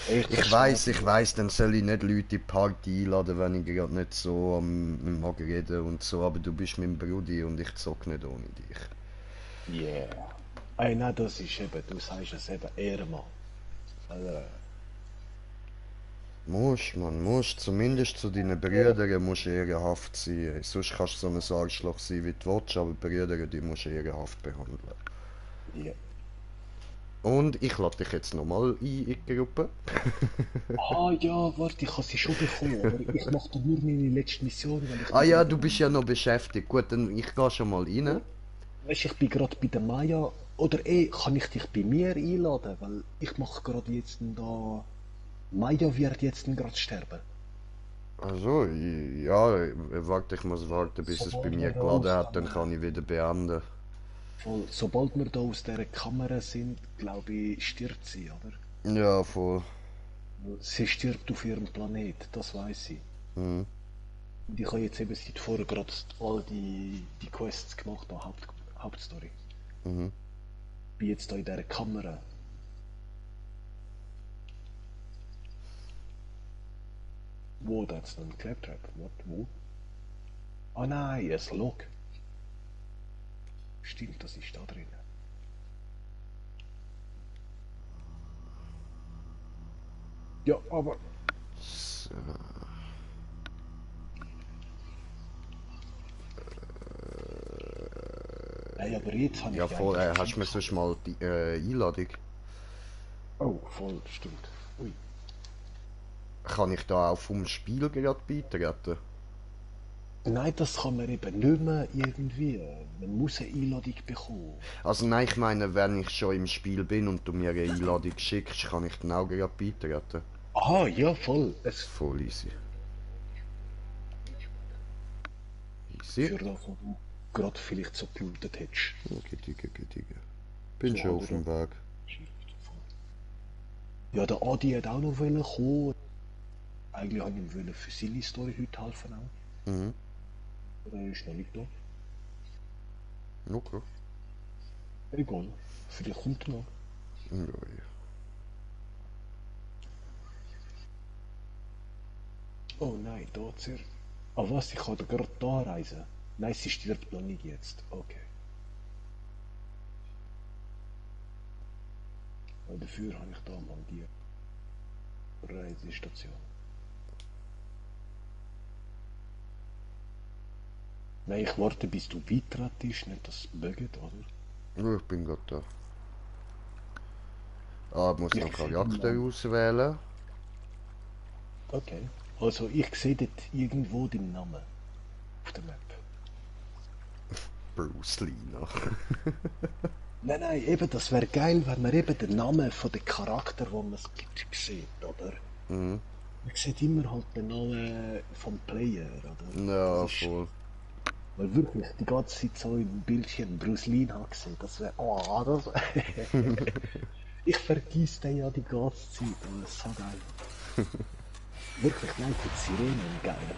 Ich Ich verstehe. weiß, dann soll ich nicht Leute in die Party einladen, wenn ich gerade nicht so am mag reden und so, aber du bist mein Brudi und ich zock nicht ohne dich. Yeah. Ey, nein, das ist eben, du sagst es eben, Ehrenmann. Also, Musst, man, musst. Zumindest zu deinen Brüdern musst du ehrenhaft sein. Sonst kannst du so ein Arschloch sein, wie du willst, aber Brüder, die musst du ehrenhaft behandeln. ja. Und ich lade dich jetzt nochmal ein in die Gruppe. Ah ja, warte, ich habe sie schon bekommen, aber ich mache da nur meine letzte Mission, weil ich Ah bin ja, gerade du bist ja am... noch beschäftigt. Gut, dann ich gehe schon mal rein. Weißt, ich bin gerade bei der Maya. Oder kann ich dich bei mir einladen? Weil ich mache gerade jetzt da... Maya wird jetzt gerade sterben. Also, ja, warte, ich muss warten, bis es bei Sobald mir wir da geladen aus hat, dann dem... kann ich wieder beenden. Voll, sobald wir da aus dieser Kamera sind, glaube ich, stirbt sie, oder? Ja, voll. Sie stirbt auf ihrem Planet, das weiß sie. Mhm. Und ich habe jetzt eben seit vorher gerade all die Quests gemacht, die Hauptstory. Mhm. Bin jetzt da in dieser Kamera. Wo, that's not Claptrap? What? Wo? Ah nein, ein Log. Stimmt, das ist da drin. Ja, aber... So. Nein, aber jetzt habe ich Ja, die voll. eigentlich Hast du mir geschickt. sonst mal die Einladung? Oh, voll, stimmt. Ui. Kann ich da auch vom Spiel gerade beitreten? Nein, das kann man eben nicht mehr irgendwie. Man muss eine Einladung bekommen. Also nein, ich meine, wenn ich schon im Spiel bin und du mir eine Einladung schickst, kann ich dann auch gerade beitreten. Aha, ja, voll. Voll easy. Easy. Für das, was du gerade vielleicht so gemutet hättest. Okay, Digga, okay, Digga. Bin So schon hat er auf da dem Weg. ja, der Adi hat auch noch kommen. Eigentlich wollte ich ihm für seine Story heute helfen auch. Mhm. Aber er ist noch nicht da. Okay. Egal. Vielleicht kommt er noch. Ja, ja. Oh nein, da ist er. Ah was, ich kann gerade da reisen. Nein, sie stirbt noch nicht jetzt. Okay. Und dafür habe ich da mal die Reisestation. Nein, ich warte, bis du beitrittst, nicht dass es buggt, oder? Ja, ich bin gerade da. Ah, ich muss Ich noch sehe den Charakter Namen. auswählen. Okay. Also ich sehe dort irgendwo den Namen auf der Map. Bruce Lee noch. Nein, nein, eben, das wäre geil, wenn man eben den Namen von dem Charakter, wo man sieht, oder? Mhm. Man sieht immer halt den Namen vom Player, oder? Das Ja, ist, voll. weil wirklich die ganze Zeit so im Bildschirm Bruce Lee hat gesehen, das wäre, oh, das ich vergiss den ja die ganze Zeit, das ist so geil. Wirklich, nein, die Sirenen, geil.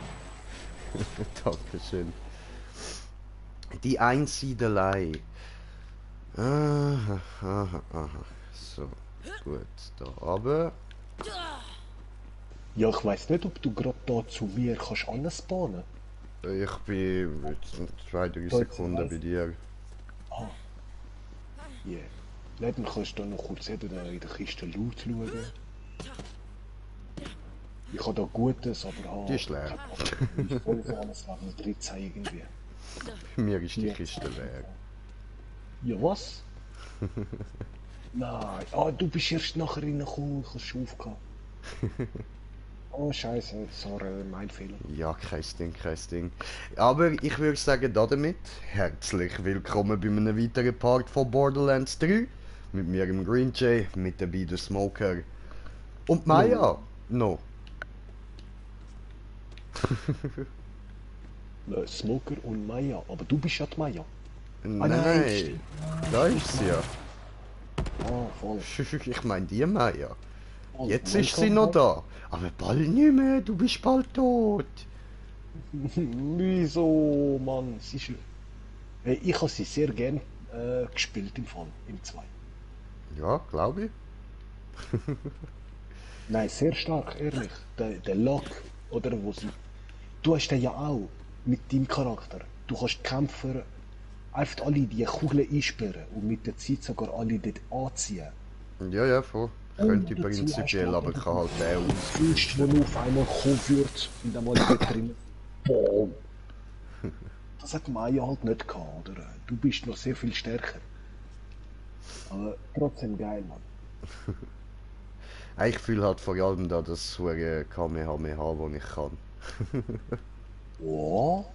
Dankeschön. Die Einsiedelei. Aha, aha, aha. So, gut. Da aber. Ja, ich weiss nicht, ob du gerade da zu mir kannst anspawnen. Ich bin jetzt in 2, 3 Da jetzt Sekunden bei reisen. dir. Ah, yeah. Nein, dann kannst du da noch kurz eben da in der Kiste Loot schauen. Ich habe da Gutes, aber Die habe ist leer. kein Problem. Ich bin voll für alles Level 13 irgendwie. Bei mir ist die 14 Kiste auf jeden leer. Fall. Ja, was? Nein. Ah, du bist erst nachher reingekommen, ich habe schon aufgehört. Oh, scheiße, sorry, mein Fehler. Ja, kein Ding, kein Ding. Aber ich würde sagen, damit herzlich willkommen bei einem weiteren Part von Borderlands 3. Mit mir im Green Jay, mit dabei der Smoker und Hallo. Maya. No. Smoker und Maya, aber du bist ja die Maya. Ah Nein, nein, nein, stimmt. Ja, da du ist bist sie ja. Maya. Ah, voll. Ich meine die Maya. Voll. Jetzt ist sie Welcome noch back. da. Aber bald nicht mehr, du bist bald tot. Wieso, Mann? Sie ist... Ich habe sie sehr gern gespielt im Fall, im 2. Ja, glaube ich. Nein, sehr stark, ehrlich. Der Lock, oder wo sie... Du hast den ja auch mit deinem Charakter. Du kannst die Kämpfer einfach alle die Kugeln einsperren und mit der Zeit sogar alle dort anziehen. Ja, ja, voll. Und Könnte dazu hast du prinzipiell, halt aber noch kann halt der den Fürst, der ausweichen. auf einmal kommen wird und einmal dort drin. Boom! Das hat Maya halt nicht gehabt, oder? Du bist noch sehr viel stärker. Aber trotzdem geil, Mann. Ich fühle halt vor allem da das hure Kamehameha, das ich kann. Oh,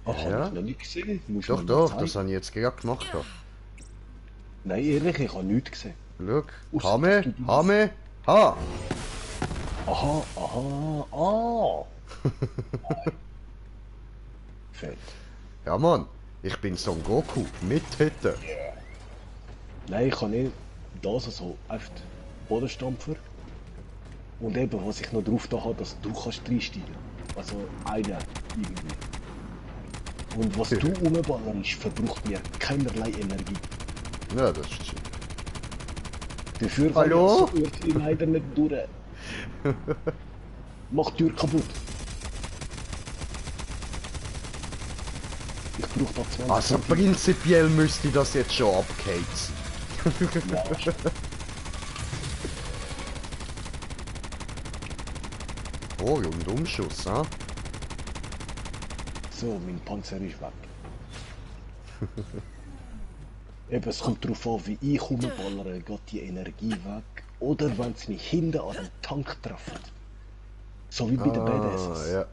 Ja, ach, habe ich ja. noch nicht gesehen. Muss Doch, man mal doch, das zeigen. habe ich jetzt gerade gemacht. Da. Nein, ehrlich, ich habe nichts gesehen. Schau, Ausser, dass Kame, du dieses... Hame, Ha! Aha, aha, ah! Fett. Ja, Mann, ich bin Son Goku mit Hütte. Nein, ich kann nicht das so einfach Bodenstampfer. Und eben, was ich noch drauf da habe, dass du kannst reinsteigen. Also einer irgendwie. Und was du umballerst, verbraucht mir keinerlei Energie. Ja, das ist schön. Dafür kann ich Hallo? so irgendwie leider nicht durch. Mach die Tür kaputt. Ich brauche da 20 Also Punkte. prinzipiell müsste das jetzt schon abgeheizt. Ja, Oh, und Umschuss, ha? so, mein Panzer ist weg. Eben, es kommt darauf an, wie ich rumballere, geht die Energie weg. Oder wenn es mich hinten an den Tank treffen. So wie bei den Ah, Badasses. ja.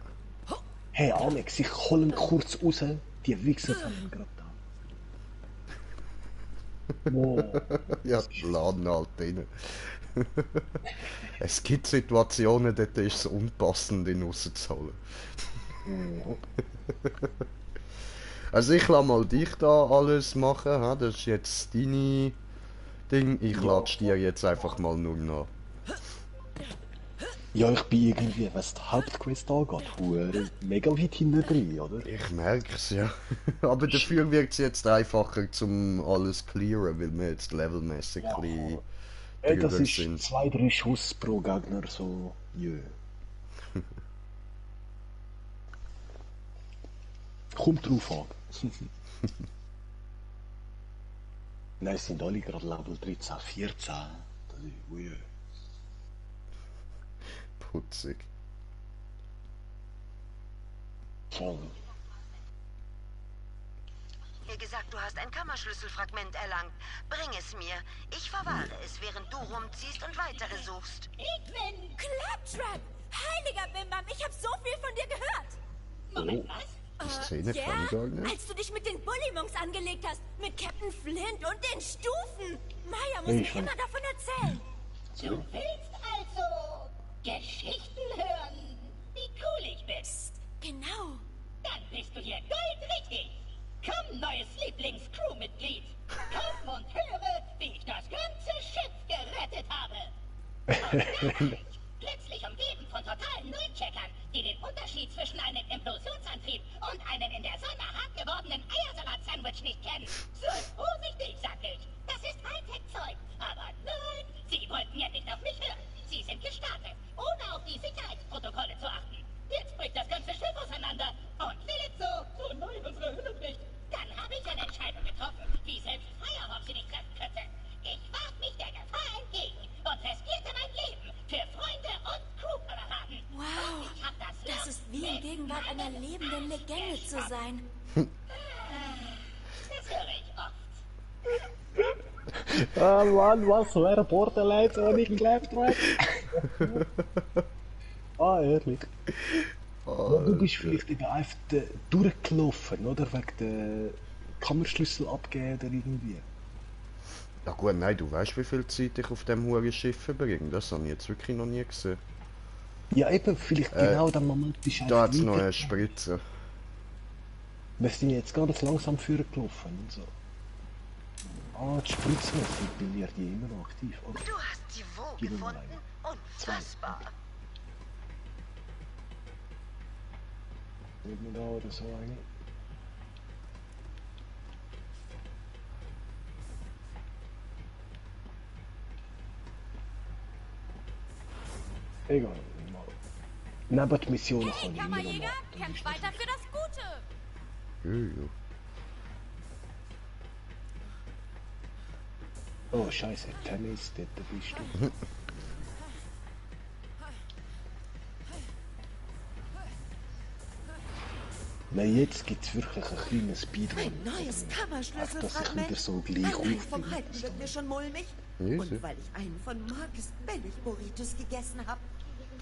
Hey Alex, ich hol ihn kurz raus, die Wichser haben ihn gerade da. Wow. Ja, laden halt rein. Es gibt Situationen, dort ist es unpassend, ihn rauszuholen. Mhm. Also ich lasse mal dich da alles machen, ha? Das ist jetzt deine Ding. Ich Ja. latsch dir jetzt einfach mal nur noch. Ja, ich bin irgendwie, was die Hauptquest angeht, mega weit hinten drin, oder? Ich merk's ja. Aber dafür wird es jetzt einfacher zum alles clearen, weil wir jetzt levelmäßig ein bisschen Ey, das drüber ist sind. 2, 3 Schuss pro Gegner, so, jö. Kommt drauf an. Nein, es sind alle gerade Level 13, 14. Das ist, ui. Putzig. Voll. Wie gesagt, du hast ein Kammerschlüsselfragment erlangt. Bring es mir. Ich verwahre es, während du rumziehst und weitere suchst. Ich bin Claptrap! Heiliger Bimbam, ich habe so viel von dir gehört! Oh. Die Szene kann ich gar nicht. Als du dich mit den Bullymonks angelegt hast, mit Captain Flint und den Stufen! Maya muss Ich mir schon. immer davon erzählen. Du willst also Geschichten hören, wie cool ich bin. Genau. Dann bist du hier goldrichtig. Komm, neues Lieblings-Crewmitglied. Komm und höre, wie ich das ganze Schiff gerettet habe. Plötzlich umgeben von totalen Nullcheckern, die den Unterschied zwischen einem Implosionsantrieb und einem in der Sonne hart gewordenen Eiersalat-Sandwich nicht kennen. Sei vorsichtig, sag ich. Das ist Hightech-Zeug. Aber nein, sie wollten ja nicht auf mich hören. Sie sind gestartet, ohne auf die Sicherheitsprotokolle zu achten. Jetzt bricht das ganze Schiff auseinander. Und seht so neu unsere Hülle bricht. Dann habe ich eine Entscheidung getroffen, die selbst Firehawk sie nicht treffen könnte. Ich warf mich der Gefahr entgegen und riskierte mein Leben für Freunde und Crewkameraden. Wow, Und ich hab das ist wie in Gegenwart einer lebenden Legende zu sein. Das höre ich oft. Ah Mann, was wäre Borderlands ohne Claptrap? Ah, ehrlich. Ja, du bist vielleicht eben einfach durchgelaufen, oder? Wegen der Kammerschlüssel abgeben oder irgendwie. Ja gut, nein, du weißt, wie viel Zeit ich auf dem hohen Schiff verbringe. Das habe ich jetzt wirklich noch nie gesehen. Ja, eben, vielleicht genau der Moment bist du Da einfach hat es noch weiter- eine Spritze. Wir sind jetzt ganz langsam führen gelaufen und so. Ah, die Spritze sind bei mir die immer noch aktiv, oder? Du hast die wo Gib mir gefunden? mal Unfassbar. Nicht mehr da oder so eine. Egal. Neben die Missionen Hey, kann ich immer noch Kammerjäger, machen. kämpft weiter für das Gute! Ja. Oh Scheiße, Tennis, dort bist du. Nein, jetzt gibt es wirklich einen kleinen Speedrun. Ein neues Dass ich Kammerschlüsselfragment. wieder so gleich Allein vom aufbinde. Halten wird mir schon mulmig. Ja, Und so. weil ich einen von Marcus Bellic-Burritos gegessen habe.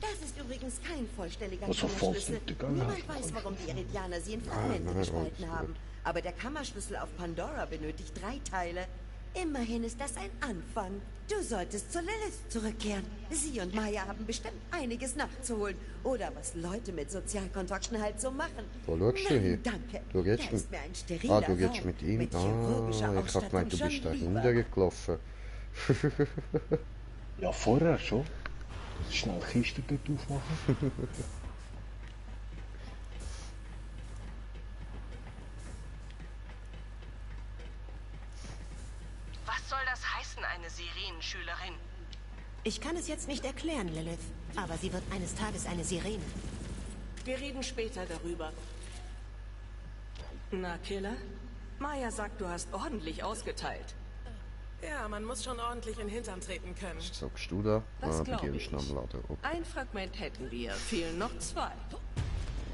Das ist übrigens kein vollständiger Was auf Kammerschlüssel. Faust gegangen Niemand hast, weiß, Freund. warum die Iridianer sie in Fragmente gespalten haben. Aber der Kammerschlüssel auf Pandora benötigt 3 Teile. Immerhin ist das ein Anfang. Du solltest zu Lilith zurückkehren. Sie und Maya haben bestimmt einiges nachzuholen. Oder was Leute mit Sozialkontakten halt so machen. Wo schaust du Nein, hier? danke. Du gehst Da mit... ist mir ein steriler Ah, du gehst Raum mit ihm. mit chirurgischer Ah, ich hab gemeint, du Ausstattung bist da schon lieber. hintergelaufen. Ja, vorher schon. Schnell die Kiste dort aufmachen. Was soll das heißen, eine Sirenenschülerin? Ich kann es jetzt nicht erklären, Lilith, aber sie wird eines Tages eine Sirene. Wir reden später darüber. Na, Killer? Maya sagt, du hast ordentlich ausgeteilt. Ja, man muss schon ordentlich in den Hintern treten können. Was sagst du da? Das Ah, glaub begebe ich. ich am Laden. Okay. Ein Fragment hätten wir, fehlen noch 2.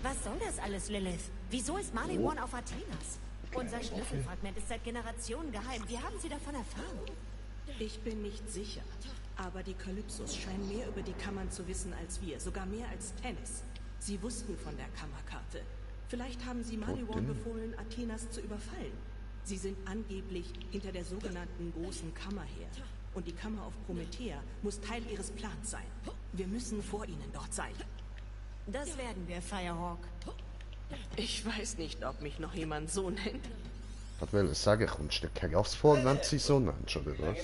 Was soll das alles, Lilith? Wieso ist Mali One auf Athenas? Unser Schlüsselfragment ist seit Generationen geheim. Wie haben Sie davon erfahren? Ich bin nicht sicher. Aber die Kalypsos scheinen mehr über die Kammern zu wissen als wir. Sogar mehr als Tennis. Sie wussten von der Kammerkarte. Vielleicht haben sie Maliwan befohlen, Athenas zu überfallen. Sie sind angeblich hinter der sogenannten Großen Kammer her. Und die Kammer auf Promethea muss Teil ihres Plans sein. Wir müssen vor ihnen dort sein. Das werden wir, Firehawk. Ich weiß nicht, ob mich noch jemand so nennt. Was will ich sagen? Kommst du dir kein Gas vor, wenn du sie so nennst, oder was?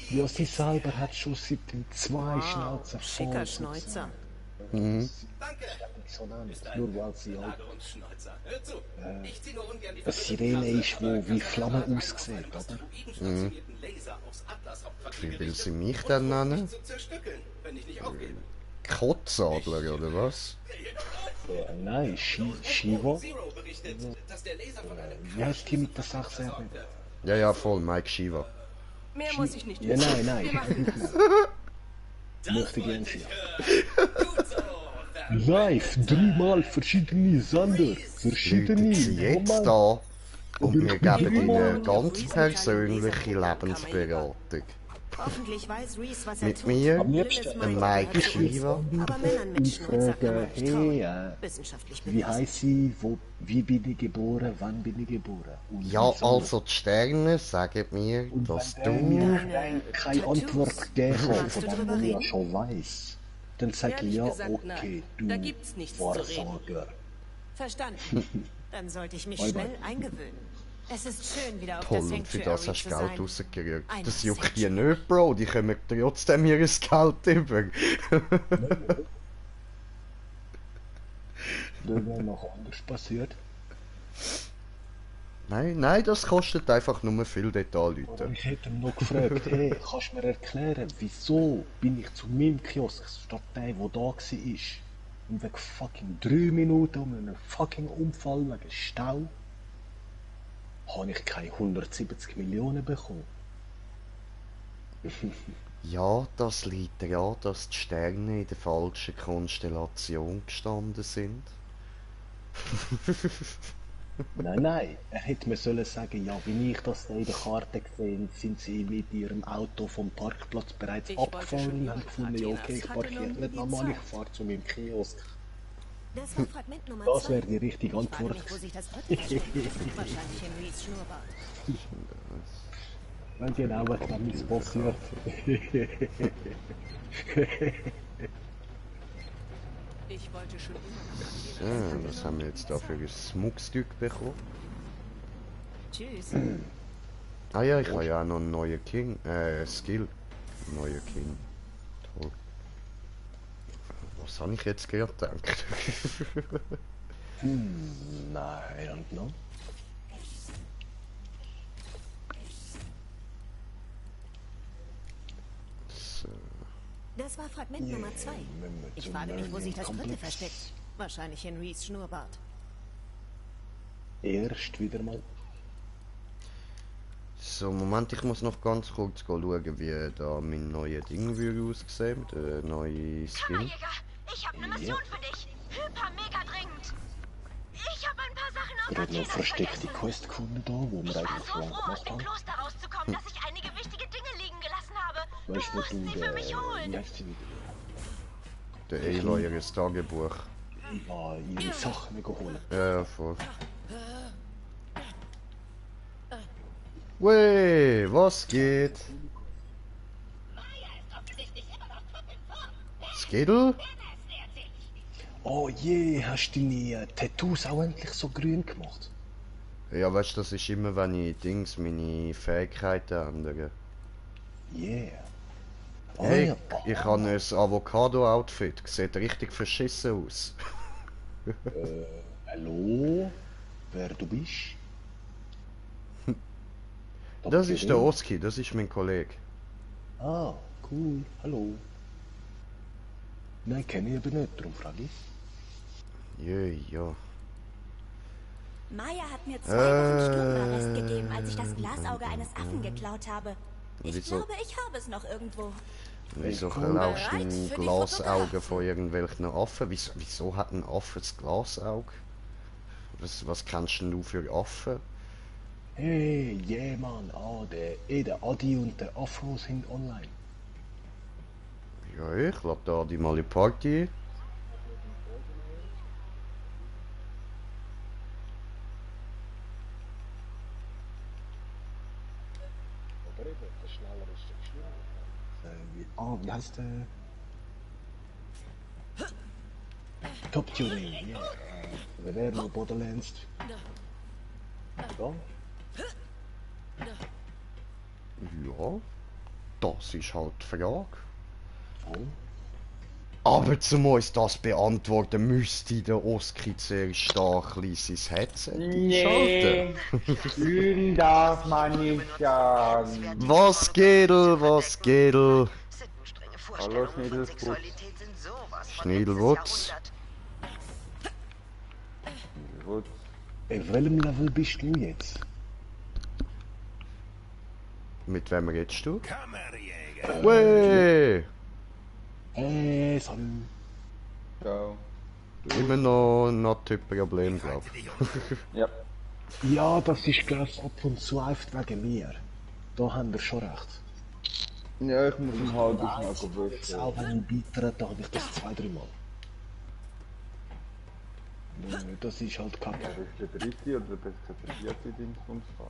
Ja, sie selber hat schon seit dem 2 Schnauzen voll. Schicker Schnäuzer. So nennt, nur weil sie halt uns Schnäuzer. Hör zu. Ich zieh nur ungern die eine Sirene ist, wo wie Flamme aussieht, oder? stationierten Laser aufs Atlas-Hauptquartier Wie will sie gerichtet mich und denn versucht, nennen? mich zu zerstückeln, wenn ich nicht aufgebe. Kotzadler, oder was? Nein, Shiva. Zero berichtet, dass der Laser von einem Wie heißt die mit der Sachse? Ja, ja, voll, Mike Shiva. Mehr muss ich nicht Ja, wissen. nein. Möchte gern sie. Live, 3-mal verschiedene Sender. Läuten sie jetzt Moment. da und wir geben ihnen eine ganz persönliche Lebensberatung. Hoffentlich weiß Reese, was er Mit tut. mir, Am liebsten Lilith ein meint, Mike Shiva. aber Männern mit Ich Schnäuzer kann man frage, nicht trauen. hey, Wissenschaftlich wie bewiesen. heißt sie, wie bin ich geboren, wann bin ich geboren? Und Ja, wieso? also die Sterne sagen mir, Und dass wenn der du... mir keine Antwort gegeben hat, Magst du von dem drüber ich ja reden? schon weiß, dann sag ich Ehrlich ja, gesagt, okay, nein. du Da gibt's nichts zu reden. Wahrsager. Verstanden. Dann sollte ich mich Bye, schnell bye. eingewöhnen. Es ist schön, wieder auf Toll, der und für Sanctuary das hast zu du Geld sein. rausgerührt. Ein Das juckt hier Sanctuary. nicht, Bro. Die kommen trotzdem ihr Geld über. Das wäre noch anders passiert. Nein, das kostet einfach nur viel Detail, Oder Leute. ich hätte ihn noch gefragt, hey, kannst du mir erklären, wieso bin ich zu meinem Kiosk statt der, der da war, und wegen fucking 3 Minuten um einen fucking Unfall wegen Stau, habe ich keine 170 Millionen bekommen. Ja, das liegt daran, dass die Sterne in der falschen Konstellation gestanden sind. Nein, er hätte mir sollen sagen, ja, wie ich das da in der Karte gesehen, sind sie mit ihrem Auto vom Parkplatz bereits Ich wollte schon abgefahren und immer haben gefunden, ja, okay, ich Athenas. parkiere Hatte noch nicht nie nochmal, ich Zeit. fahre zu meinem Kiosk. Das war Fragment Nummer Das 2. wäre die richtige Ich frage Antwort. mich, wo sich das dritte versteckt. Wahrscheinlich in Reese Schnurrbart. Wenn genau, was damit passiert. Ich wollte schon immer. So, was haben wir jetzt da für ein Smuckstück bekommen? Tschüss. Ah ja, ich habe ja auch noch einen neuen King, Skill. Neuer King. Toll. Was habe ich jetzt gerade gedacht? Nein, I don't know. So. Das war Fragment Nummer 2. Ich frage mich, wo sich das dritte versteckt. Wahrscheinlich in Reese Schnurrbart. Erst wieder mal. So, Moment, ich muss noch ganz kurz schauen, wie da mein neues Ding würde aussehen. Der neue Skin. Kammerjäger, ich habe eine Mission für dich. Hyper-mega dringend. Ich habe ein paar Sachen aus Gerade noch Athena versteckte vergessen. Quest gefunden da, wo wir Ich war eigentlich so schon froh, aus gemacht dem haben. Kloster rauszukommen, dass ich einige wichtige Dinge liegen gelassen habe. Du Weißt musst du, sie für mich wie holen. heißt sie wieder? Der Aloy, ihr Tagebuch. Ja, ihre Sachen geholt. Ja, voll. Wey, was geht? Skittle? Oh je, hast du deine Tattoos auch endlich so grün gemacht? Ja, weißt du, das ist immer, wenn ich meine Fähigkeiten ändere. Yeah. Oh, Hey, ja. ich habe ein Avocado-Outfit. Sieht richtig verschissen aus. Hallo? Wer du bist? Das ist der Oski, das ist mein Kollege. Ah, cool. Hallo. Nein, kenne ich aber nicht, darum frage ich. Ja. Maya hat mir 2 Wochen Sturmarrest gegeben, als ich das Glasauge eines Affen geklaut habe. Ich Wieso? glaube, ich habe es noch irgendwo. Wieso cool. klaust du Bereit ein für die Glasauge Fotografen. von irgendwelchen Affen? Wieso hat ein Affe das Glasauge? Was kennst denn du für Affen? Hey, yeah, Mann. Ah, der Adi und der Afro sind online. Ja, ich lade da die mal in die Party. Wie heißt der? Top Tuning, ja. Verderno Borderlands. Ja? Ja, das ist halt die Frage. Oh. Aber zum uns das beantworten, müsste der Oski zuerst da ein bisschen sein Headset einschalten. Lügen darf man nicht sagen. Was geht, was geht? Sittenstrenge Vorstellungen von Schniedelputz. Sexualität sind sowas von Schniedelwutz. letztes Jahrhundert. Gut. Auf welchem Level bist du jetzt? Mit wem redest du? Wey! Hey, salut. Ciao. Immer noch ein Typ-Problem, glaub ich. Ja. Ja, das ist glaub's ab und zu einfach wegen mir. Da haben wir schon recht. Ja, ich muss ihn halt Jetzt noch wischen. auch wenn ich beitrete, habe ich das 2-3 Mal. Das ist halt kacke. Ist der dritte oder besser gesagt der vierte Dingsbumsfahrer?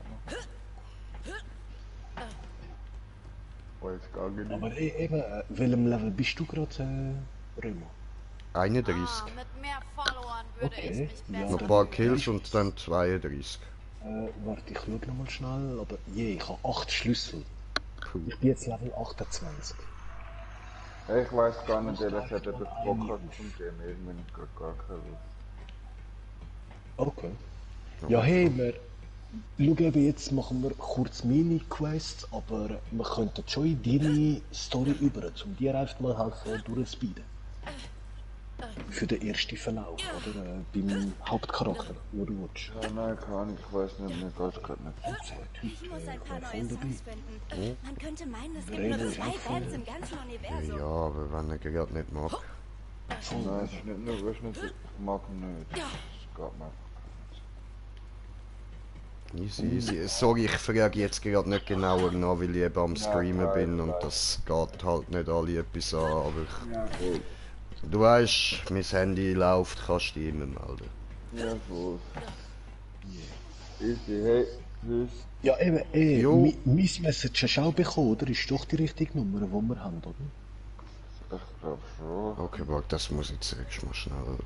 Oh, jetzt gehe ich nicht. Aber eben, welchem Level bist du gerade, Römer? 31. Mit mehr Followern würde Okay, es mich ja, Noch besser ein paar Kills und dann 32. Warte, ich schau nochmal schnell, aber je, ich habe 8 Schlüssel. Puh. Ich bin jetzt Level 28. Ich weiß gar nicht, ehrlich gesagt, ob ich Bock habe zum Game. Irgendwann ist gerade gar keine Lust. Okay. Ja, hey, schau eben, jetzt machen wir kurz Mini-Quests, aber wir könnten schon in deine Story über, um dir einfach mal helfen durchzuspeeden. Für den ersten Verlauf, oder? Beim Hauptcharakter, wo du willst. Ja, nein, keine Ahnung, ich weiß nicht, mir geht's gerade nicht. Ich muss ein paar neue Songs finden. Man könnte meinen, es gibt nur Rede 2 ist auch Bands im ganzen Universum. Ja, aber wenn er gerade nicht mag. Nein, es ist nicht nur, weißt du nicht, ich mag ihn nicht. Es geht mir Easy. Sorry, ich frage jetzt gerade nicht genauer nach, weil ich eben am Streamen bin und das geht halt nicht alle etwas an, aber du weißt, mein Handy läuft, kannst du dich immer melden. Ja, voll. Easy, hey, tschüss. Ja, eben, Jo. mein Message hast du auch bekommen, oder? Ist doch die richtige Nummer, die wir haben, oder? Ich glaube schon. Okay, warte, das muss ich zuerst mal schnell.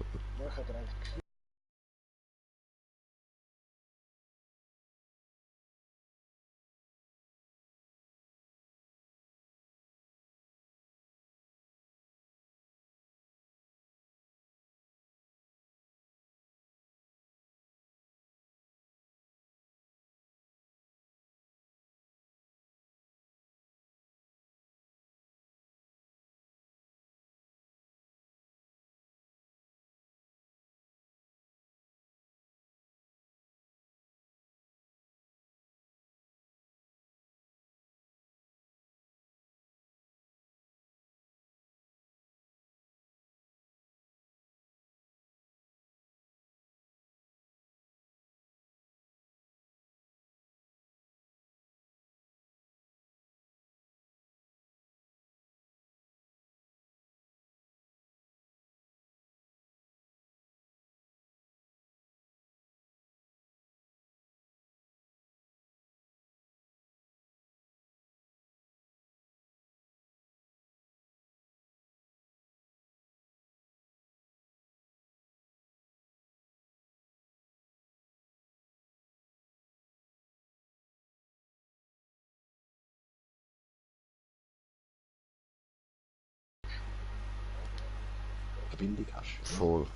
Verbindung hast. Voll.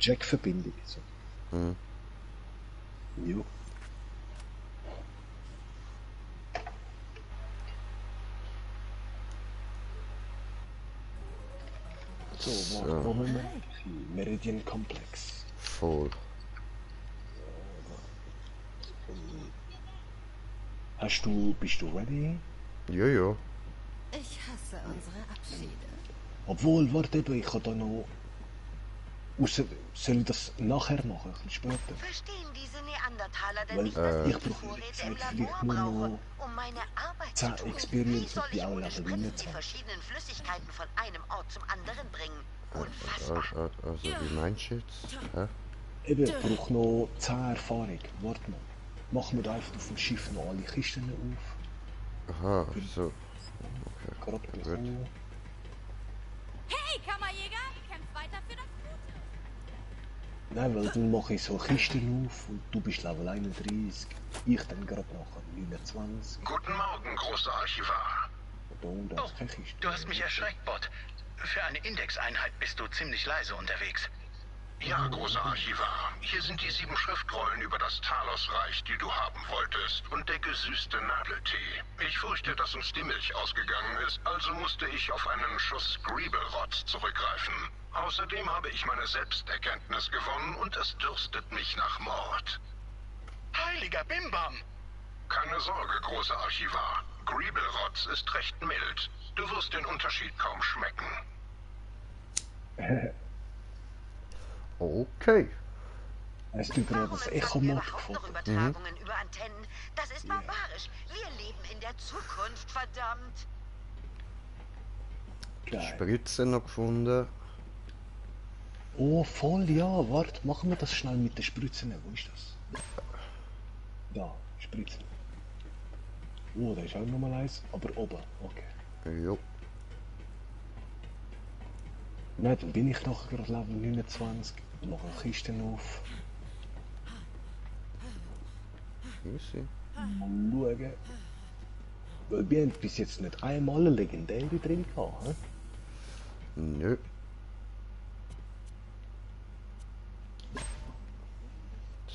Jack-Verbindung. So. Mhm. Jo. So, wo müssen wir hin? Meridian Complex. Voll. Bist du ready? Ja. Ich hasse unsere Abschiede. Obwohl, warte eben, ich kann da noch... Soll ich das nachher machen, ein bisschen später? Verstehen diese Neandertaler denn Weil nicht, dass ich ich die brauche Vorräte ehrlich im gesagt Labor vielleicht nur brauche, noch um meine Arbeit 10 zu tun? Wie Experience soll und die ich auch ohne Level Spritzen die 29. verschiedenen Flüssigkeiten von einem Ort zum anderen bringen? Unfassbar. Also, wie meinst du jetzt? Hä? Eben, ich brauche noch 10 Erfahrung. Warte mal. Machen wir da einfach auf dem Schiff noch alle Kisten auf. Aha, so. Okay, Gerade gut. bekommen. Hey, Kammerjäger! Kämpft weiter für das Gute! Nein, weil dann mache ich so Kisten auf und du bist Level 31. Ich dann gerade nachher 29. Guten Morgen, großer Archivar. Und da ist keine Kiste. Du hast mich erschreckt, Bot. Für eine Indexeinheit bist du ziemlich leise unterwegs. Ja, großer Archivar. Hier sind die 7 Schriftrollen über das Talos-Reich, die du haben wolltest, und der gesüßte Nadeltee. Ich fürchte, dass uns die Milch ausgegangen ist, also musste ich auf einen Schuss Greeble-Rotz zurückgreifen. Außerdem habe ich meine Selbsterkenntnis gewonnen und es dürstet mich nach Mord. Heiliger Bimbam! Keine Sorge, großer Archivar. Greeble-Rotz ist recht mild. Du wirst den Unterschied kaum schmecken. Okay. Hast du gerade das Echo-Mod gefunden? Übertragungen über Antennen. Das ist barbarisch. Wir leben in der Zukunft, verdammt. Geil. Spritze noch gefunden. Oh, voll, ja. Warte, machen wir das schnell mit den Spritzen. Wo ist das? Da, Spritzen. Oh, da ist auch nochmal eins, aber oben. Okay. Jo. Nein, dann bin ich noch gerade Level 29. Mache eine Kiste auf. Easy. Mal schauen. Weil wir haben bis jetzt nicht einmal eine legendäre drin gehabt. He? Nö.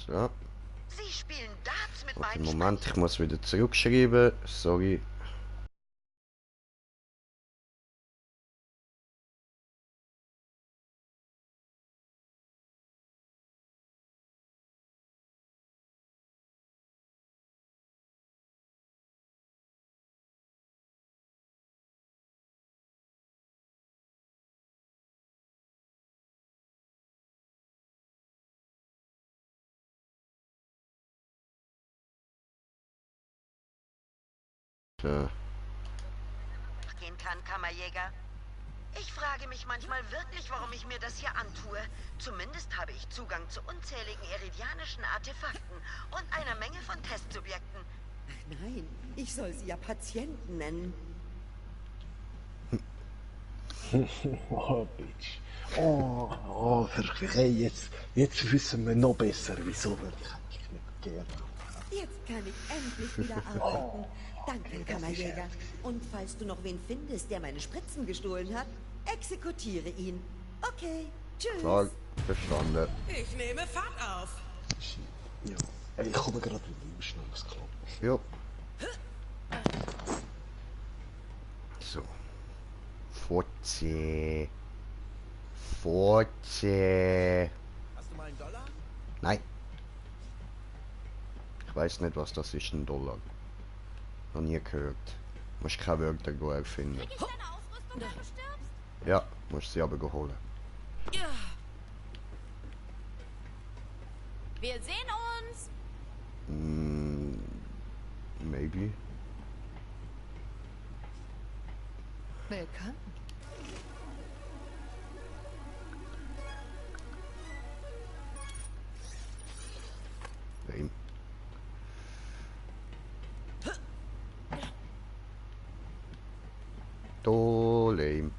So. Sie spielen Darts mit Okay, meinen Moment, ich muss wieder zurückschreiben. Sorry. So. gehen kann, Kammerjäger. Ich frage mich manchmal wirklich, warum ich mir das hier antue. Zumindest habe ich Zugang zu unzähligen eridianischen Artefakten und einer Menge von Testsubjekten. Ach nein, ich soll sie ja Patienten nennen. Oh, Bitch. Oh, wirklich. Hey, jetzt wissen wir noch besser, wieso wir dich eigentlich nicht gerne. Jetzt kann ich endlich wieder arbeiten. Danke, Kammerjäger. Und falls du noch wen findest, der meine Spritzen gestohlen hat, exekutiere ihn. Okay, tschüss. Klar, verstanden. Ich nehme Fahrt auf. Ja. Ich komme gerade mit ihm schnell was kloppen. Ja. So. Fotze. Fotze. Hast du mal einen Dollar? Nein. Ich weiß nicht, was das ist, ein Dollar. Noch nie gehört. Musst keine Wörter erfinden. Krieg ich deine Ausrüstung, wenn du stirbst? Ja, musst sie aber holen. Ja. Wir sehen uns. Maybe. Willkommen. Lame. Do lame.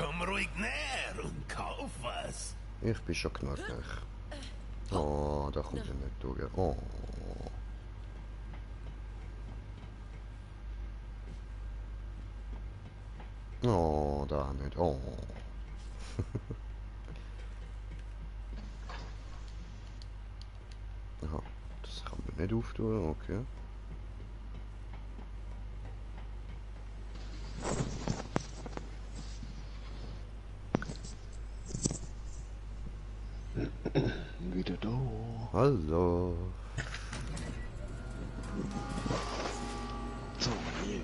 Komm ruhig näher und kauf was. Ich bin schon knackig. Oh, da kommt er nicht durch. Oh. Oh, da nicht. Oh. Aha, das kann man nicht auftun, okay. Wieder da. Hallo. So, hier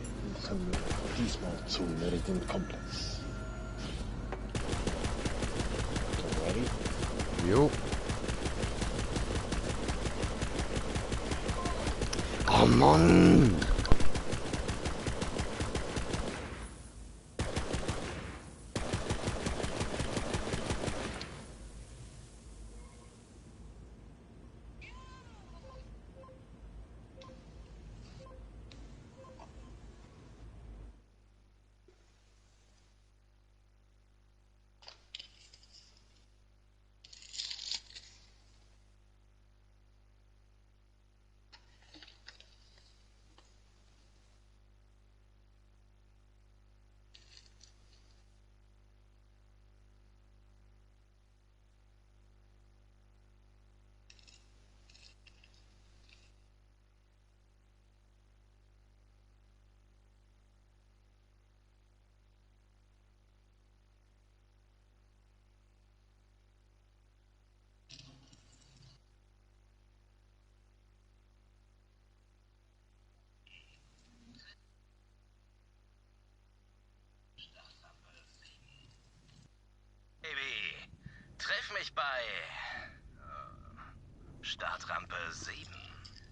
kommen wir diesmal zum Meridian Komplex. So, ready? Jo. Oh Mann! Baby, treff mich bei Startrampe 7.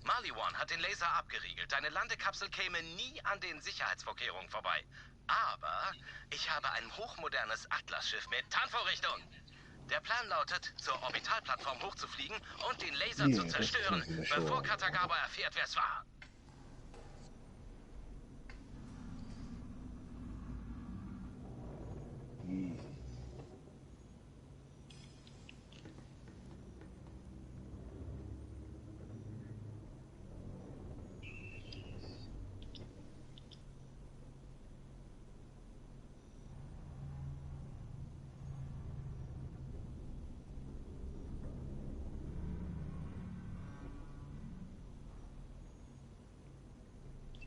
Maliwan hat den Laser abgeriegelt. Deine Landekapsel käme nie an den Sicherheitsvorkehrungen vorbei. Aber ich habe ein hochmodernes Atlas-Schiff mit Tarnvorrichtung. Der Plan lautet, zur Orbitalplattform hochzufliegen und den Laser zu zerstören, bevor Katagawa erfährt, wer es war.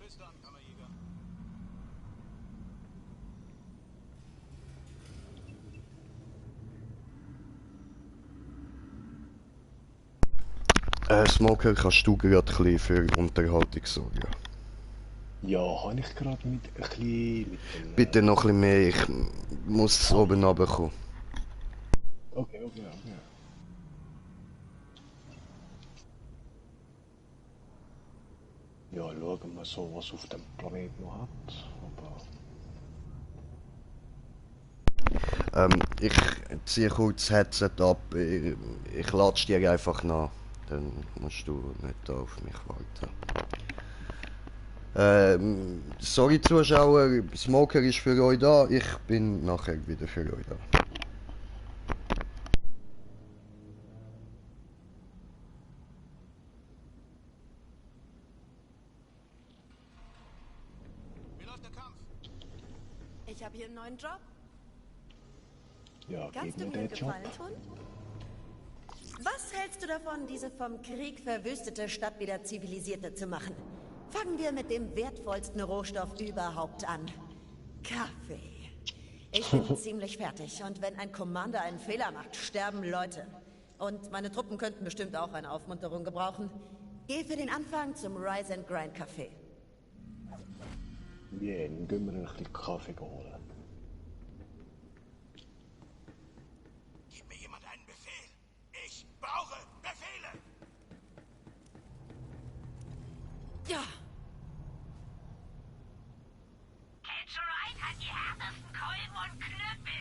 Bis dann, Kammerjäger. Smoker, kannst du gerade ein bisschen für Unterhaltung sorgen? Ja, habe ich gerade mit ein bisschen... Mit dem, Bitte noch ein bisschen mehr, ich muss oben runterkommen. Okay. Ja, schauen wir so, was auf dem Planeten noch hat. Aber... Ich ziehe kurz das Headset ab, ich latsch dir einfach nach. Dann musst du nicht da auf mich warten. Sorry Zuschauer, Smoker ist für euch da, ich bin nachher wieder für euch da. Wie läuft der Kampf? Ich habe hier einen neuen Job. Ja, Kannst du mir einen Gefallen tun? Was hältst du davon, diese vom Krieg verwüstete Stadt wieder zivilisierter zu machen? Fangen wir mit dem wertvollsten Rohstoff überhaupt an. Kaffee. Ich bin ziemlich fertig und wenn ein Commander einen Fehler macht, sterben Leute. Und meine Truppen könnten bestimmt auch eine Aufmunterung gebrauchen. Geh für den Anfang zum Rise and Grind Café. Ja, dann gehen wir ein bisschen Kaffee holen. Gib mir jemand einen Befehl. Ich brauche Befehle. Ja. Catch Ride hat die härtesten Kolben und Knüppel.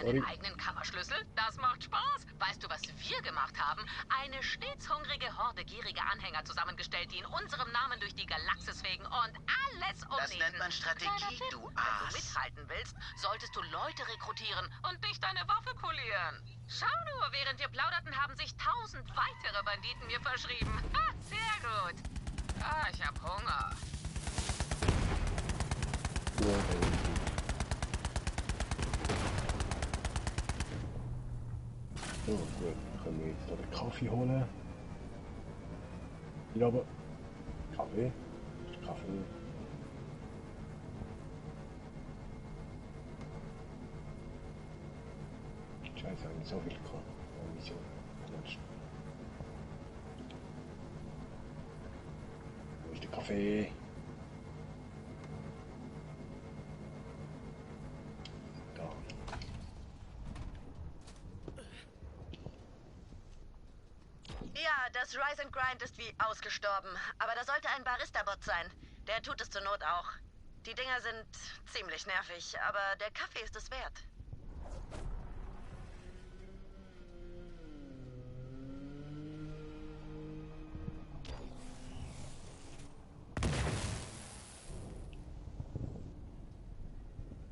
deinen eigenen Kammerschlüssel? Das macht Spaß. Weißt du, was wir gemacht haben? Eine stets hungrige Horde gieriger Anhänger zusammengestellt, die in unserem Namen durch die Galaxis fegen und alles umnehmen. Das nennt man Strategie, du Wenn Aas. du mithalten willst, solltest du Leute rekrutieren und nicht deine Waffe polieren. Schau nur, während wir plauderten, haben sich 1000 weitere Banditen mir verschrieben. Ah, sehr gut. Ah, ich hab Hunger. So, gut, dann können wir jetzt den Kaffee holen. Hier aber. Kaffee. Kaffee. Scheiße, habe ich so viel gehabt. Wieso? Wo ist der Kaffee? Da. Ja, das Rise and Grind ist wie ausgestorben. Aber da sollte ein Barista-Bot sein. Der tut es zur Not auch. Die Dinger sind ziemlich nervig, aber der Kaffee ist es wert.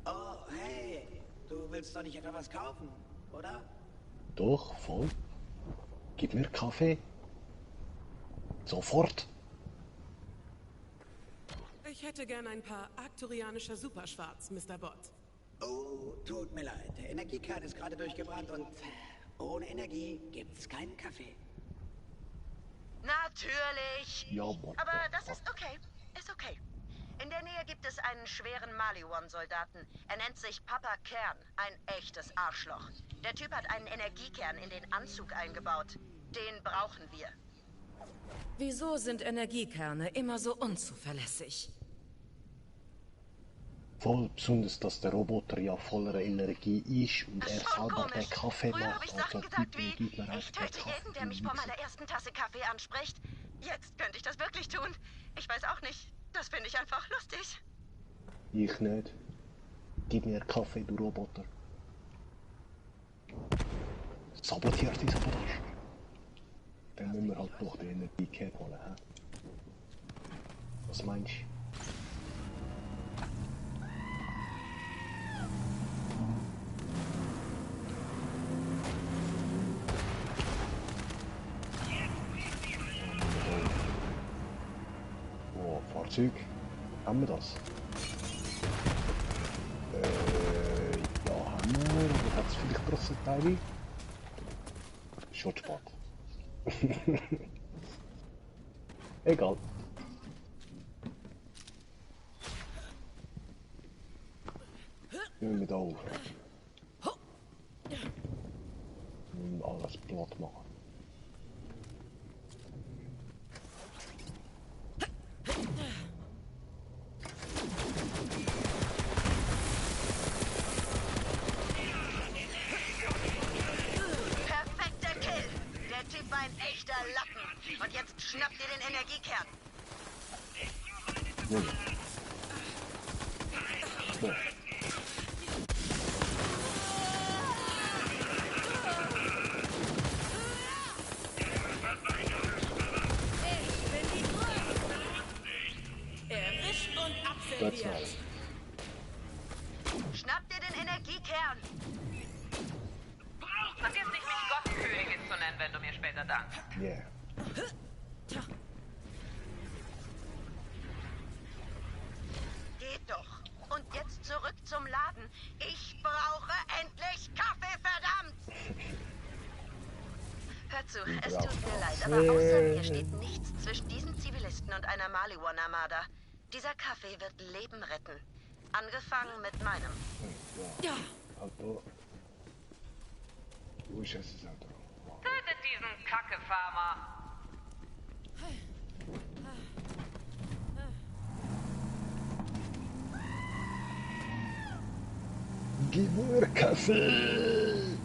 Oh, hey. Du willst doch nicht etwa was kaufen, oder? Doch, voll. Gib mir Kaffee. Sofort. Ich hätte gern ein paar arcturianischer Superschwarz, Mr. Bot. Oh, tut mir leid. Der Energiekern ist gerade durchgebrannt und ohne Energie gibt's keinen Kaffee. Natürlich. Ja, Mann. Aber das ist okay. Ist okay. In der Nähe gibt es einen schweren Maliwan-Soldaten. Er nennt sich Papa Kern. Ein echtes Arschloch. Der Typ hat einen Energiekern in den Anzug eingebaut. Den brauchen wir. Wieso sind Energiekerne immer so unzuverlässig? Voll, besonders, dass der Roboter ja voller Energie ist und er selber den Kaffee Früher habe macht. ich Sachen Also gesagt wie, gib mir ich einfach den töte Kaffee. jeden, der mich vor meiner ersten Tasse Kaffee anspricht. Jetzt könnte ich das wirklich tun. Ich weiß auch nicht. Das finde ich einfach lustig. Ich nicht. Gib mir Kaffee, du Roboter. Sabotiert die Sabotage. Dann müssen wir halt doch den Energiekern holen. He? Was meinst du? Oh, Fahrzeug. Haben wir das? Ja, haben wir. Aber hat es vielleicht grosse Teile? Schon spät. Egal. Nehmen wir da auf. Und alles platt machen. Perfekter Kill. Der Typ war ein echter Lappen. Und jetzt schnappt ihr den Energiekern. Ja. So. Erwischt und That's abserviert. nice. Schnappt ihr den Energiekern. Vergiss nicht, mich Gottkönig zu nennen, wenn du mir später dankst. Yeah. Geht doch. Und jetzt zurück zum Laden. Ich brauche endlich Kaffee, verdammt! Hör zu, es tut mir leid, aber außer mir steht nichts zwischen diesen Zivilisten und einer Maliwan-Armada. Dieser Kaffee wird Leben retten. Angefangen mit meinem. Ja. Auto. Wo ist das Auto? Tötet diesen Kacke-Farmer. Gib mir Kaffee!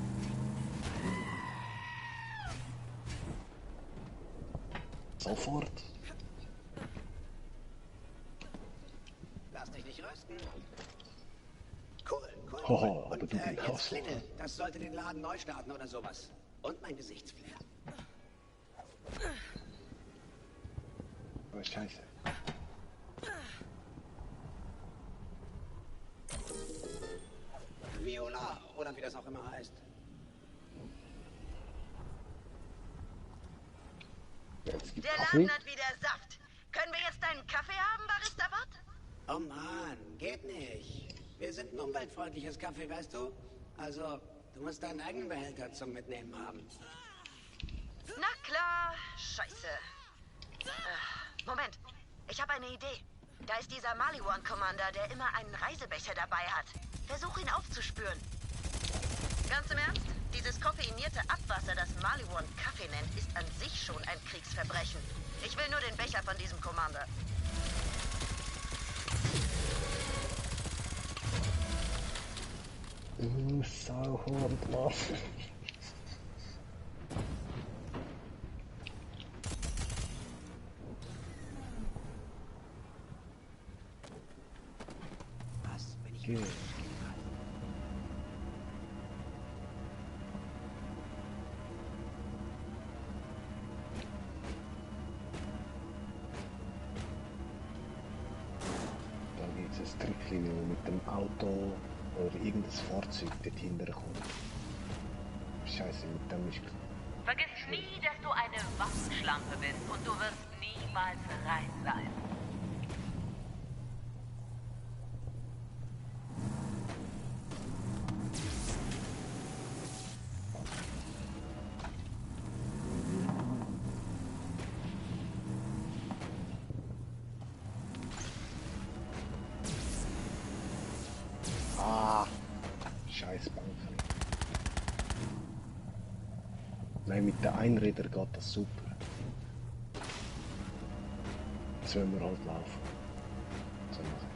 Sofort. Lass dich nicht rösten. Cool. Oh, aber Und du jetzt hast Flittle. Das sollte den Laden neu starten oder sowas. Und mein Gesichtsflair. Oh, scheiße. Viola, oder wie das auch immer heißt. Der Laden hat wieder Saft. Können wir jetzt einen Kaffee haben, Barista Bot? Oh Mann, geht nicht. Wir sind ein umweltfreundliches Kaffee, weißt du? Also, du musst deinen eigenen Behälter zum Mitnehmen haben. Na klar, scheiße. Moment, ich habe eine Idee. Da ist dieser Maliwan-Commander, der immer einen Reisebecher dabei hat. Versuch ihn aufzuspüren. Ganz im Ernst? Dieses koffeinierte Abwasser, das Maliwan Kaffee nennt, ist an sich schon ein Kriegsverbrechen. Ich will nur den Becher von diesem Commander. Sauhund, Mann. Was, wenn ich... Okay. Da gibt es ein Tricklinie, wo mit dem Auto oder irgendein Fahrzeug dort hinterher kommt. Scheiße, mit dem ist... Vergiss nie, dass du eine Waffenschlampe bist und du wirst niemals rein sein. Scheiß Bank. Nein, mit den Einrädern geht das super. Jetzt wollen wir halt laufen. So machen.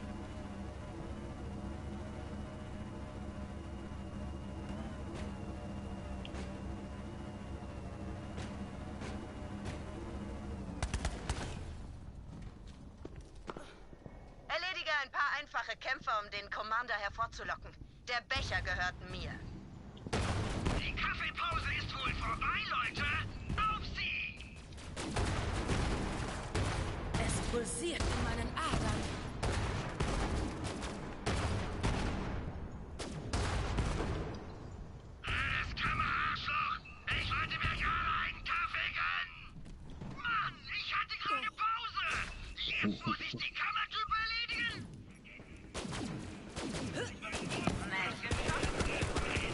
Erledige ein paar einfache Kämpfe, um den Commander hervorzulocken. Der Becher gehört mir. Die Kaffeepause ist wohl vorbei, Leute! Auf sie! Es pulsiert in meinen Adern. Das Kammerarschloch! Ich wollte mir gerade einen Kaffee gönnen! Mann, ich hatte gerade Pause! Jetzt muss ich die Kammertyp erledigen!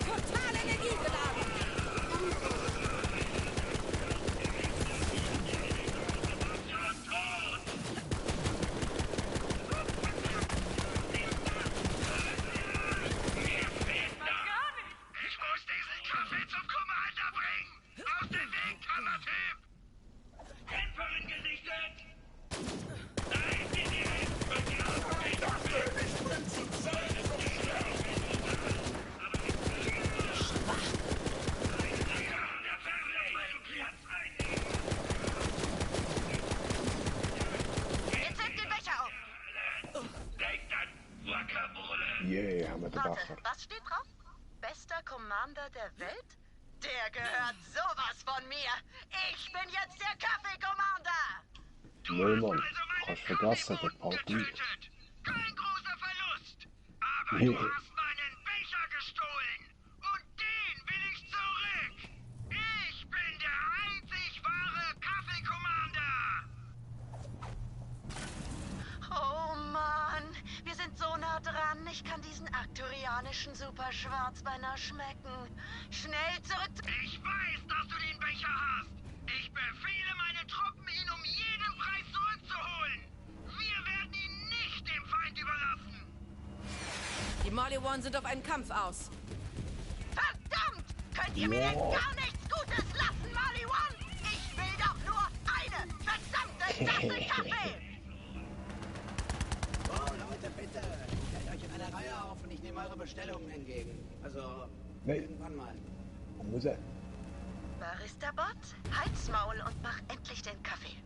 Total energiegeladen. Ich muss diesen Kaffee zum Commander bringen! Aus dem Weg, Kammertyp! Kämpferin gesichtet! Nein, die direkt bei dir! Ich dachte, ich bin zu Zeit! Jetzt hebt den Becher auf! Yeah, haben wir den Warte, Becher. was steht drauf? Bester Commander der Welt? Der gehört sowas von mir! Ich bin jetzt der Kaffee-Commander! Nö, Mann. Du kannst vergessen, der Paul Gui. Kein großer Verlust! Aber du hast meinen Becher gestohlen! Und den will ich zurück! Ich bin der einzig wahre Kaffee-Commander! Oh Mann, wir sind so nah dran. Ich kann diesen arkturianischen Superschwarz beinahe schmecken. Schnell zurück! Ich weiß, dass du den Becher hast! Ich befehle meine Truppen, ihn um jeden Preis zurückzuholen! Wir werden ihn nicht dem Feind überlassen! Die Maliwan sind auf einen Kampf aus. Verdammt! Könnt ihr mir denn gar nichts Gutes lassen, Maliwan? Ich will doch nur eine verdammte Tasse Kaffee! Oh, Leute, bitte. Stellt euch in einer Reihe auf und ich nehme eure Bestellungen entgegen. Also, irgendwann mal. Wo muss er? Barista Bot, halt's Maul und mach endlich den Kaffee.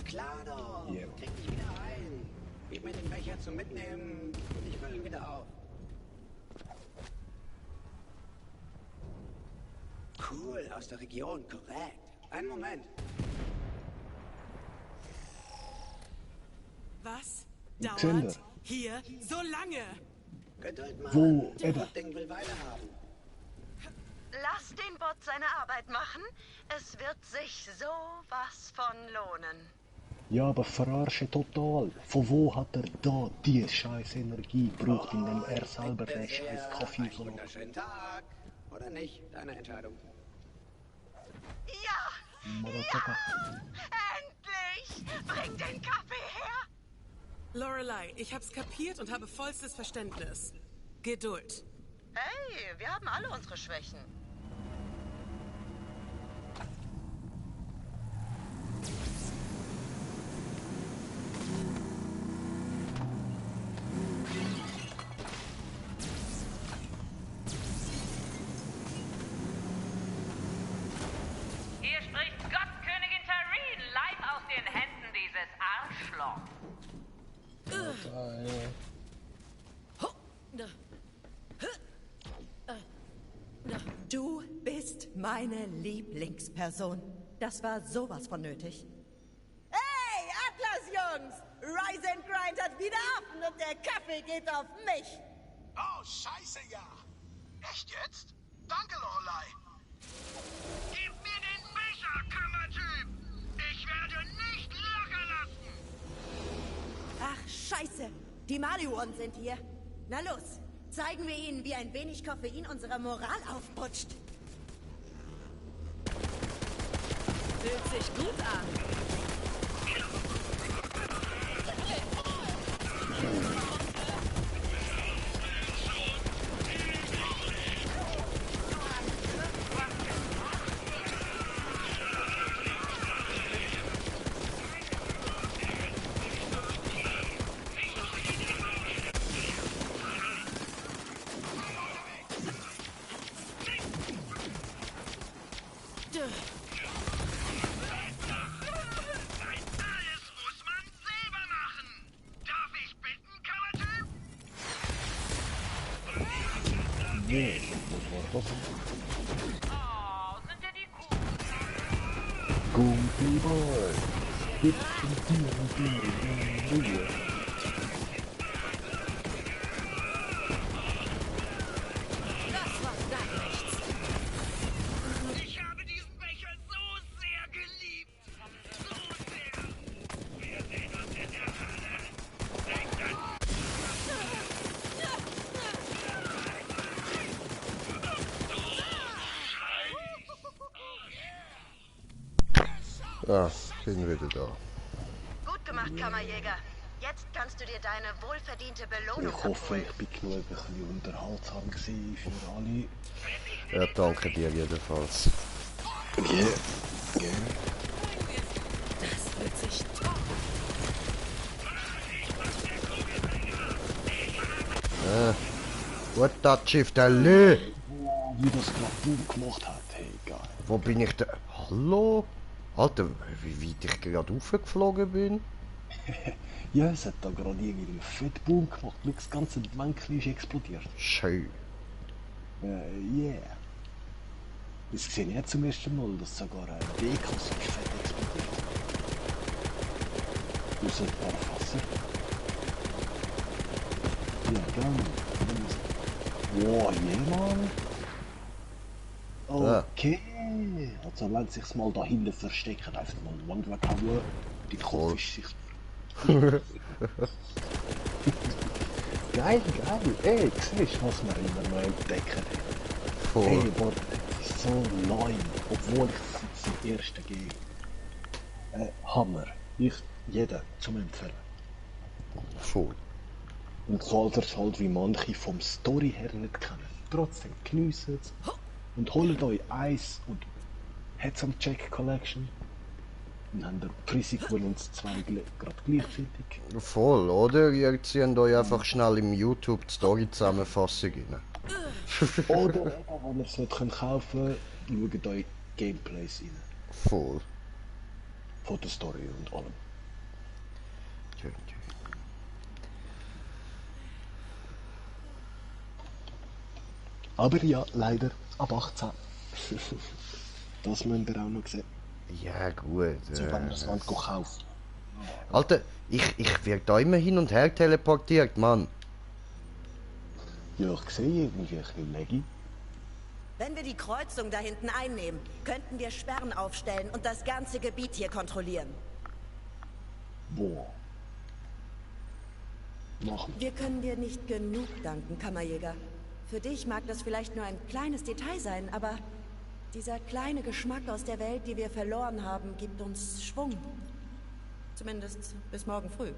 Klar doch. Yeah. Krieg dich wieder ein. Gib mir den Becher zum Mitnehmen und ich fülle ihn wieder auf. cool, aus der Region, korrekt. Einen Moment. Was Zender. dauert hier so lange? Geduld mal. Wo, Der Edda? Ding will weiterhaben. Lass den Bot seine Arbeit machen. Es wird sich sowas von lohnen. Ja, aber verarsche total. Von wo hat er da die scheiß Energie gebraucht, indem er selber den scheiß Kaffee Einen so wunderschönen Tag. Oder nicht? Deine Entscheidung. Ja! Motherfucker. Endlich! Bring den Kaffee her! Lorelei, ich hab's kapiert und habe vollstes Verständnis. Geduld. Hey, wir haben alle unsere Schwächen. Hier spricht Gottkönigin Tareen live aus den Händen dieses Arschlochs. Du bist meine Lieblingsperson. Das war sowas von nötig. Hey, Atlas-Jungs! Rise and Grind hat wieder offen und der Kaffee geht auf mich. Oh, scheiße, ja. Echt jetzt? Danke, Lorelei. Gib mir den Becher, Kammertyp. Ich werde nicht locker lassen. Ach, scheiße. Die Maliwan sind hier. Na los, zeigen wir ihnen, wie ein wenig Koffein unsere Moral aufputscht. Fühlt sich gut an. Nee, was war das? Gumpy Boy. Das war gar nichts. Ich habe diesen Becher so sehr geliebt. So sehr. Wir sehen uns in der Halle. Denk an. Ah, bin wieder da. Gut gemacht, Kammerjäger. Jetzt kannst du dir deine wohlverdiente Belohnung Ich hoffe, abholen. ich bin genug ein bisschen unterhaltsam gewesen für alle. Ja, danke dir jedenfalls. Yeah. Yeah. Das wird sich toll. What that Shift, alle? Wie das gerade Boom gemacht hat, hey, geil. Wo bin ich da? Hallo? Alter, wie weit ich gerade raufgeflogen bin? Ja, es hat da gerade irgendwie einen Fettboom gemacht. Schau, das ganze Bänkchen ist explodiert. Schön. Yeah. Das sehe ich jetzt zum ersten Mal, dass sogar ein Deko so fett explodiert. Außer ein paar Fasser. Ja, geil. Wow, yeah, Mann. Okay. Also wenn sich's mal da hinten verstecken, einfach mal die Wand weghauen, die Kopf ist sichtbar. Geil, geil. Ey, siehst du, was wir immer noch entdecken? Voll. Hey, boah, das ist so neu, obwohl ich es zum ersten gehe. Hammer. Jeder zum Empfehlen. Voll. Und sollt ihr es halt wie manche vom Story her nicht kennen. Trotzdem geniessen es und holt euch eins und hat some Check Collection. Dann habt ihr Pre-Sequel und das 2 gerade gleichzeitig. Voll, oder? Ihr zieht euch einfach schnell im YouTube die Story-Zusammenfassung rein. Oder eben, wenn ihr es nicht kaufen könnt, schaut euch Gameplays rein. Voll. Von der Story und allem. Aber ja, leider ab 18. Das müsst ihr auch noch sehen. Ja gut. So, wenn wir das Land kaufen. Alter, ich werde da immer hin und her teleportiert, Mann. Ja, ich sehe irgendwie ein bisschen laggy. Wenn wir die Kreuzung da hinten einnehmen, könnten wir Sperren aufstellen und das ganze Gebiet hier kontrollieren. Boah. Machen. Wir können dir nicht genug danken, Kammerjäger. Für dich mag das vielleicht nur ein kleines Detail sein, aber dieser kleine Geschmack aus der Welt, die wir verloren haben, gibt uns Schwung. Zumindest bis morgen früh.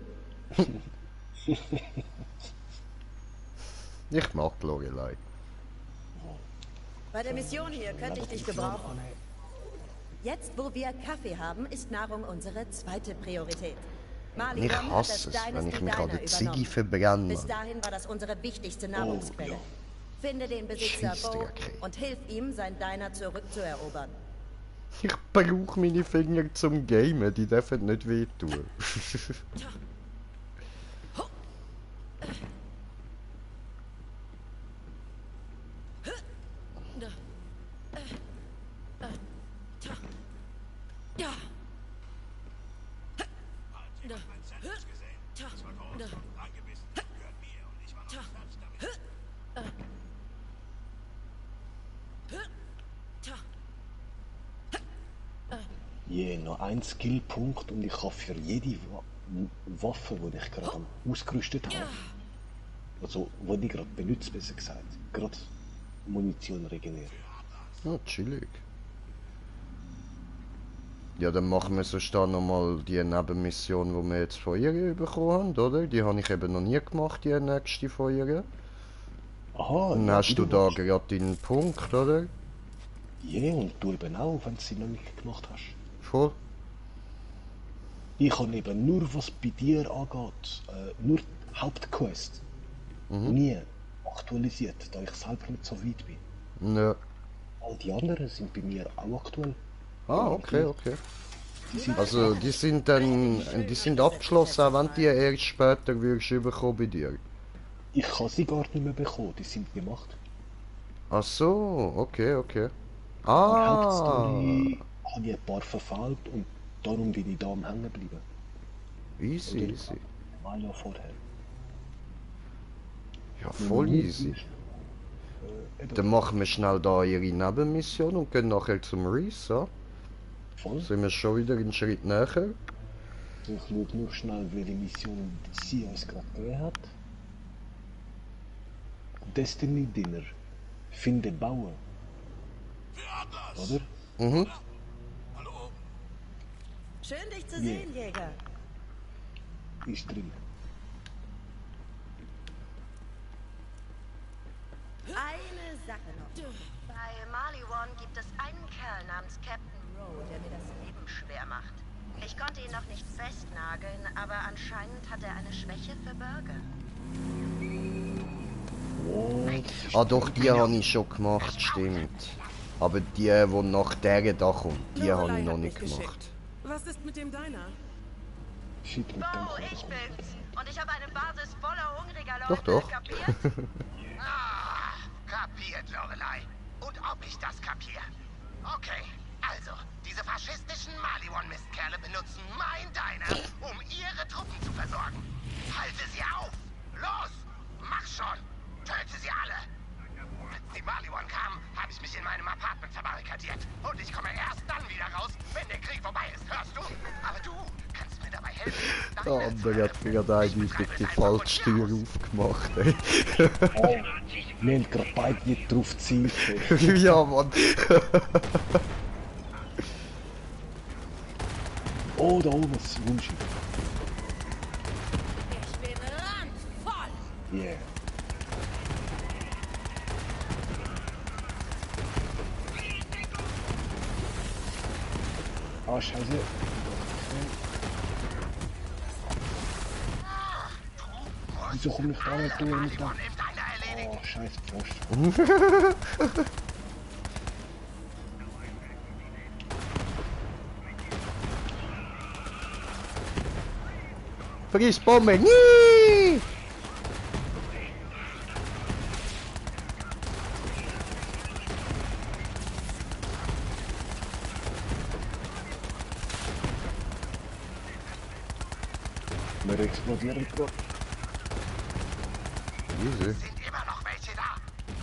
Ich mag Lorelei. Bei der Mission hier könnte ich dich gebrauchen. Jetzt, wo wir Kaffee haben, ist Nahrung unsere zweite Priorität. Ich hasse es, wenn ich mich an der Ziggy verbrenne. Bis dahin war das unsere wichtigste Nahrungsquelle. Finde den Besitzer Bo und hilf ihm, sein Diner zurückzuerobern. Ich brauche meine Finger zum Gamen, die dürfen nicht wehtun. Je, noch ein Skillpunkt und ich kann für jede Waffe, die ich gerade ausgerüstet habe, also die ich gerade benutze, besser gesagt, gerade Munition regenerieren. Ja, chillig. Ja, dann machen wir sonst da nochmal die Nebenmission, die wir jetzt von ihr bekommen haben, oder? Die habe ich eben noch nie gemacht, die nächste von ihr. Aha. Dann hast du da gerade deinen Punkt, oder? Ja, und du eben auch, wenn du sie noch nicht gemacht hast. Voll. Ich habe eben nur, was bei dir angeht, nur Hauptquest. Nie aktualisiert, da ich selber nicht so weit bin. Ja. All die anderen sind bei mir auch aktuell. Ah, okay, okay. Also die sind dann, die sind abgeschlossen, auch wenn die erst später würdest überkommen bei dir. Ich kann sie gar nicht mehr bekommen, die sind gemacht. Ach so, okay, okay. Die Hauptstory habe ich ein paar verfehlt und darum bin ich da am Hängen geblieben. Easy, easy. Ein Jahr vorher. Ja, voll easy. Dann machen wir schnell da ihre Nebenmission und gehen nachher zum Reese, ja? Voll. Sind wir schon wieder einen Schritt näher? Ich schaue nur schnell, welche Mission sie uns gerade gegeben hat. Destiny Dinner. Finde Bauer. Oder? Mhm. Schön, dich zu sehen, Jäger. Ist drin. Eine Sache noch. Bei Maliwan gibt es einen Kerl namens Captain Rowe, der mir das Leben schwer macht. Ich konnte ihn noch nicht festnageln, aber anscheinend hat er eine Schwäche für Burger. Ah doch, die habe ich schon gemacht, stimmt. Aber die nach der da kommt, die habe ich noch nicht gemacht. Was ist mit dem Diner? Shit, mit dem Oh, ich bin's. Und ich habe eine Basis voller hungriger Leute. Doch, doch. Kapiert? Kapiert, Lorelei. Und ob ich das kapiere? Okay, also, diese faschistischen Maliwan-Mistkerle benutzen mein Diner, um ihre Truppen zu versorgen. Halte sie auf! Los! Mach schon! Töte sie alle! Als die Maliwan kamen, habe ich mich in meinem Apartment verbarrikadiert. Und ich komme erst dann wieder raus, wenn der Krieg vorbei ist, hörst du? Aber du kannst mir dabei helfen. Der andere hat mir gerade eindeutig die Fallsteuer aufgemacht, ey. Oh, wir haben gerade beide nicht drauf gezielt. Ja, Mann. Oh, da oben ist Wunsch. Ich bin randvoll. Yeah. Ah, scheiße. Wieso komm ich da nicht durch? Oh, scheiße, Frosch. Vergiss Bombe! Nie! Wir explodieren gerade. Easy. Sind immer noch welche da.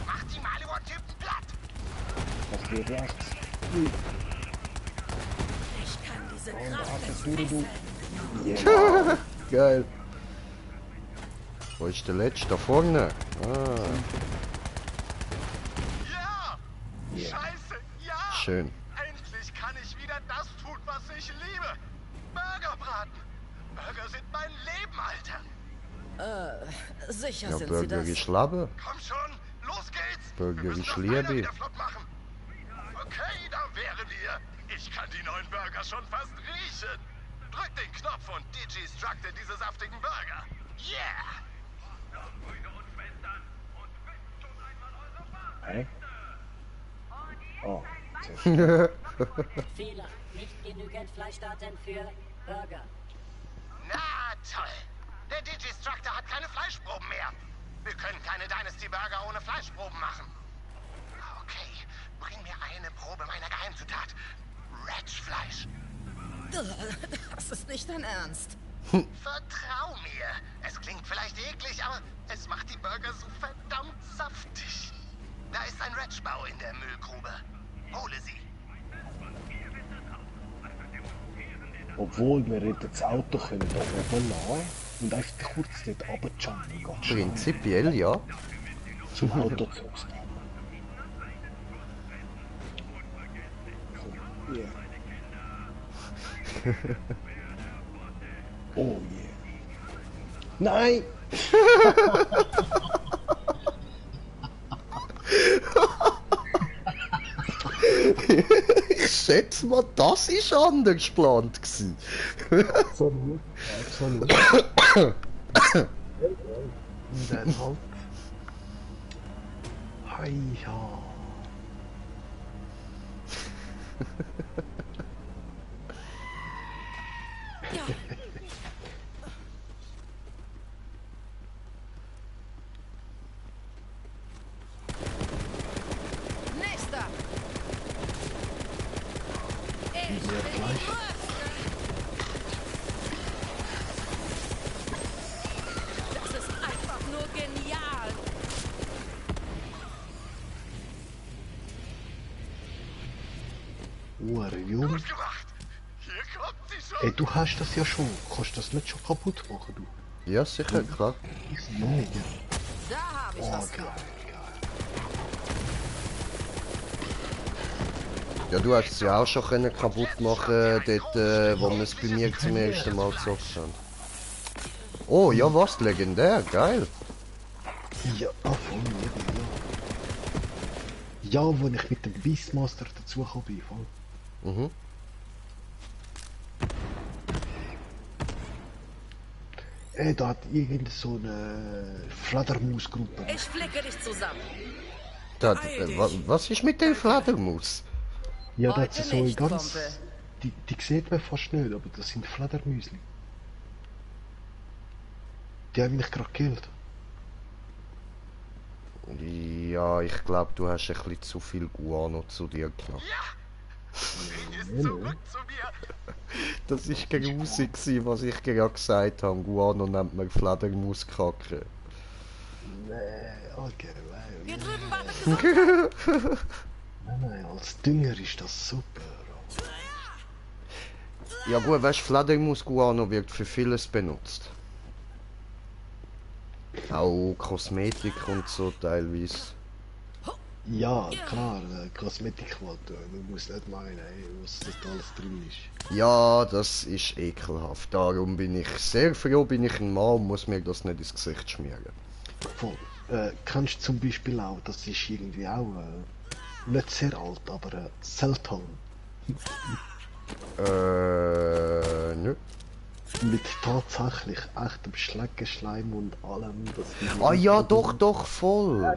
Macht die Maliwan-Typen platt. Das geht rechts. Ich kann diese Und Kraft du. Yeah. Geil. Wo ist der letzte? Da vorne. Ja! Scheiße, ja! Schön. Endlich kann ich wieder das tun, was ich liebe. Burger braten. Burger sind mein Leben, Alter. Sicher Ja, sind Burger sie das. ist Labe. Komm schon, los geht's. Burger Wir müssen ist noch einer Liebe. wieder flott machen. Okay, da wären wir. Ich kann die neuen Burger schon fast riechen. Drück den Knopf und Digi-Structe diese saftigen Burger. Yeah! Hä? Oh. Fehler. Nicht genügend Fleischdaten für Burger. Na toll. Der Digi-Structor hat keine Fleischproben mehr. Wir können keine Dynasty Burger ohne Fleischproben machen. Okay, bring mir eine Probe meiner Geheimzutat. Ratchfleisch. Das ist nicht dein Ernst. Vertrau mir. Es klingt vielleicht eklig, aber es macht die Burger so verdammt saftig. Da ist ein Ratchbau in der Müllgrube. Hole sie. Obwohl wir hätten das Auto können da oben lassen und einfach kurz dort runterjumpen. Prinzipiell ja. Zum Auto zurück. So, yeah. Oh yeah. Nein! Ich schätze mal, das war anders geplant gewesen. Absolut. Absolut. Und dann halt. Heia. Nächster! Das ist einfach nur genial! Jung. Gut gemacht. Hier kommt sie schon. Ey, du hast das ja schon. Kannst du das nicht schon kaputt machen, du? Ja, sicher, klar. Ich nicht. Da habe ich Oh, was. geil. Ja, du hast es ja auch schon können kaputt machen, dort, wo wir es bei mir zum ersten Mal gezockt haben. Oh, ja, was? Legendär, geil. Ja, voll, ja. Ja, wo ich mit dem Beastmaster dazugekommen bin, voll. Mhm. Ey, da hat irgend so eine Fledermausgruppe. Ich flicke dich zusammen. Was ist mit der Fledermaus? Ja, da hat sie Heute so ein nicht, ganz... Kumpel. Die sieht man fast nicht, aber das sind Fledermäusli. Die haben mich gerade gekillt. Ja, ich glaube, du hast ein bisschen zu viel Guano zu dir genommen. Das war grusig, was ich gerade gesagt habe. Guano nennt man Fledermauskacke. Nee, okay, Hier drüben wartet nein, als Dünger ist das super. Ja gut, weißt du, Fledermaus-Guano wird für vieles benutzt. Auch Kosmetik und so teilweise. Ja, klar, Kosmetik wollte. Man muss nicht meinen, was das alles drin ist. Ja, das ist ekelhaft. Darum bin ich sehr froh, bin ich ein Mann und muss mir das nicht ins Gesicht schmieren. Voll. Kannst zum Beispiel auch, das ist irgendwie auch nicht sehr alt, aber Selton. Nö. Mit tatsächlich echtem Schleckenschleim und allem. Ah ja, doch, voll.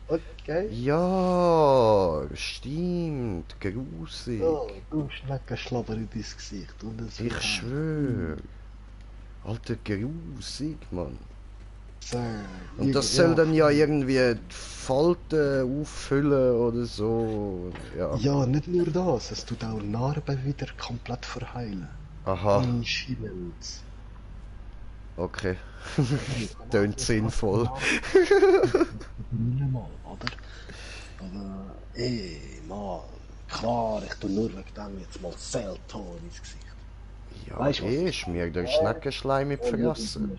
Okay. Ja, stimmt, grusig. Oh, du Schneckenschlabber in dein Gesicht. Und es Ich schwöre. Alter, grusig, Mann. So, Und das soll dann ja irgendwie die Falten auffüllen oder so. Ja. Ja, nicht nur das, es tut auch Narben wieder komplett verheilen. Aha. Anscheinend. Okay. Tönt sinnvoll. Mal, oder? Aber, Mann, klar, ich tu nur wegen dem jetzt mal Feldtor ins Gesicht. Ja, weißt, ist mir der Schneckenschleim mit Fressen.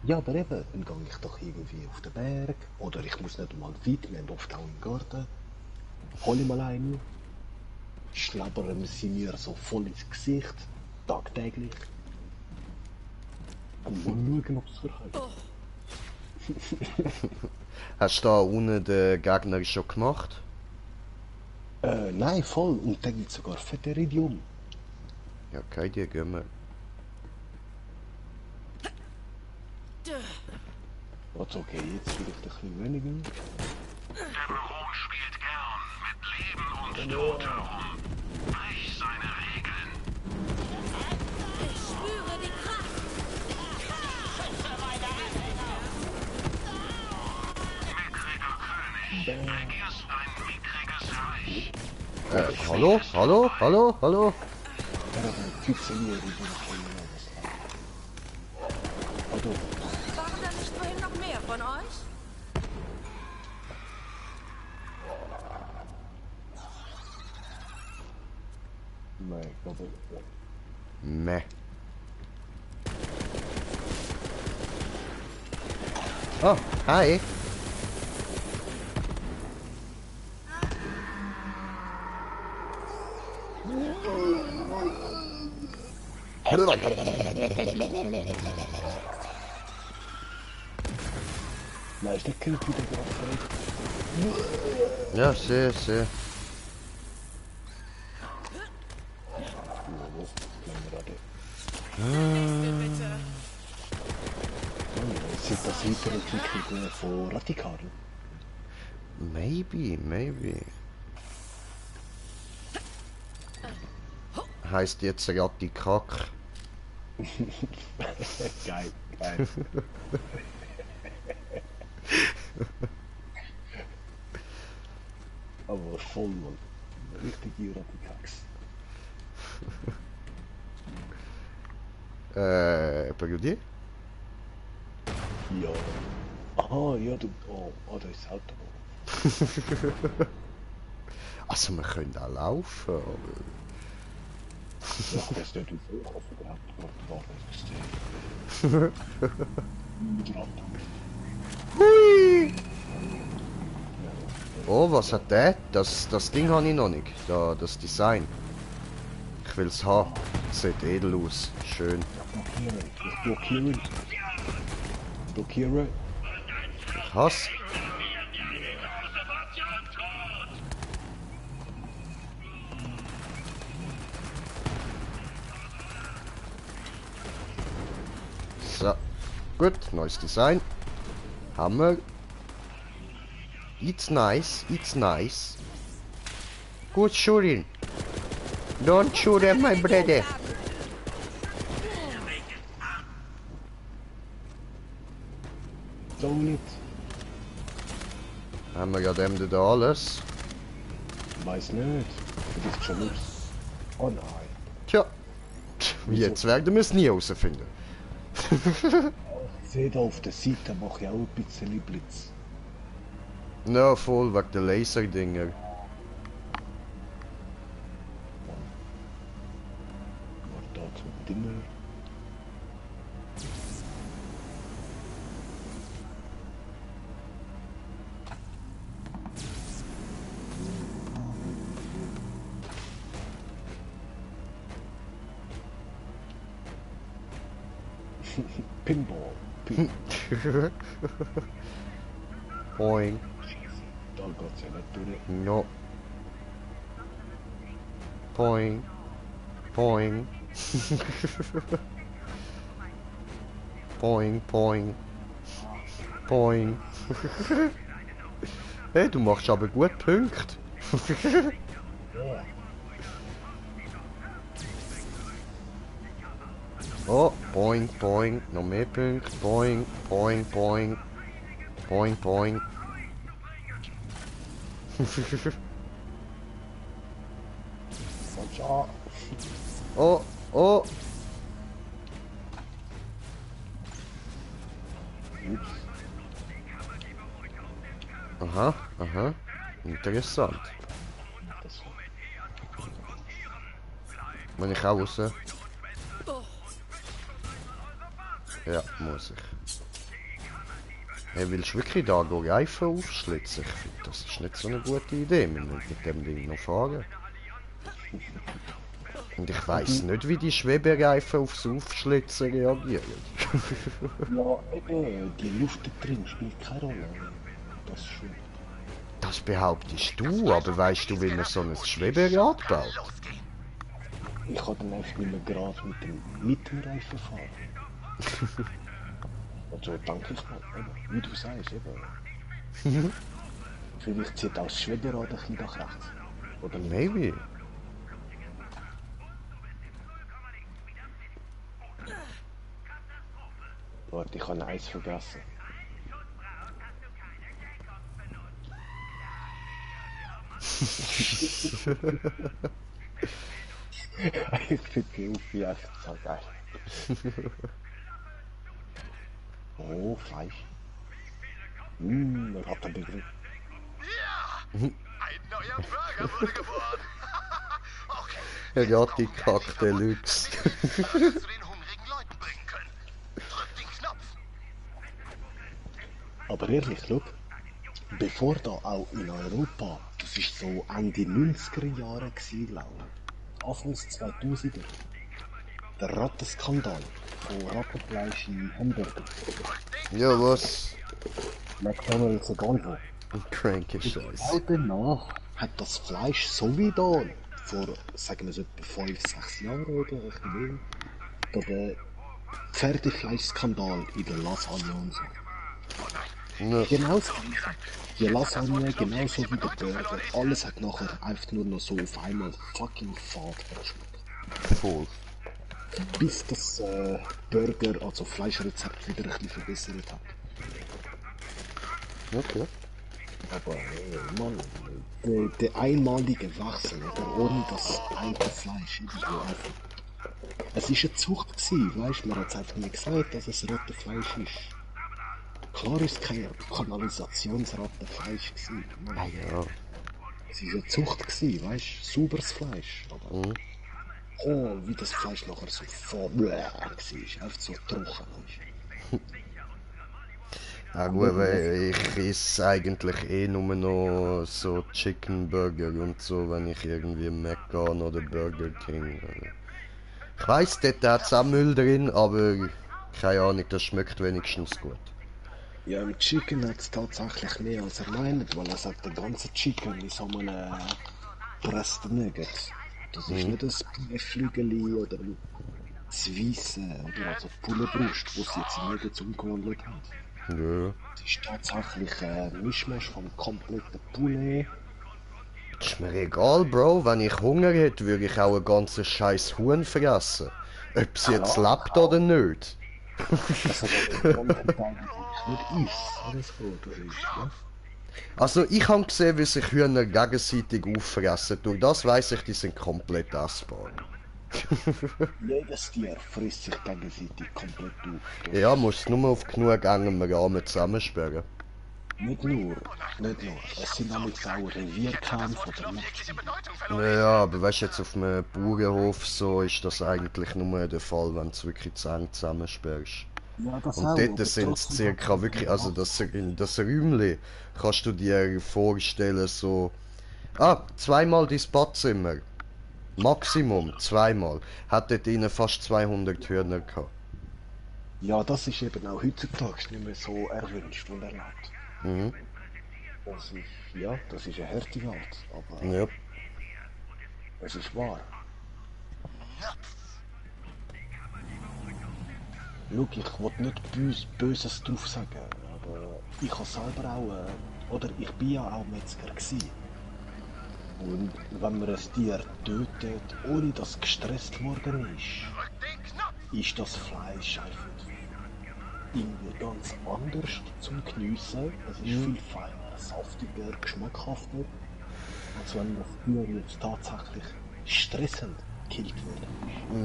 Ja, aber eben, dann gehe ich doch irgendwie auf den Berg, oder ich muss nicht mal weit, wir haben oft auch im Garten. Hol ich mal einen, schlabbern sie mir so voll ins Gesicht, tagtäglich. Und mal schauen, ob es verhält. Hast du da unten den Gegner schon gemacht? Nein, voll. Und da gibt es sogar Fetteridium. Ja, keine Idee, gehen wir. Also okay, jetzt vielleicht ein bisschen weniger. Der Baron spielt gern mit Leben und Tod herum. Brich seine Regeln. Ich spüre die Kraft. Mickriger König, regierst ein mickriges Reich. Hallo? Hallo? Hallo? Hallo? Waren da nicht vorhin noch mehr von euch? Nein, aber... Meh. Oh, hi. Nein, ist der Kind wieder drauf. Ja, sehr, sehr. Sind das Weiterentwicklungen von Radikalen? Maybe, maybe. Heißt jetzt Radikak. Geil, geil. Aber voll, Mann. Richtige Radikaks. Parodie? Ja. Aha, ja, du... Oh, da ist das Auto. Also, wir können auch laufen, aber... Ja, das ist nicht so, ich hoffe überhaupt gerade Hui! Oh, was hat der? Das Ding habe ich noch nicht. Das Design. Ich will es haben. Sieht edel aus. Schön. Blockieren. Blockieren. Ich hasse. So. Gut, neues Design. Hammer. It's nice, it's nice. Good shooting. Don't shoot at my brother. So nicht. Haben wir ja dem da alles? Weiß nicht. Das ist schon los. Oh nein. Tja. Jetzt werden wir es nie herausfinden. Ich sehe da auf der Seite, mache ich auch ein bisschen Blitz. Na, voll wegen der Laserdinger. Da zum Dinger. Pinball. Boing. Da geht's ja nicht durch. No. Boing. Boing. Boing, boing. Boing. Hey, du machst aber gut Punkte. Oh, boing, boing. Noch mehr Punkte. Boing, boing, boing. Boing, boing. Oh, oh. Aha, aha. Interessant. Wenn ich auch raus? Ja, muss ich. Hey, willst du wirklich da Reifen aufschlitzen? Ich finde, das ist nicht so eine gute Idee. Wir müssen mit dem Ding noch fahren. Und ich weiss nicht, wie die Schwebereifen aufs Aufschlitzen reagieren. Ja, eben, die Luft da drin spielt keine Rolle. Das schon. Das behauptest du, aber weißt du, wie man so ein Schweberad baut? Ich kann dann einfach nicht mehr gerade mit dem Mittelreifen fahren. Also danke ich mal, eben, wie du sagst, eben. Vielleicht zieht auch das Schweberad ein bisschen nach rechts. Oder nicht? Maybe. Warte, ich habe eins vergessen. Ich finde Goofy einfach so geil. Oh, Fleisch. Rattenbegriff. Ja! Ein neuer Burger wurde geboren! Okay. Rattikack Deluxe. Zu den hungrigen Leuten bringen können. Drück den Knopf! Aber ehrlich, schau, bevor da auch in Europa, das ist so Ende 90er Jahre gewesen, glaube ich, Anfangs 2000er, der Rattenskandal von Rattenfleisch in Hamburger. Ja, was? McDonald's, egal wo. Cranky Scheiße. Genau danach hat das Fleisch so wie da, vor, sagen wir so etwa 5-6 Jahren oder ein bisschen mehr, der Pferdefleischskandal in der Lasagne und so. Ja. Genau so. Die Lasagne, genauso wie der Burger, alles hat nachher einfach nur noch so auf einmal fucking fad geschmeckt. Voll. Bis das Burger, also Fleischrezept wieder ein bisschen verbessert hat. Okay. Aber Mann, der einmalige Wechsel, oder ohne das alte Fleisch irgendwo einfach. Es war eine Zucht gewesen, weißt du, man hat es einfach nicht gesagt, dass es Rattenfleisch ist. Klar ist kein Kanalisationsrattenfleisch gewesen. Ah ja. Es war eine Zucht gewesen, weißt du, sauberes Fleisch. Aber oh, wie das Fleisch nachher so voll war, einfach so trocken, weißt du. Ja gut, weil ich esse eigentlich eh nur noch so Chicken Burger und so, wenn ich irgendwie Mcdonald's oder Burger King. Ich weiss, dort hat es auch Müll drin, aber keine Ahnung, das schmeckt wenigstens gut. Ja, im Chicken hat es tatsächlich mehr als er meint, weil er sagt, der ganze Chicken ist so eine Pressed Nugget. Das ist nicht ein Flügeli oder das Weisse oder also Pullebrust, wo sie jetzt in Nuggets umgewandelt haben. Ja. Das ist tatsächlich ein Mischmasch vom kompletten Poulet. Ist mir egal, Bro. Wenn ich Hunger hätte, würde ich auch ein ganzes scheiß Huhn fressen. Ob es jetzt lebt oder nicht. Also ich habe gesehen, wie sich Hühner gegenseitig auffressen. Durch das weiss ich, die sind komplett essbar. Jedes Tier frisst sich gegenseitig komplett auf. Ja, musst nur auf genug engem Rahmen zusammensperren. Nicht nur. Es sind nämlich auch Revierkämpfe von der Nacht. Ja, aber weißt du, jetzt auf einem Bauernhof so ist das eigentlich nur der Fall, wenn du wirklich zu eng zusammensperrst. Ja, das und auch, dort sind es circa wirklich, also das Räumchen kannst du dir vorstellen so, zweimal dein Badzimmer, Maximum, zweimal, hat dort innen fast 200 Hühner gehabt. Ja, das ist eben auch heutzutage nicht mehr so erwünscht und erlaubt. Mhm. Das ist eine harte Welt, aber ja. Es ist wahr. Schau, ich will nicht Böses drauf sagen, aber ich habe selber auch, oder ich bin ja auch Metzger gewesen. Und wenn man ein Tier tötet, ohne dass es gestresst worden ist das Fleisch einfach irgendwie ganz anders zum Geniessen. Es ist viel feiner, saftiger, geschmackhafter, als wenn das Tier jetzt tatsächlich stressend gekillt worden.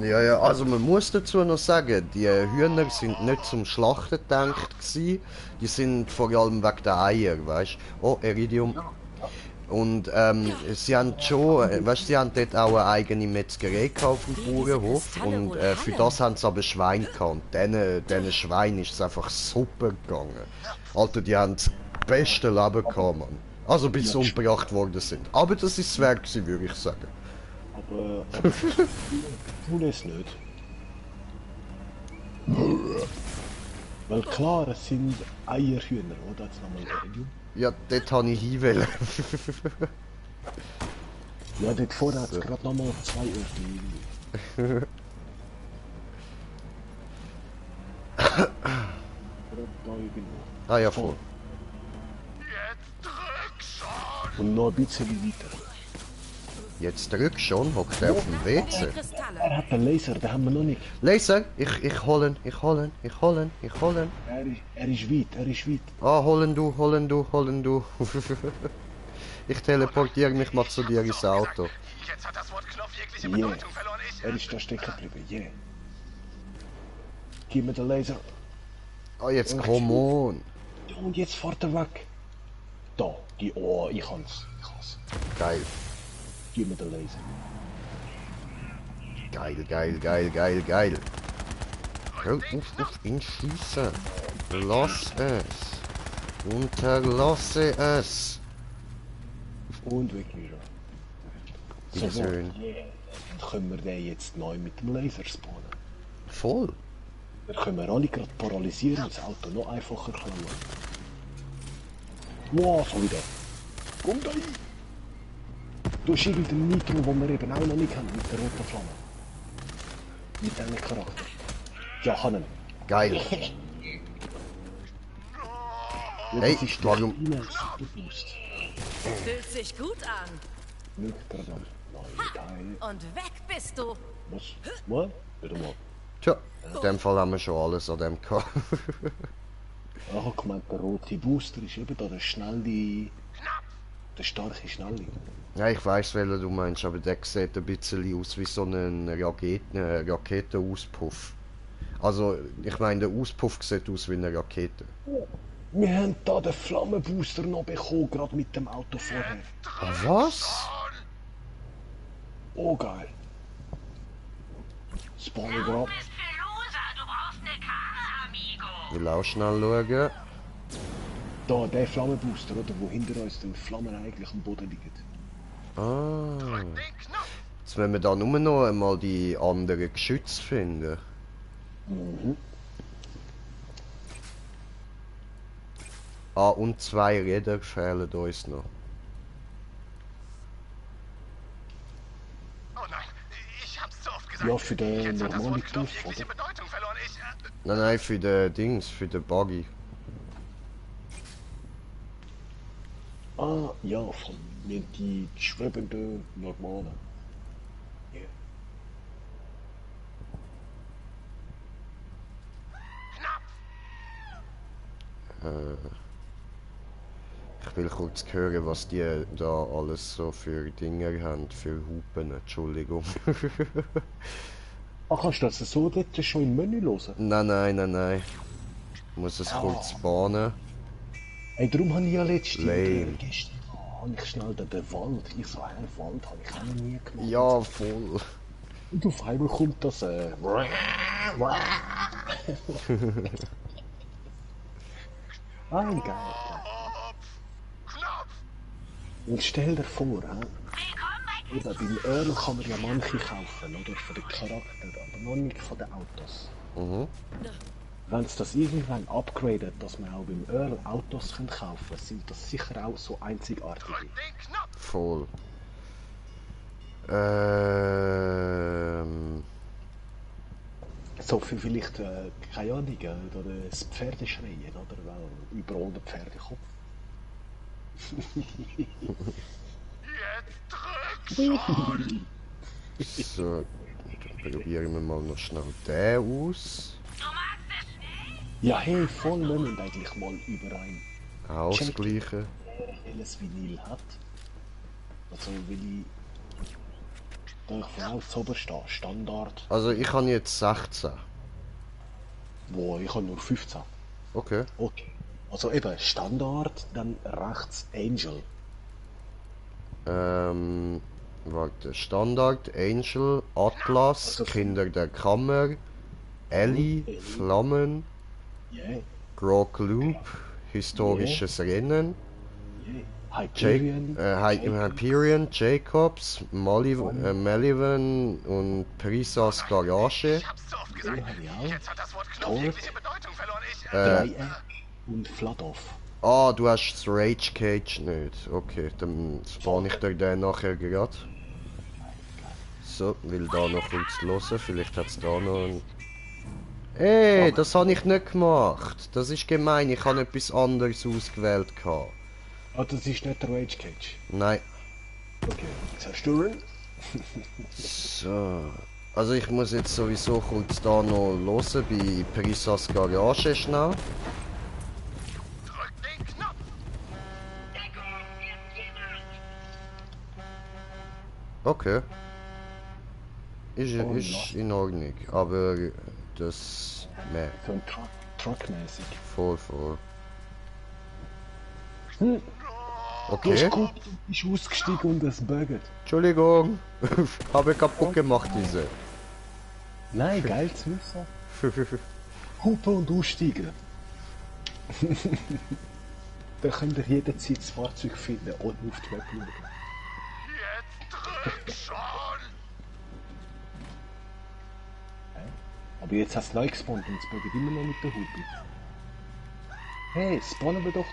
Ja, also man muss dazu noch sagen, die Hühner sind nicht zum Schlachten gedacht gewesen. Die sind vor allem wegen der Eier, weißt du? Oh, Iridium. Und sie haben schon, weißt du, sie haben dort auch eine eigene Metzgerei auf dem Bauernhof. Und für das haben sie aber Schwein gehabt. Und diesen Schwein ist es einfach super gegangen. Alter, die haben das beste Leben gehabt, Mann. Also bis sie umgebracht worden sind. Aber das ist das Werk, würde ich sagen. Aber tun es nicht. Weil klar, es sind Eierhühner, oder? Jetzt nochmal Iridium. Ja, dort habe ich hinwählen. Ja, dort vorne hat es gerade nochmal 2 Öffnungen. Ah ja, voll. Und noch ein bisschen weiter. Jetzt drück schon, hockt er auf dem WC. Er hat einen Laser, den haben wir noch nicht. Laser? Ich holen. Er ist weit. Ah, holen du. Ich teleportiere mich mal zu dir ins Auto. Jetzt hat das Wort Knopf jegliche Yeah. Bedeutung verloren. Er ist da stecken geblieben, yeah. Gib mir den Laser. Ah, jetzt come on. Und jetzt fährt er weg. Da, oh, ich kann's. Geil. Gib mir den Laser. Geil. Hör auf ihn schießen. Lass es. Unterlasse es. Und weg wieder. Wie schön. Dann können wir den jetzt neu mit dem Laser spawnen. Voll. Dann können wir alle gerade paralysieren und das Auto noch einfacher klauen. Wow, so wieder. Komm da rein! Du hast irgendeinen Nitro, den wir eben auch noch nicht haben, mit der roten Flamme. Mit diesem Charakter. Ja, Hannen. Geil. Hey, warum? Fühlt sich gut an. Und weg bist du. Was? Wieder mal. Tja, in dem Fall haben wir schon alles an dem gehabt. Ich habe gemeint, der rote Booster ist eben da der schnelle... Der starke Schnelle. Ja, ich weiss, welchen du meinst, aber der sieht ein bisschen aus wie so ein Raketenauspuff. Also, ich meine, der Auspuff sieht aus wie eine Rakete. Wir haben da den Flammenbooster noch bekommen, gerade mit dem Auto vorher. Was? Oh, geil. Spawn gerade. Ich will auch schnell schauen. Da, der Flammenbooster, oder? Wo hinter uns die Flammen eigentlich am Boden liegen. Ah. Jetzt müssen wir da nur noch einmal die anderen Geschütze finden. Mhm. Ah, und 2 Räder fehlen uns noch. Oh nein, ich hab's zu oft gesagt. Ja, für den normalen Knopf, oder? Bedeutung verloren. Nein, für den Dings, für den Buggy. Ah, ja, von die schwebenden normalen. Ich will kurz hören, was die da alles so für Dinger haben, für Hupen, Entschuldigung. Ach, kannst du das so dort schon im Menü hören? Nein. Ich muss es kurz bahnen. Ey, darum habe ich ja letztens gestern habe ich schnell den Wald. Ich so, hey, Wald habe ich auch noch nie gemacht. Ja, voll. Und auf einmal kommt das Ah, geil. Und stell dir vor, oder beim Earl kann man ja manche kaufen, oder? Von den Charakteren, aber noch nicht von den Autos. Mhm. Wenn es das irgendwann upgradet, dass man auch beim Earl Autos kaufen kann, sind das sicher auch so einzigartige. Voll. So viel vielleicht, keine Ahnung, oder das Pferdeschreien, oder? Weil überall der Pferdekopf. So, probieren wir mal noch schnell den aus. Ja, hey, voll, wir müssen eigentlich mal überein Ausgleichen. Welches Vinyl hat. Also, will ich... Da ich von alles oben stehe, Standard. Also ich habe jetzt 16. Boah, ich habe nur 15. Okay. Okay. Also eben, Standard, dann rechts Angel. Warte, Standard, Angel, Atlas, Also, Kinder der Kammer, Ellie, Flammen, Yeah. Grog Loop, historisches Rennen, Hyperion, Hyperion, Jacobs, Malivan und Prisas Garage. Jetzt hat das Wort Knopf jegliche Bedeutung verloren. Dreieck und Fladoff. Ah, du hast das Rage Cage nicht. Okay, dann spawn ich dir den nachher gerade. So, will da noch kurz hören. Vielleicht hat es da noch ein... Ey, das habe ich nicht gemacht. Das ist gemein, ich habe etwas anderes ausgewählt. Ah, das ist nicht der Rage Cage? Nein. Okay, zerstören. So. Also ich muss jetzt sowieso kurz da noch hören bei Prisas Garage schnell. Okay. Ist in Ordnung, aber das... Ne. So ein Truck-mäßig. Voll. Okay. Du hast gut, du bist ausgestiegen und es buggt. Entschuldigung, habe kaputt gemacht diese. Nein, geil zu wissen. Hupen und aussteigen. Dann könnt ihr jederzeit das Fahrzeug finden, ohne auf die Web schauen. Drück schon! Aber jetzt hast du neu gespawnt und es buggt immer noch mit der Hupe. Hey, spawnen wir doch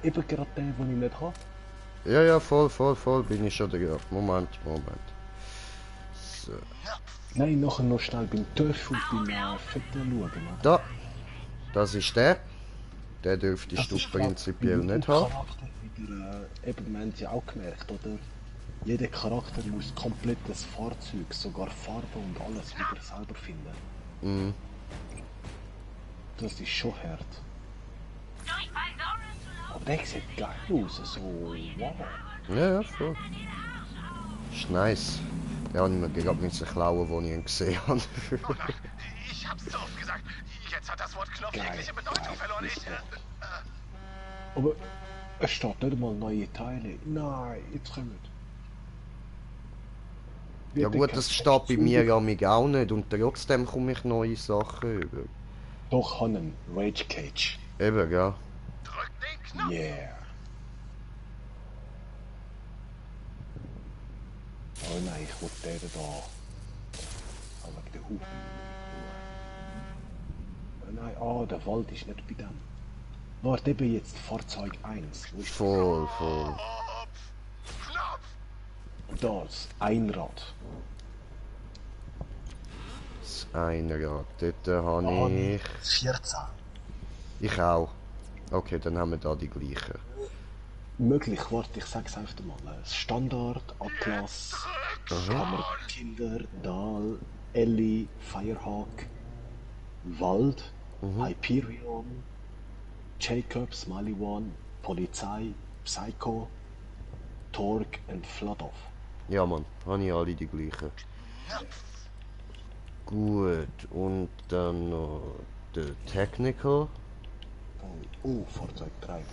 eben gerade den, den ich nicht habe. Ja, voll, bin ich schon da. Moment. So. Nein, nachher noch schnell beim Töff und beim Fetter schauen. Da, das ist der. Den dürftest du prinzipiell nicht haben. Eben, wir haben es ja auch gemerkt, oder? Jeder Charakter muss komplett das Fahrzeug, sogar Farbe und alles wieder selber finden. Mhm. Das ist schon hart. Aber der sieht geil aus, so wow. Ja, voll. Ist nice. Ja, ich mir gerade mit klauen, wo ich ihn gesehen habe. Ich hab's so oft gesagt. Jetzt hat das Wort Knopf jegliche Bedeutung verloren. Aber es steht nicht mal neue Teile. Nein, jetzt kommen wir. Ja gut, das steht bei mir ja auch nicht und trotzdem komme ich neue Sachen über. Doch, Hannen, Rage Cage. Eben, ja. Yeah. Oh nein, ich wollte den da. Aber wegen der Hupen. Oh nein, der Wald ist nicht bei dem. Warte, eben jetzt Fahrzeug 1. Voll. Und das Einrad. Das Einrad, dort habe ich... 14. Ich auch. Okay, dann haben wir da die gleichen. Möglich, warte, ich sag's einfach mal. Standard, Atlas, Kammer Kinder, Dahl, Ellie, Firehawk, Wald, Hyperion, Jacobs, Maliwan, Polizei, Psycho, Torque und Fladoff. Ja Mann, habe ich alle die gleichen. Gut, und dann noch der Technical. Oh, Fahrzeug 3, warte.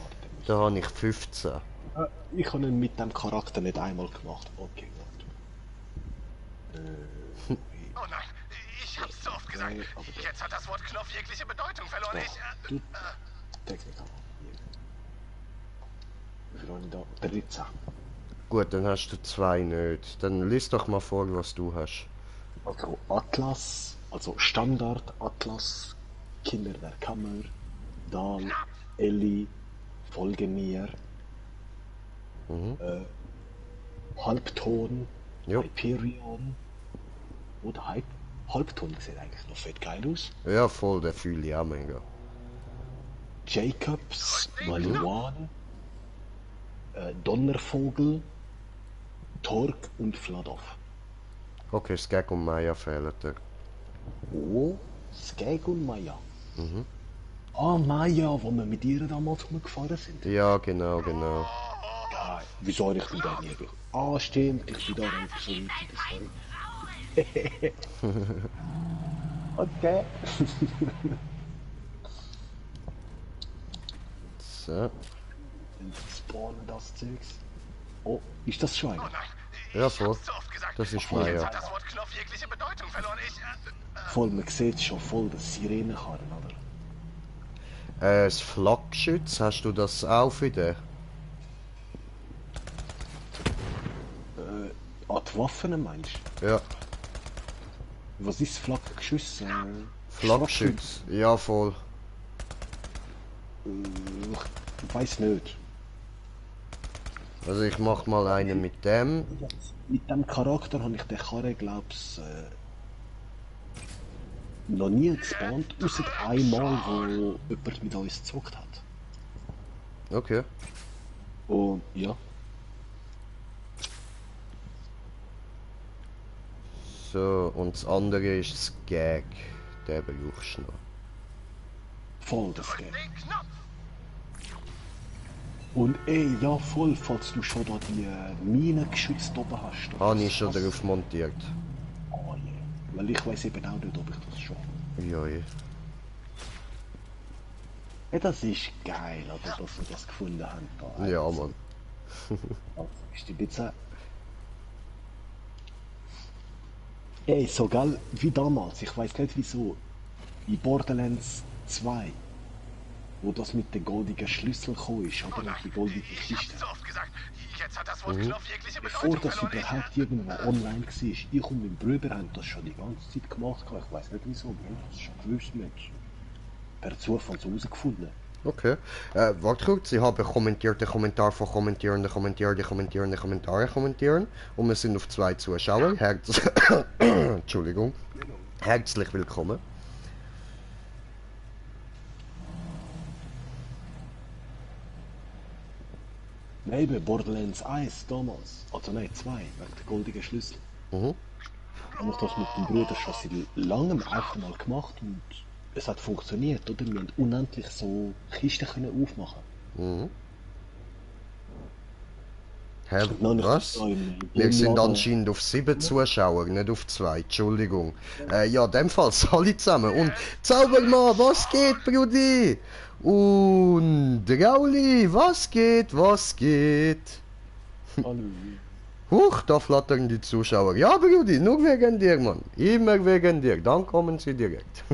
Da habe ich 15. Ich habe ihn mit dem Charakter nicht einmal gemacht. Okay, warte. Oh nein, ich hab's so oft gesagt. Jetzt hat das Wort Knopf jegliche Bedeutung verloren. Techniker. Wie viel habe ich da? 13. Gut, dann hast du 2 nicht. Dann lies doch mal vor, was du hast. Also Atlas, also Standard Atlas, Kinder der Kammer, Dahl, Ellie, Folge mir, Halbton, Hyperion oder Halbton sieht eigentlich noch fett geil aus. Ja voll, der fühle ich auch mega. Jacobs, Maliwan, Donnervogel, Torque und Fladoff. Okay, Skag und Maya fehlen dir. Oh, Skag und Maya. Ah, Maya, wo wir mit ihr damals rumgefahren sind. Ja, genau. Geil. Wieso habe ich denn da nie bekommen? Ah, stimmt, ich bin da nicht so weit in der Story. Okay. So. Spawnen das Zeugs. Oh, ist das Schwein? Ja, voll. Das ist Maya. Voll, man sieht schon voll das Sirenenkarren, oder? Das Flakgeschütz, hast du das auch für dich? An die Waffen meinst du? Ja. Was ist Flakgeschütz? Flakgeschütz, ja voll. Ich weiß nicht. Also ich mach mal einen mit dem. Mit dem Charakter habe ich den Karre, glaub's, noch nie gespawnt, außer einmal, wo jemand mit uns gezockt hat. Okay. Und ja. So, und das andere ist das Gag. Den brauchst du noch. Voll das Gag. Und ey, ja voll, falls du schon da die Minengeschütze oben hast. Habe ich schon drauf montiert. Oh je. Weil ich weiß eben auch nicht, ob ich das schon. Ja, je. Ja, das ist geil, oder, dass wir das gefunden haben. Da. Ja, Mann. Also, ist die bitte. Ey, so geil wie damals, ich weiß nicht wieso, in Borderlands 2, wo das mit den goldigen Schlüssel gekommen ist, oder mit die goldige Kiste. Bevor das überhaupt irgendwo online war, ich und mein Bruder haben das schon die ganze Zeit gemacht, ich weiß nicht wieso, wir haben das schon gewusst, Mensch. Per Zufall so herausgefunden. Okay. Warte kurz, ich habe kommentiert, den Kommentar von kommentieren. Und wir sind auf 2 Zuschauer. Entschuldigung. Herzlich willkommen. Nein, Borderlands 1 damals. Also nein, 2, wegen der goldigen Schlüssel. Mhm. Habe ich das mit dem Bruder schon seit langem einfach mal gemacht und es hat funktioniert, oder? Wir haben unendlich so Kisten können aufmachen. Mhm. Hä, was? Wir sind anscheinend auf 7 Zuschauer, nicht auf 2. Entschuldigung. Ja, in dem Fall alle zusammen. Und Zaubermann, was geht, Brudi? Und Rauli, was geht, was geht? Hallo. Huch, da flattern die Zuschauer. Ja, Brudi, nur wegen dir, Mann. Immer wegen dir. Dann kommen sie direkt.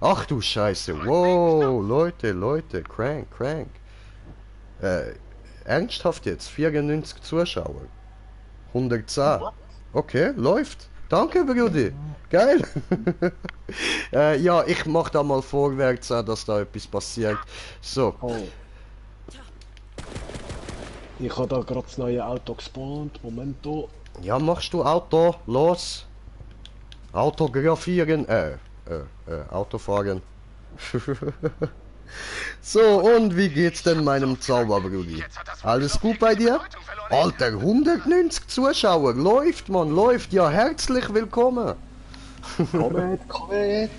Ach du Scheiße. Wow, Leute. Crank. Ernsthaft jetzt? 94 Zuschauer. 110. Okay, läuft. Danke, Brudi. Geil. Ja, ich mach da mal vorwärts, dass da etwas passiert. So. Oh. Ich habe da gerade das neue Auto gespawnt. Momento. Ja, machst du Auto? Los. Autografieren. Autofahren. So, und wie geht's denn meinem Zauberbrudi? Alles gut bei dir? Alter, 190 Zuschauer. Läuft, Mann, läuft. Ja, herzlich willkommen. Kommt.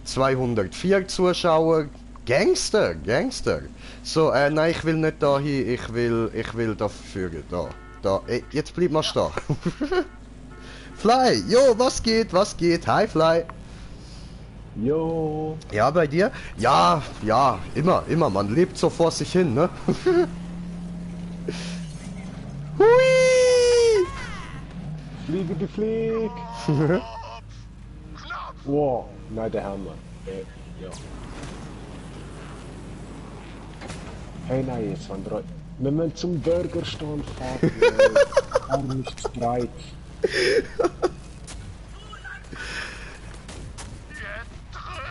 204 Zuschauer. Gangster. So, nein, ich will nicht da hin. Ich will dafür. Da. Jetzt bleib mal stehen. Fly, jo, was geht? Hi, Fly. Jo. Ja, bei dir? Ja, immer, man lebt so vor sich hin, ne? Hui! Flieg. Wow, nein, der Hammer. Ja. Hey, nein, jetzt waren 3. Wir müssen zum Burgerstand fahren. Arm ist zu breit.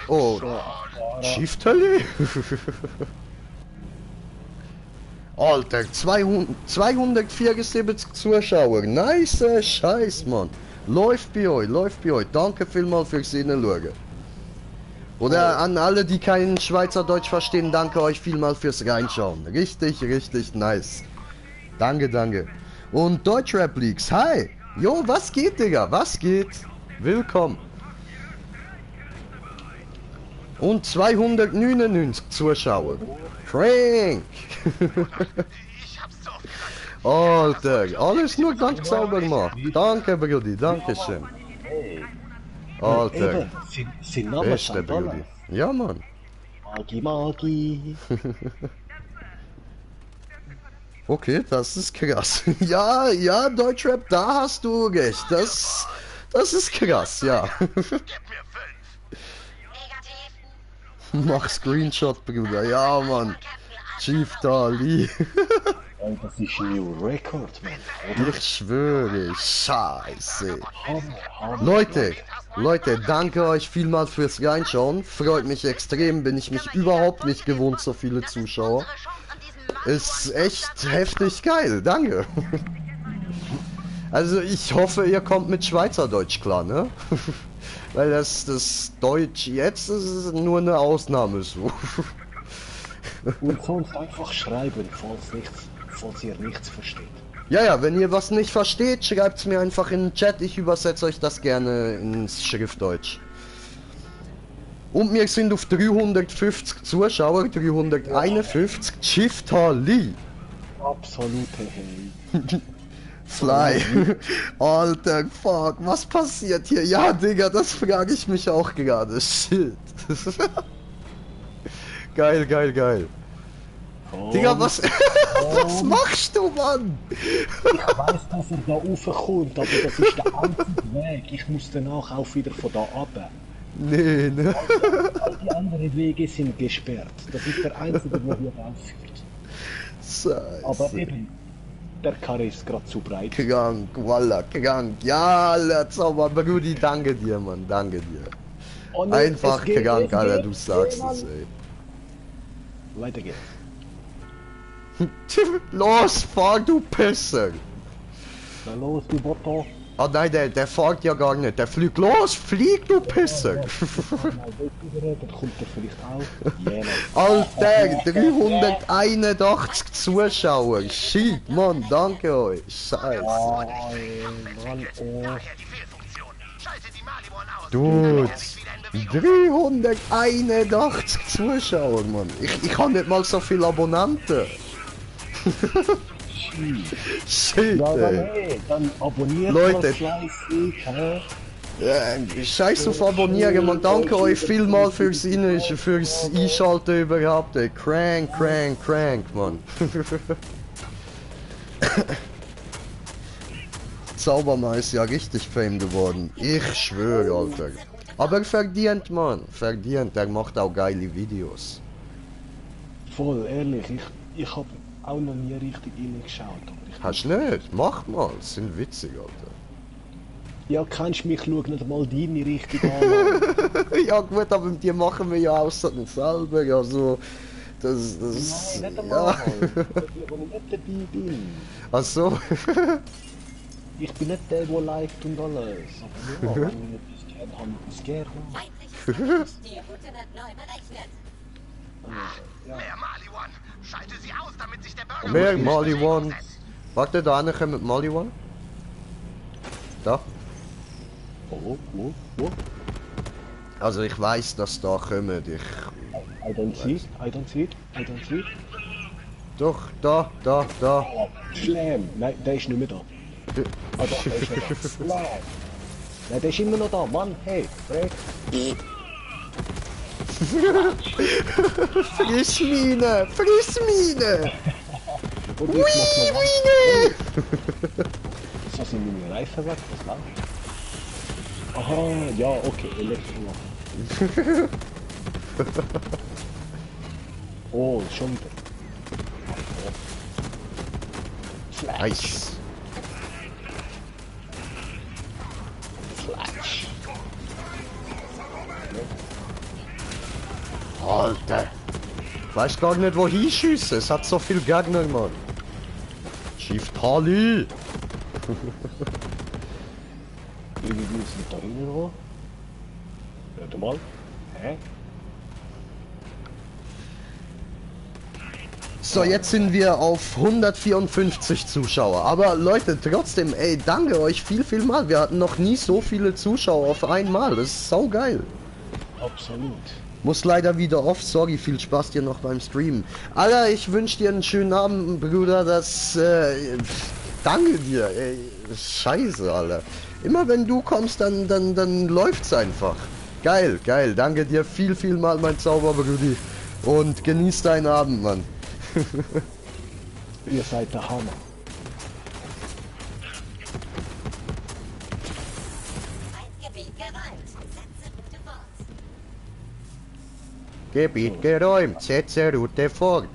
Oh, Schifthölle? Alter, 274 Zuschauer. Nice Scheiß, Mann. Läuft bei euch. Danke vielmals fürs Hineinschauen. Oder an alle, die kein Schweizerdeutsch verstehen, danke euch vielmals fürs Reinschauen. Richtig nice. Danke. Und Deutschrap Leaks, hi. Jo, was geht, Digga? Was geht? Willkommen. Und 299 Zuschauer. Frank! Alter, alles nur dank sauber gemacht. Danke, Brudi, danke schön. Alter, Sind Namen beste Brudi. Ja, Mann. Magi. Okay, das ist krass. Ja, Deutschrap, da hast du recht. Das ist krass, ja. Mach Screenshot, Bruder. Ja, Mann. Chief Tali. Das ist ein New Record, Mann. Ich schwöre, scheiße. Leute, danke euch vielmals fürs Reinschauen. Freut mich extrem, bin ich mich überhaupt nicht gewohnt, so viele Zuschauer. Ist echt heftig geil, danke. Also ich hoffe, ihr kommt mit Schweizerdeutsch klar, ne? Weil das Deutsch jetzt ist nur eine Ausnahme so. Und sonst einfach schreiben, falls ihr nichts versteht. Ja, wenn ihr was nicht versteht, schreibt's mir einfach in den Chat, ich übersetze euch das gerne ins Schriftdeutsch. Und wir sind auf 350 Zuschauer, 351, Chiftali. Absolute Heli. Fly. Alter, fuck, was passiert hier? Ja, Digga, das frage ich mich auch gerade. Shit. Geil. Digga, was machst du, Mann? Ich weiß, dass er da raufkommt, aber das ist der einzige Weg. Ich muss danach auch wieder von da runter. Nee. All die anderen Wege sind gesperrt. Das ist der einzige, der hier rausführt. Scheiße. Aber eben, der Karre ist gerade zu breit. Krank, Wallah, krank. Ja, Alter, Zauber, Brudi, danke dir, Mann, danke dir. Oh, nee, einfach krank, Alter, du sagst es, ey. Weiter geht's. Los, fahr, du Pisser! Na los, du Botto. Oh nein, der fährt ja gar nicht, der fliegt. Los, flieg, du Pisser! Dann kommt er vielleicht auch. Alter, 381 Zuschauer. Shit, Mann, danke euch. Scheiße. Dude, 381 Zuschauer, Mann. Ich habe nicht mal so viele Abonnenten. Shit, ey. Dann abonniert Leute, fleißig, scheiß auf Abonnieren, man. Danke euch vielmal fürs Einschalten überhaupt, ey. Crank, man. Zaubermann ist ja richtig fame geworden. Ich schwöre, Alter. Aber verdient, Mann. Verdient, der macht auch geile Videos. Voll, ehrlich, ich hab auch noch nie richtig reingeschaut. Hast du nicht? Mach mal, sind witzig, Alter. Ja, kennst mich, schau nicht mal deine richtig an. Ja gut, aber die machen wir ja außerdem selber, also... Das nein, nicht einmal, wo ich nicht dabei bin. Ach so. Ich bin nicht der, der liked und alles. Aber ja, wenn ich etwas gerne habe, ich gerne. Die Route wird neu berechnet. Mehr Maliwan! Schalte sie aus, damit sich der Bürger... Mehr Maliwan! Warte, da einer kommt mit Maliwan. Da. Wo? Also ich weiß, dass da kommt. I don't see it. Doch, da. Slam! Nein, der ist nicht mehr da. Ah, doch, der ist nicht da. Slam! Nein, der ist immer noch da, Mann, hey, Break! Frischmine! Ui, So sind meine Reifen weg, was lang? Aha, ja, okay, Elektro. Oh, schon wieder. Nice. Flash. Alter. Ich weiß gar nicht, wo hinschiessen. Es hat so viel Gegner, Mann. Chief Tali. Irgendwie sind da irgendwo. Warte mal. Hä? So, jetzt sind wir auf 154 Zuschauer. Aber Leute, trotzdem, ey, danke euch viel mal. Wir hatten noch nie so viele Zuschauer auf einmal. Das ist saugeil. Absolut. Muss leider wieder off, sorry, viel Spaß dir noch beim Streamen. Alter, ich wünsche dir einen schönen Abend, Bruder, danke dir, ey. Scheiße, Alter. Immer wenn du kommst, dann läuft's einfach. Geil, geil, danke dir viel mal, mein Zauberbrudi. Und genieß deinen Abend, Mann. Ihr seid der Hammer. Gebiet geräumt, setze Route fort.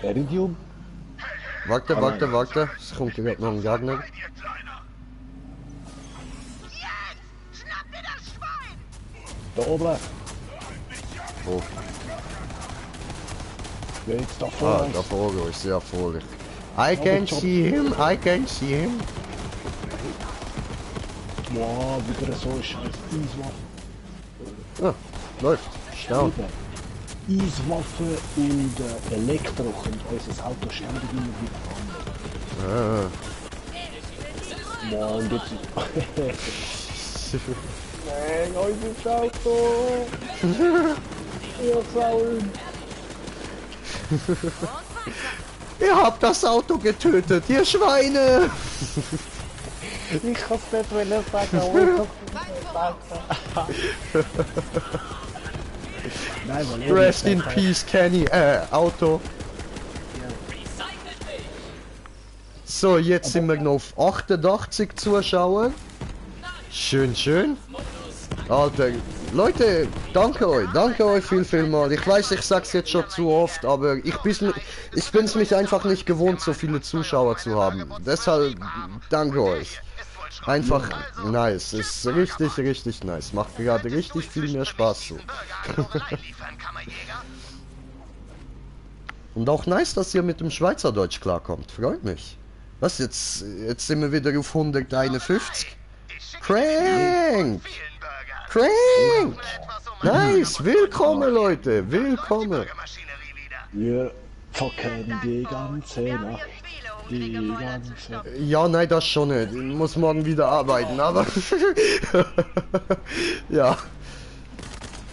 Iridium? Warte. Es kommt direkt noch ein Gegner. Da oben. Wo? Jetzt da vorne. Ah, da vorne ist sehr voll. I can see him. Wow, wieder so ein scheiß Eiswaffe. Ah, läuft. Schnell. Eiswaffe und Elektro und unser Auto ständig immer wieder an. Mann, jetzt... Nein, unser Auto! Ihr Frauen! Ihr habt das Auto getötet, ihr Schweine! Ich kann's nicht mehr sagen, aber ich kann's nicht sagen. Rest in peace, Kenny, Auto. So, jetzt sind wir noch auf 88 Zuschauer. Schön. Alter, Leute, danke euch viel mal. Ich weiß, ich sag's jetzt schon zu oft, aber ich bin's mich einfach nicht gewohnt, so viele Zuschauer zu haben. Deshalb danke euch. Einfach nice, ist richtig nice. Macht gerade richtig viel mehr Spaß so. Und auch nice, dass ihr mit dem Schweizerdeutsch klarkommt. Freut mich. Was jetzt sind wir wieder auf 151. Crank! Nice! Willkommen, Leute! Willkommen! Wir zocken die ganze Nacht. Ja, nein, das schon nicht. Ich muss morgen wieder arbeiten, aber... ja.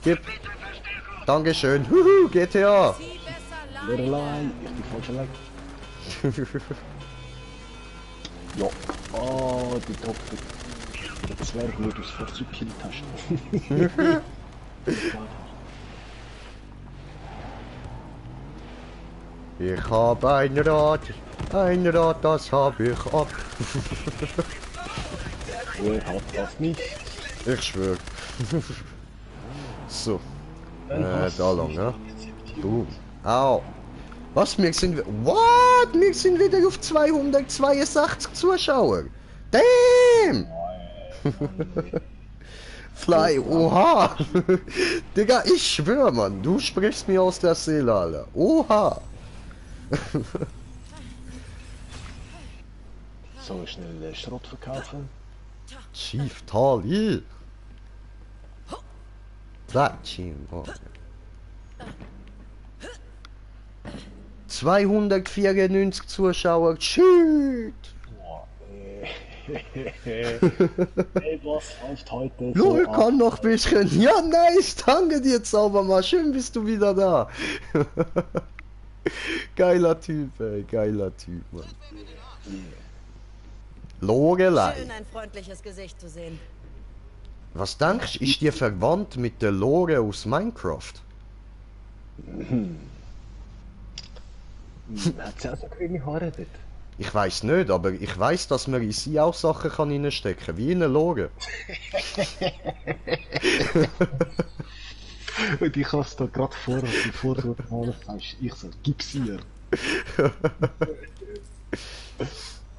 Gib. Dankeschön. Huhu, GTA! Lorelei, ich bin falsch weg. Ja. Oh, die Tochter. Der Zwerg nur durchs Vorzug gekillt hast. Ich hab ein Rad, das hab ich ab. Wer hat das nicht? Ich schwör. So. Da lang, ne? Boom. Au. Was, wir sind wieder auf 262 Zuschauer. Damn! Fly, oha! Digga, ich schwör, Mann, du sprichst mir aus der Seele, Alter. Oha! So schnell Schrott verkaufen. Chief Tali! Platschin, 294 Zuschauer, shit! Hey, was läuft heute? Lol, kann noch ein bisschen. Ja, nice, danke dir, Zaubermann. Schön bist du wieder da. Geiler Typ, ey, geiler Typ, Mann. Lorelei. Schön, ein freundliches Gesicht zu sehen. Was denkst du, ist dir verwandt mit der Lore aus Minecraft? Hat sie auch so grüne Haare dort? Ich weiß nicht, aber ich weiß, dass man in sie auch Sachen kann reinstecken, wie in eine Lore. Und ich hab's da gerade bevor du alles sagst, ich so, gib's hier.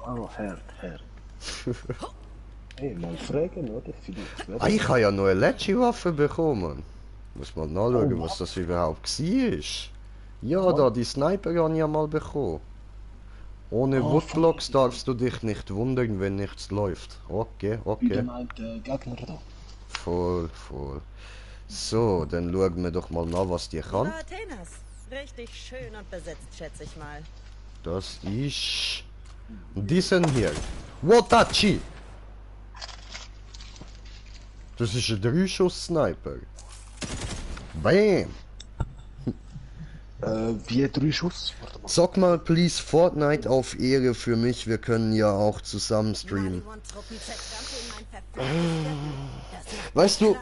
Oh, Herr. Hey, mal fragen, oder? Ah, ich habe ja noch eine Leggy-Waffe bekommen. Muss mal nachschauen, was das überhaupt war. Ja, da, die Sniper habe ich ja mal bekommen. Ohne Woodblocks darfst du dich nicht wundern, wenn nichts läuft. Okay. Gegner da. Voll. So, dann schauen wir doch mal nach, was die kann. Athenas. Richtig schön und besetzt, schätze ich mal. Das ist... diesen hier. Watachi! Das ist ein 3-Schuss-Sniper. Bam! Wie 3 Schuss? Sag mal, please, Fortnite auf Ehre für mich. Wir können ja auch zusammen streamen. Weißt du,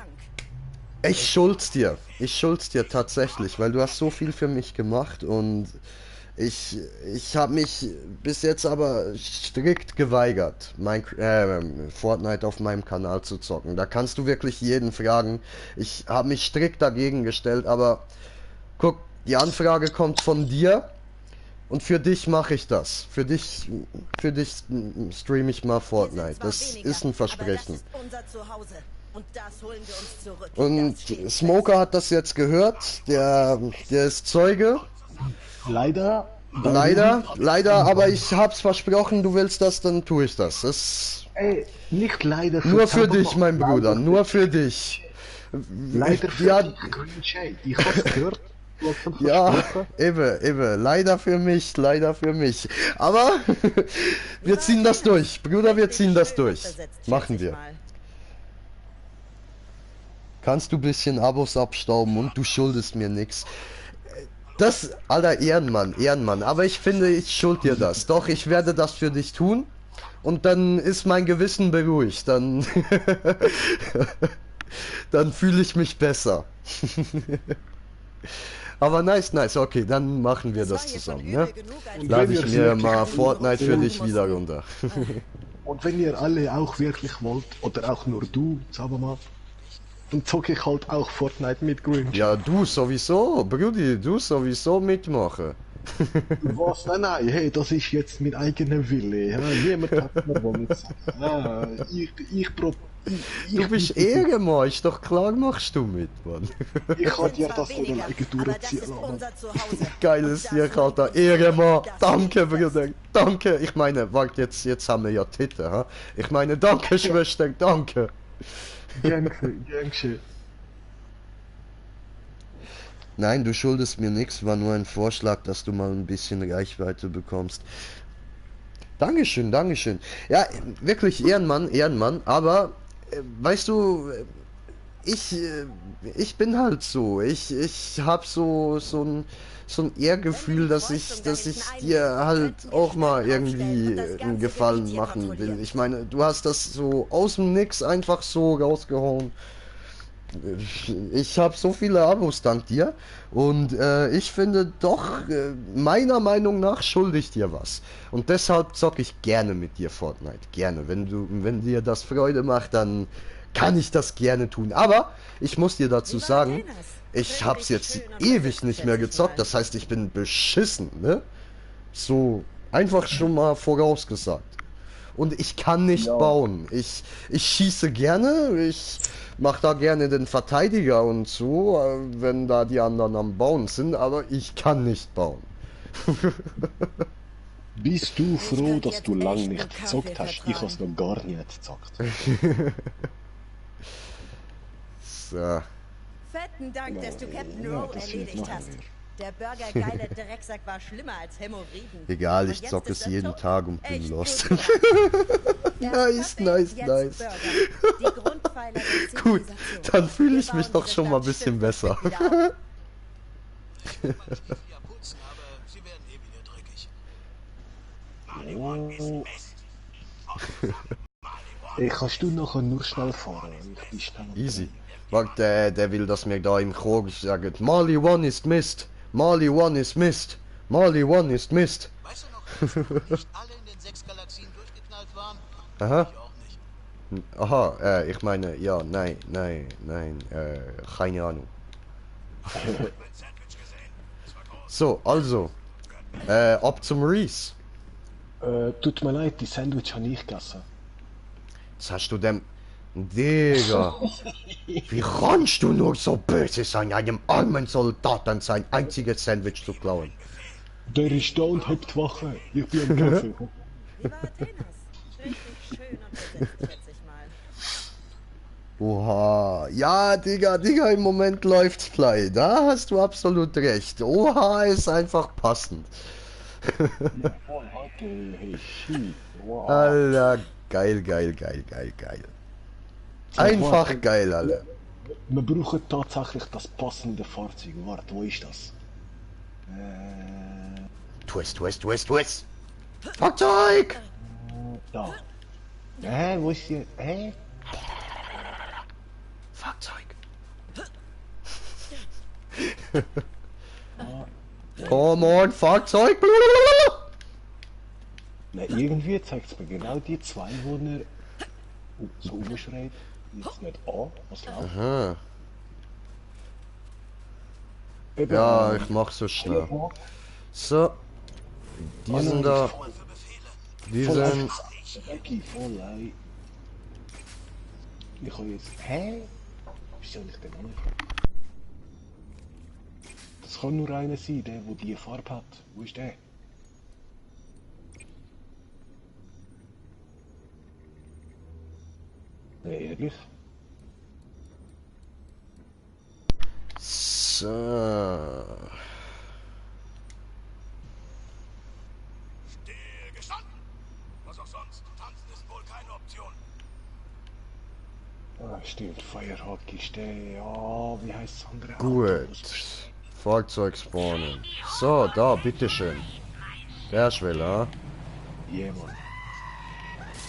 ich schuld's dir. Ich schuld's dir tatsächlich, weil du hast so viel für mich gemacht und ich habe mich bis jetzt aber strikt geweigert, Fortnite auf meinem Kanal zu zocken. Da kannst du wirklich jeden fragen. Ich habe mich strikt dagegen gestellt, aber guck, die Anfrage kommt von dir und für dich mache ich das. Für dich streame ich mal Fortnite. Das ist ein Versprechen. Und Smoker hat das jetzt gehört. Der ist Zeuge. Leider, aber ich hab's versprochen, du willst das, dann tue ich das. Ey, nicht leider. Nur für dich, mein Bruder, nur für dich. Leider für ja, dich. Ich hab's gehört. Ja, eben, leider für mich. Aber wir ziehen das durch, Bruder, wir ziehen das durch. Machen wir. Kannst du ein bisschen Abos abstauben und du schuldest mir nix. Das, Alter, Ehrenmann, aber ich finde, ich schuld dir das. Doch, ich werde das für dich tun und dann ist mein Gewissen beruhigt, dann dann fühle ich mich besser. Aber nice, okay, dann machen wir das zusammen, ne? Lade ich mir mal Fortnite für dich wieder runter. Und wenn ihr alle auch wirklich wollt, oder auch nur du, sagen wir mal, dann zocke ich halt auch Fortnite mit Grinch. Ja, du sowieso, Brudi, du sowieso mitmachen. Was? Nein, hey, das ist jetzt mein eigener Wille. Ja, niemand hat mir was gesagt. Ja, du bist Ehrenmann, ist doch klar, machst du mit, Mann. Ich kann dir das von alleine durchziehen. Geiles Sieg, Alter. Ehrenmann. Danke, Bruder. Danke. Ich meine, warte, jetzt haben wir ja Titel, ha? Ich meine, danke, Schwester, danke. Danke. Nein, du schuldest mir nichts, war nur ein Vorschlag, dass du mal ein bisschen Reichweite bekommst. Dankeschön. Ja, wirklich Ehrenmann, aber weißt du, ich bin halt so. Ich hab so ein Ehrgefühl, dass ich dir halt auch mal irgendwie einen Gefallen machen will. Ich meine, du hast das so aus dem Nix einfach so rausgehauen. Ich habe so viele Abos dank dir und ich finde doch, meiner Meinung nach schulde ich dir was. Und deshalb zocke ich gerne mit dir Fortnite. Gerne. Wenn dir das Freude macht, dann kann ich das gerne tun. Aber ich muss dir dazu sagen, ich hab's jetzt ewig nicht mehr gezockt. Das heißt, ich bin beschissen, ne? So, einfach schon mal vorausgesagt. Und ich kann nicht bauen. Ich schieße gerne, ich mache da gerne den Verteidiger und so, wenn da die anderen am Bauen sind, aber ich kann nicht bauen. Bist du froh, dass du lange nicht gezockt hast? Ich hab's noch gar nicht gezockt. So. Fetten Dank, dass du Captain Rowe erledigt hast. Der burgergeile Drecksack war schlimmer als Hämorrhoiden. Egal, ich zocke es jeden Tag und bin lost. Nice. Gut, dann fühle ich mich doch schon mal ein bisschen besser. Ey, kannst du nachher nur schnell fahren? Easy. Warte, der will, dass mir da im Chor sagt, Mali 1 ist Mist. Mali 1 ist Mist. Mali 1 ist Mist. Weißt du noch, nicht alle in den 6 Galaxien durchgeknallt waren? Aha. Aha, ich meine, ja, nein, keine Ahnung. So, also, ab zum Reese. Tut mir leid, die Sandwich habe ich gegessen. Was hast du denn... Digga, wie kannst du nur so böse sein, einem armen Soldaten sein einziges Sandwich zu klauen? Der ist da und hebt Wache. Ich bin am Kaffee. Oha, ja, Digga, im Moment läuft's Fly. Da hast du absolut recht. Oha ist einfach passend. Alter, geil. Einfach geil, alle. Wir brauchen tatsächlich das passende Fahrzeug. Warte, wo ist das? Twist. Fahrzeug! Da. Wo ist die? Fahrzeug. Come on, Fahrzeug! Na, irgendwie zeigt es mir genau die zwei, wo er so umschreit. Jetzt nicht an, was läuft? Aha. Eben, Ja, ich mach so schnell. So. Die sind da. Die sind. Voll, ey. Ich habe jetzt. Wieso nicht den anderen? Das kann nur einer sein, der die Farbe hat. Wo ist der? Nee, ehrlich? So. Stillgestanden! Was auch sonst. Tanzen ist wohl keine Option. Ah, stimmt, Firehockey, steh. Ja, wie heißt das andere? Gut. Fahrzeug spawnen. So, da, bitteschön. Der will, ha? Ja, Mann.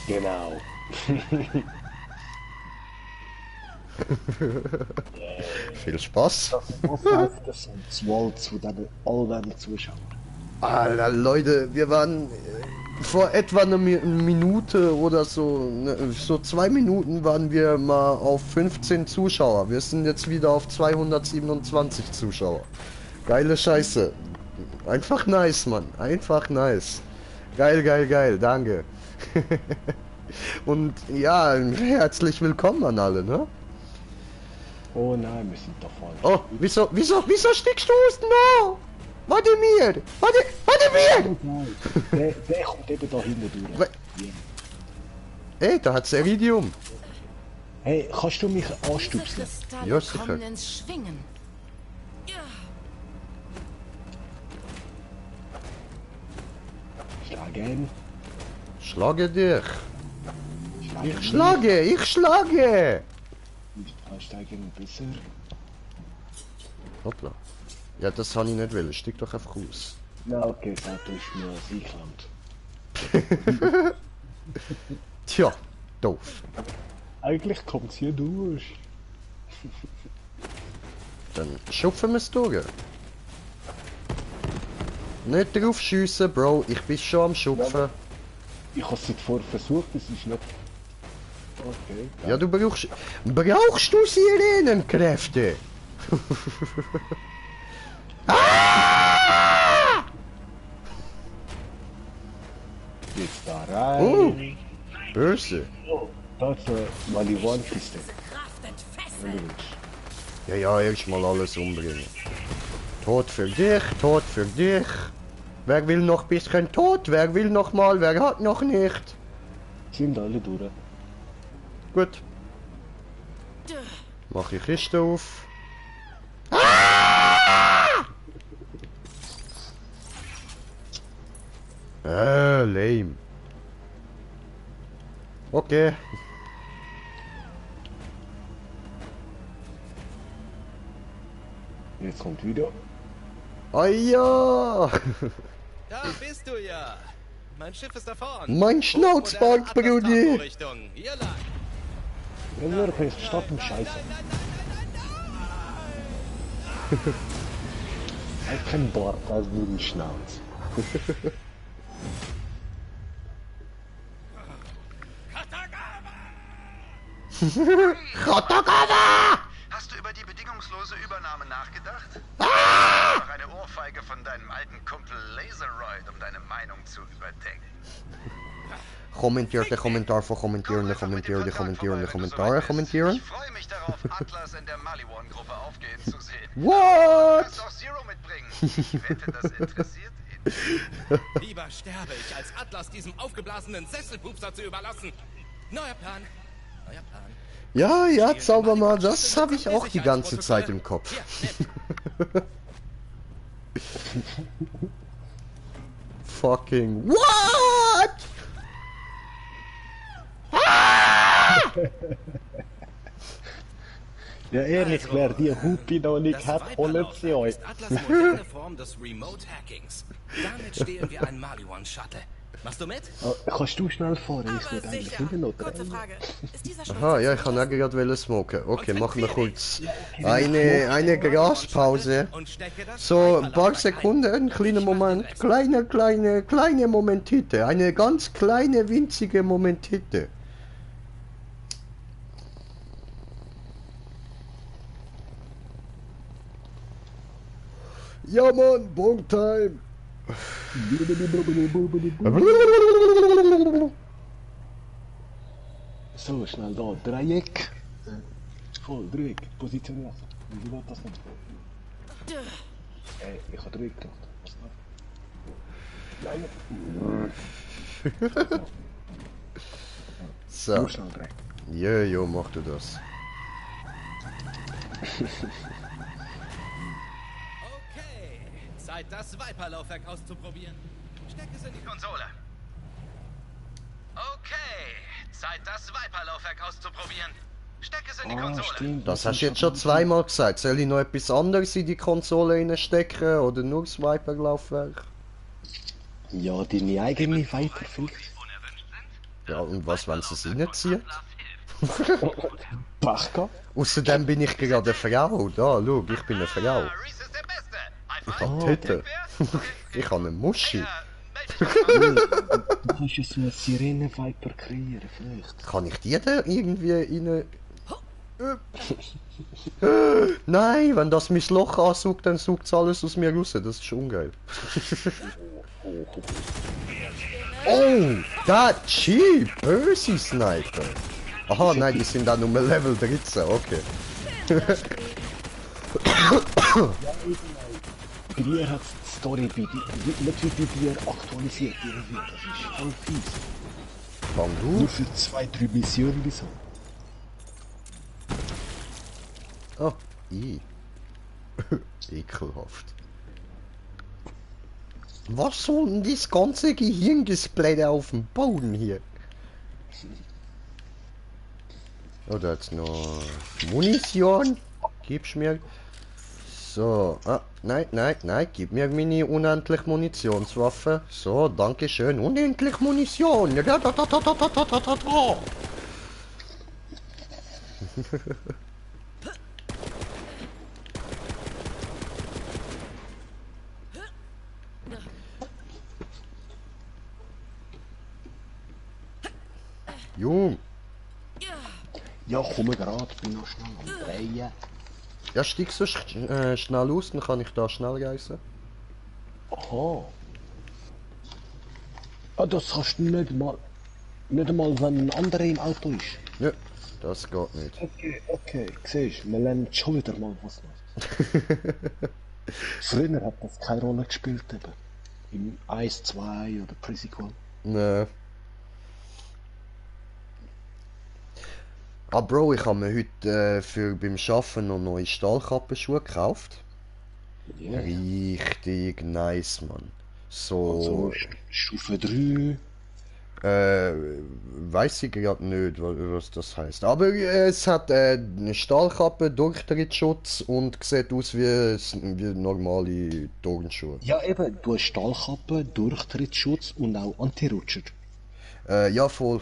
Genau. Viel Spaß. Was heißt das? Das Waltz von all den Zuschauern. Alter, Leute, wir waren vor etwa einer Minute oder so, so 2 Minuten waren wir mal auf 15 Zuschauer. Wir sind jetzt wieder auf 227 Zuschauer. Geile Scheiße. Einfach nice, Mann. Einfach nice. Geil, danke. Und ja, herzlich willkommen an alle, ne? Oh nein, wir sind da falsch. Oh, wieso stickst du aus noch? Warte mir! Der kommt eben da hinten durch. Ey, da hat's Iridium. Hey, kannst du mich anstupsen? Ja, sicher. Schwingen. Schlagen. Schlage dich. Ich schlage. Aussteigen besser. Hoppla. Ja, das habe ich nicht wollen. Steig doch einfach aus. Na okay, da tust du mir das Einklammt. Tja, doof. Eigentlich kommt es hier durch. Dann schupfen wir es durch. Nicht drauf schiessen, Bro. Ich bin schon am Schupfen. Ich habe es zuvor versucht, es ist nicht... Okay. Ja, du brauchst du Sirenenkräfte? Jetzt da rein. Böse. Oh, da ist mal die Wandkiste. Ja, erstmal alles umbringen. Tod für dich. Wer will noch ein bisschen tot? Wer will noch mal? Wer hat noch nicht? Sind alle durch. Gut. Mach ich Kiste auf. Lame. Okay. Jetzt kommt wieder. Ah ja! Da bist du ja. Mein Schiff ist da vorne. Mein Schnauzbart, Brudi. Hier lang. Ja, wirklich, stopp im Scheiße. Er hat keinen Bart, also nur den Schnauz. Katagawa! Hast du über die bedingungslose Übernahme nachgedacht? Noch eine Ohrfeige von deinem alten Kumpel Laseroid, um deine Meinung zu überdenken. Kommentiert der Kommentar von kommentieren. Ich freue mich darauf, Atlas in der Maliwan-Gruppe aufgehen zu sehen. What? Du kannst auch Zero mitbringen. Ich wette, das interessiert ihn. Lieber sterbe ich, als Atlas diesem aufgeblasenen Sesselpupser zu überlassen. Neuer Plan. Ja, Zaubermann, das habe ich auch die ganze Zeit im Kopf. Fucking what? Ja ehrlich, wer die Hupi noch nicht hat, holen sie euch. Atlas' moderne Form des Remote Hackings. Damit stehlen wir einen Maliwan Shuttle. Machst du mit? Kannst du schnell fahren? Ich würde eigentlich immer noch Kurze Frage. Ist dieser Aha, ja, ich kann auch gerade smoken. Okay, machen wir kurz eine Graspause. So, ein paar Sekunden, ein kleiner Moment. Kleine Momentite. Eine ganz kleine, winzige Momentite. Ja, Mann, Bonktime. So, schnell da, Dreieck. Voll, Dreieck, positioniert. Wie wird das denn? Ich habe Dreieck gemacht. Was So. Nur schnell Dreieck. Jo, mach du das. Zeit, das Viper-Laufwerk auszuprobieren. Steck es in die Konsole. Okay, Zeit, das Viper-Laufwerk auszuprobieren. Steck es in die Konsole. Stimmt, Das hast du jetzt schon zweimal gesagt. Soll ich noch etwas anderes in die Konsole reinstecken oder nur das Viper-Laufwerk? Ja, deine eigene Viper vielleicht. Ja, und was, wenn sie es reinziehen? Pachka? Außerdem bin ich gerade eine Frau. Da, schau, ich bin eine Frau. Ich habe Titten. Ich habe eine Muschi. Du kannst ja so eine Sirene-Viper kreieren, vielleicht. Kann ich die da irgendwie rein... Nein, wenn das mein Loch ansaugt, dann saugt es alles aus mir raus. Das ist ungeil. Oh, das cheap! Böse Sniper. Aha, nein, die sind auch nur Level 13, okay. Bei dir hat die Story nicht wie bei dir aktualisiert irgendwie. Das ist voll fies. Fang du? Nur für 2-3 Missionen bis so. Oh, ekelhaft. Was soll denn das ganze Gehirndisplay auf dem Boden hier? Oh, da jetzt noch Munition. Gib's mir. So, nein, gib mir meine unendliche Munitionswaffe. So, danke schön. Unendlich Munition. Jung. Ja, komm gerade, bin noch schnell am Drehen. Ja, steig so schnell aus, dann kann ich da schnell reisen. Aha. Ah, das kannst du nicht einmal, wenn ein anderer im Auto ist. Ja, das geht nicht. Okay, siehst du, wir lernen schon wieder mal was Neues. Früher hat das keine Rolle gespielt, eben. Im 1, 2 oder Pre-Sequel. Nee. Ah Bro, ich habe mir heute beim Arbeiten noch neue Stahlkappenschuhe gekauft. Yeah. Richtig nice, Mann. So... Also, Stufe 3... weiß ich gerade nicht, was das heißt. Aber es hat eine Stahlkappe, Durchtrittsschutz und sieht aus wie normale Turnschuhe. Ja eben, du hast Stahlkappe, Durchtrittsschutz und auch Antirutscher. Ja, voll.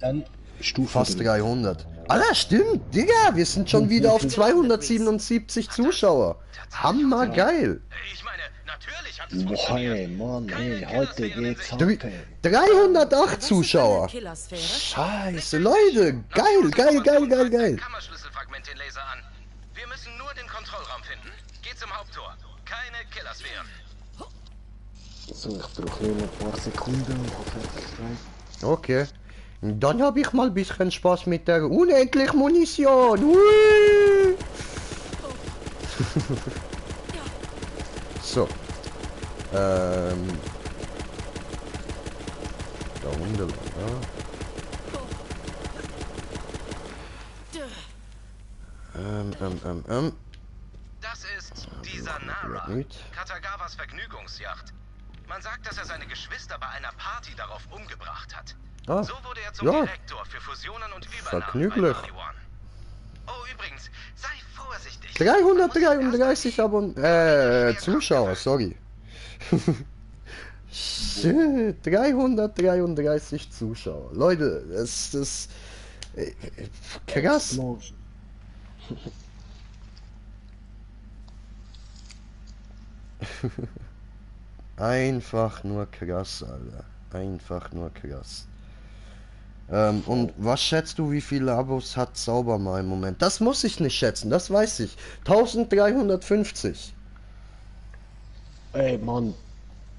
Dann Stufe fast 300. Alter, stimmt, Digga, wir sind schon wieder auf 277 Zuschauer. Hammer geil. Ich meine, natürlich hat Boah, hey, Mann, hey, heute geht's ab. 308 Zuschauer. Scheiße, Leute, geil. Kammerschlüsselfragment den Laser an. Wir müssen nur den Kontrollraum finden. Geh zum Haupttor. Keine Killersphären. So, ich brauche nur ein paar Sekunden und hoffe, es reicht. Okay. Dann habe ich mal ein bisschen Spaß mit der unendlichen Munition. Hui! So. Da unten, ja. Das ist die Sanara, Katagawas Vergnügungsjacht. Man sagt, dass er seine Geschwister bei einer Party darauf umgebracht hat. Ah, So wurde er zum ja. Direktor für Fusionen und Übernahmen Vergnüglich. bei Maliwan. Oh, übrigens, sei vorsichtig. 333 Zuschauer, sorry. Shit, 333 Zuschauer. Leute, das ist krass. Einfach nur krass, Alter. Einfach nur krass. Und was schätzt du, wie viele Abos hat Saubermann im Moment? Das muss ich nicht schätzen, das weiß ich. 1350. Ey, Mann.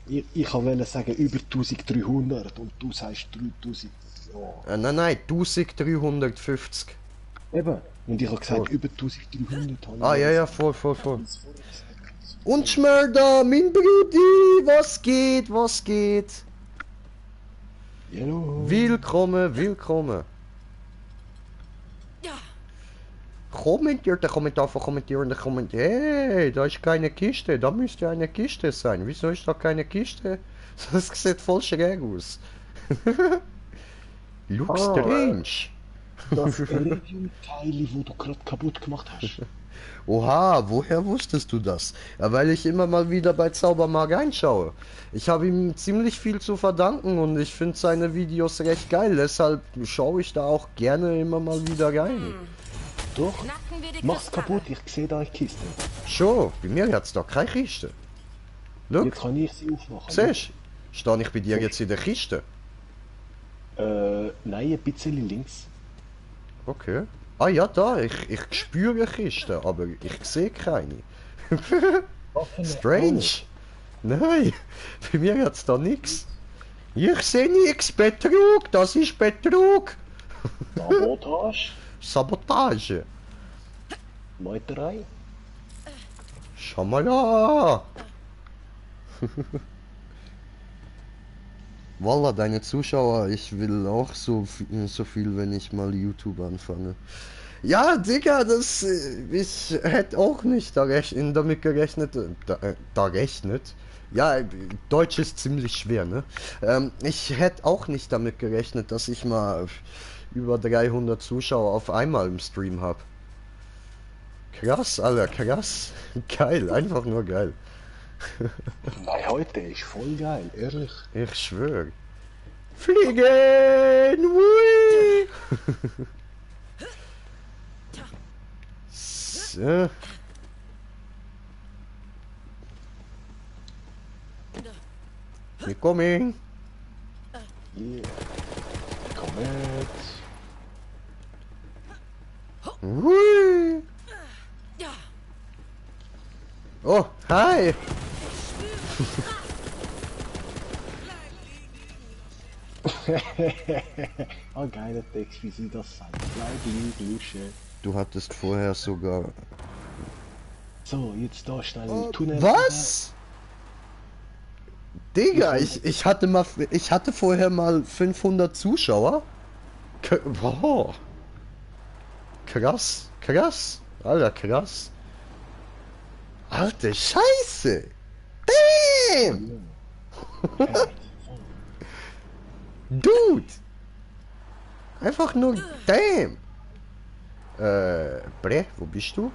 Ich wollte sagen über 1300 und du sagst 3000. Ja. Nein, 1350. Eben. Und ich habe gesagt über 1300. Ah, ja, voll. Und Schmörder, mein Brudi, was geht? Hallo. Willkommen. Ja. Kommentieren. Hey, da ist keine Kiste, da müsste eine Kiste sein. Wieso ist da keine Kiste? Das sieht voll schräg aus. Look strange. Das Iridium-Teil, wo du gerade kaputt gemacht hast. Oha, woher wusstest du das? Ja, weil ich immer mal wieder bei Zaubermark reinschaue. Ich habe ihm ziemlich viel zu verdanken und ich finde seine Videos recht geil, deshalb schaue ich da auch gerne immer mal wieder rein. Doch, mach's kaputt, ich sehe da eine Kiste. Schon, bei mir hat's da keine Kiste. Look. Jetzt kann ich sie aufmachen. Siehst du? Stehe ich bei dir jetzt in der Kiste? Nein, ein bisschen links. Okay. Ah ja, da, ich spüre Kisten, aber ich sehe keine. Strange. Nein, bei mir hat's da nichts. Ich sehe nichts, Betrug, das ist Betrug. Sabotage. Meuterei. Schau mal da. Wallah, deine Zuschauer, ich will auch so viel, wenn ich mal YouTube anfange. Ja, Digga, ich hätte auch nicht damit gerechnet, ja, Deutsch ist ziemlich schwer, ne? Ich hätte auch nicht damit gerechnet, dass ich mal über 300 Zuschauer auf einmal im Stream habe. Krass, Alter, krass. Geil, einfach nur geil. Nein, heute ist voll geil, ehrlich. Ich schwöre. Fliegen! Wui! So. We're coming. Yeah. Komm jetzt. Wui! Oh, hi! Oh, geiler Text, wie sie das sagt. Bleib Lusche. Du hattest vorher sogar... So, jetzt da schnell im Tunnel. Was? Digga, ich hatte vorher mal 500 Zuschauer. Boah. Krass. Alter, krass. Alte Scheiße! Damn! Dude! Einfach nur damn! Bre, wo bist du?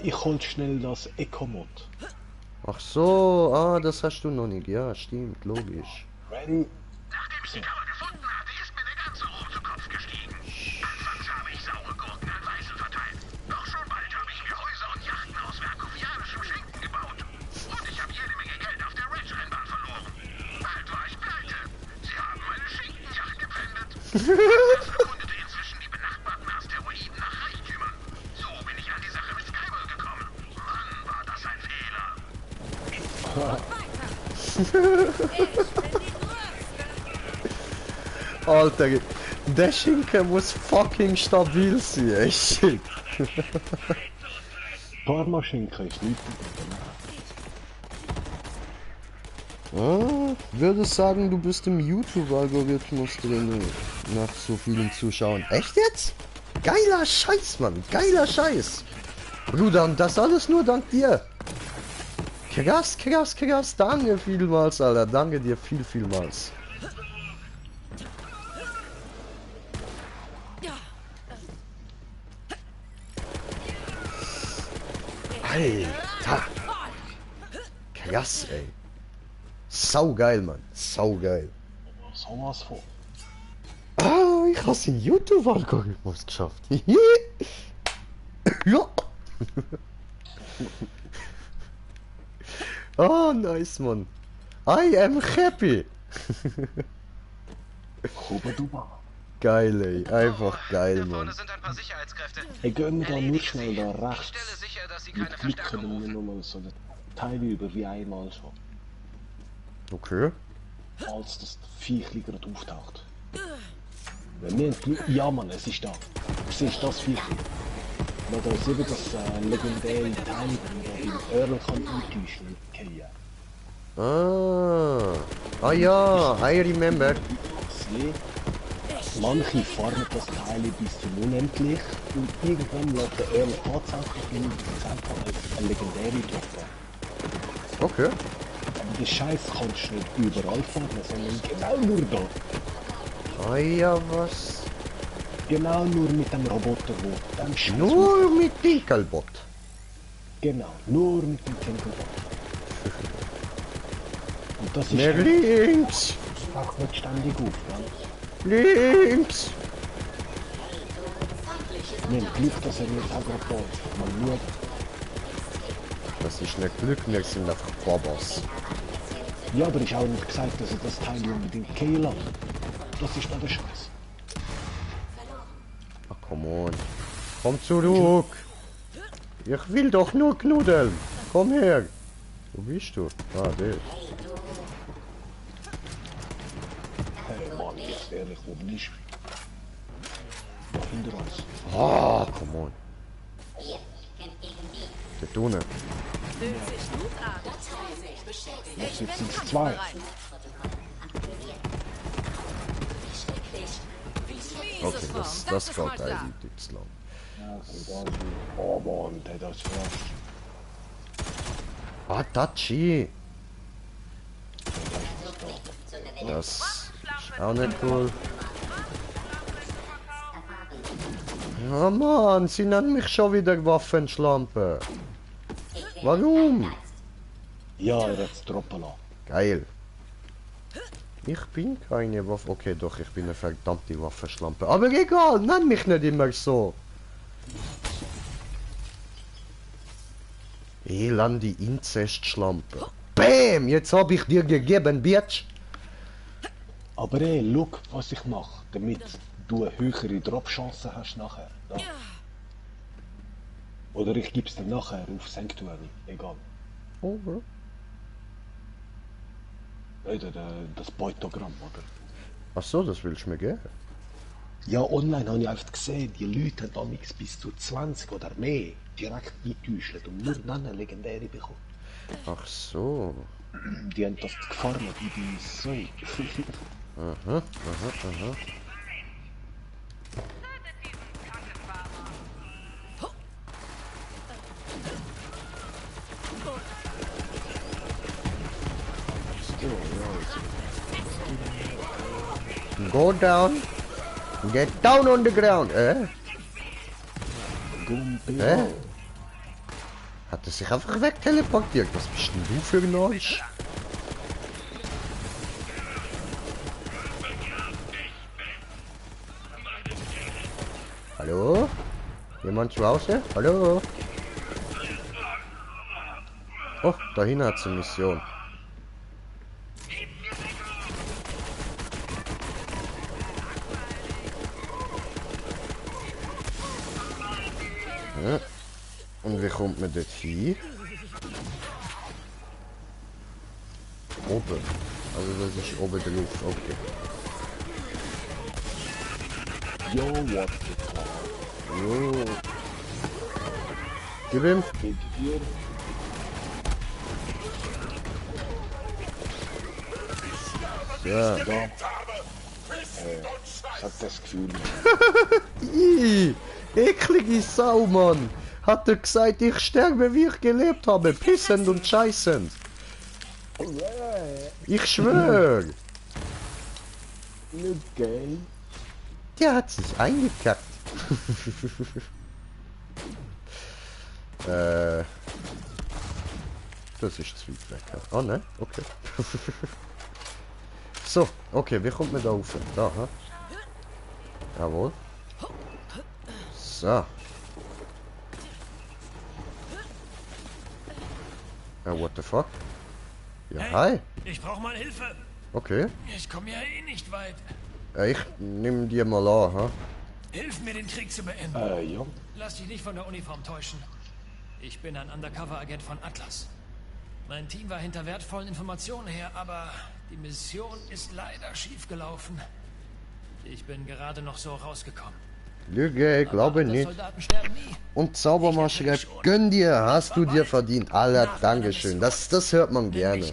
Ich hol schnell das Eco-Mod. Ach so, das hast du noch nicht. Ja, stimmt, logisch. Ready? Nachdem ich die Kammer gefunden hatte, ist mir der ganze Ort zu Kopf gestiegen. Anfangs habe ich saure Gurken an Weißen verteilt. Doch schon bald habe ich mir Häuser und Yachten aus verkuvianischem Schinken gebaut. Und ich habe jede Menge Geld auf der Ridge-Rennbahn verloren. Bald war ich pleite. Sie haben meine Schinkenjacht gepfändet. Das verkundete inzwischen die benachbarten Asteroiden nach Reichtümern. So bin ich an die Sache mit Skyball gekommen. Mann, war das ein Fehler. Alter, der Schinken muss fucking stabil sein, ey, shit. Parmaschinken ist nicht. Würde sagen, du bist im YouTube-Algorithmus drin, nach so vielen Zuschauern. Echt jetzt? Geiler Scheiß, Mann, geiler Scheiß. Bruder, und das alles nur dank dir. Krass, danke vielmals, Alter, danke dir vielmals. Alter! Krass, ey. Saugeil, Mann. Saugeil. Sowas von. Ah, ich habe den YouTube-Algorithmus geschafft. Ja. Oh, nice, Mann. I am happy. Geil, ey. Einfach geil, Mann. Hey, gehen wir da nur schnell da rechts. Mit Glück können wir nochmal so eine Teile über wie einmal schon. Okay. Als das Viechli gerade auftaucht. Wenn wir Glück... Ja, Mann, es ist da. Du siehst das Viechli. Weil da ist eben das legendäre Teil, das man da Earl kann eintäuschen kann. Ah ja, I remember. Manche farmen das Teil bis zum Unendlich und irgendwann lässt der Earl tatsächlich in eine legendäre Truppe. Okay. Aber den Scheiß kannst du nicht überall farmen, sondern genau nur da. Ah ja, was? Genau nur mit dem Roboter, wo dann Scheiß nur mit Tinkelbot. Genau, nur mit dem Tinkelbot. Und das ist mehr links! Das taucht nicht ständig auf, gell? Links! Wir haben Glück, dass er jetzt auch gerade da ist. Mal schauen. Das ist nicht Glück, wir sind einfach Babas. Ja, aber ich habe nicht gesagt, dass er das Teil unbedingt killen lässt. Das ist doch der Scheiß. Ach, come on. Komm zurück! Ich will doch nur knuddeln! Komm her! Wo bist du? Ah, der. Hey Mann, jetzt ehrlich, wo bist du? Da hinter uns. Ah, come on. Der Tune. Jetzt sind es zwei. Okay, das geht eindeutig zu lang. Ja, oh Mann, der hat das verarscht. Ah, Tachi! Das ist auch nicht cool. Ja Mann, sie nennen mich schon wieder Waffenschlampe. Warum? Ja, er hat es droppen lassen. Geil. Ich bin keine Waffe. Okay, doch, ich bin eine verdammte Waffenschlampe. Aber egal, nenn mich nicht immer so. Elende Inzestschlampe. Bäm! Jetzt hab ich dir gegeben, Bitch! Aber ey, look, was ich mache, damit du eine höhere Drop-Chance hast nachher. Da. Oder ich gebe es dir nachher auf Sanctuary, egal. Okay. Oder das Beutogramm, oder? Ach so, das willst du mir geben? Ja, online habe ich einfach gesehen, die Leute haben damals bis zu 20 oder mehr direkt eingetäuscht und nur dann eine legendäre bekommen. Ach so. Die haben das gefarmt wie die Zeug. Aha, aha. Go down. Get down on the ground. Hat er sich einfach wegteleportiert? Was bist denn du für ein Arsch? Hallo? Jemand zu Hause? Hallo? Oh, da hinten hat es eine Mission. Ja. Und wie kommt man dort hin? Oben. Also das ist oben drauf, okay. Yo, what the fuck? Jo. Gib ihm. Ja. Ich hab das Gefühl. Ih, eklige Sau, Mann. Hat er gesagt, ich sterbe, wie ich gelebt habe. Pissend und scheißend. Ich schwör. Nicht geil. Der hat sich eingekackt. Das ist zu weit weg. Ah, ne? Okay. So, okay, wie kommt man da rauf? Da, ha? Jawohl. So. What the fuck? Ja, hey, hi. Ich brauche mal Hilfe. Okay. Ich komme ja eh nicht weit. Ich nimm dir mal an, ha? Hilf mir, den Krieg zu beenden. Ja. Lass dich nicht von der Uniform täuschen. Ich bin ein Undercover-Agent von Atlas. Mein Team war hinter wertvollen Informationen her, aber die Mission ist leider schiefgelaufen. Ich bin gerade noch so rausgekommen. Lüge, glaube nicht. Und Zaubermaschine, gönn dir, hast du dir verdient. Alter, Dankeschön. Das hört man gerne.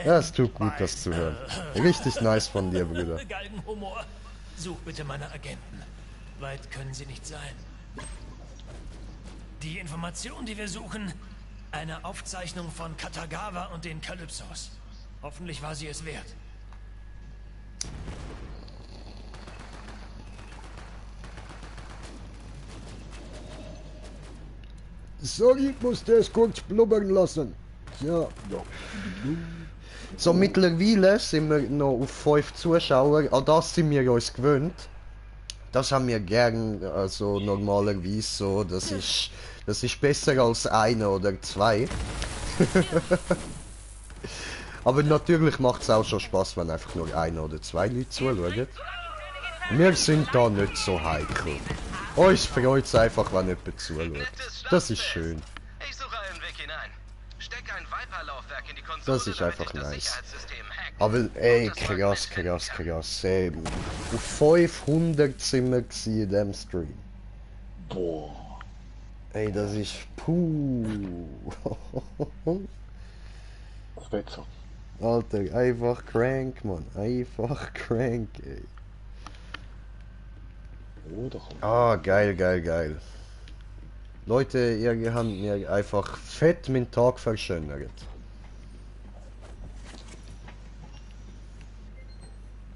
Das tut gut, das zu hören. Richtig nice von dir, Bruder. Galgenhumor. Such bitte meine Agenten. Weit können sie nicht sein. Die Information, die wir suchen, eine Aufzeichnung von Katagawa und den Kalypsos. Hoffentlich war sie es wert. Sorry, ich musste es kurz blubbern lassen. Ja. So, mittlerweile sind wir noch auf 5 Zuschauer. An das sind wir uns gewöhnt. Das haben wir gern, also normalerweise so. Das ist besser als 1 oder 2. Aber natürlich macht es auch schon Spaß, wenn einfach nur 1 oder 2 Leute zuschauen. Wir sind da nicht so heikel. Uns freut es einfach, wenn jemand zuschaut. Das ist schön. Ich suche einen Weg hinein. Steck ein Viper-Laufwerk in die Konsole, Das ist einfach nice. Aber ey, krass. Ey, auf 500 sind wir in diesem Stream. Boah. Ey, das ist puh. Das wird so. Alter, einfach crank, Mann. Einfach crank, ey. Ah, geil. Leute, ihr habt mir einfach fett meinen Tag verschönert.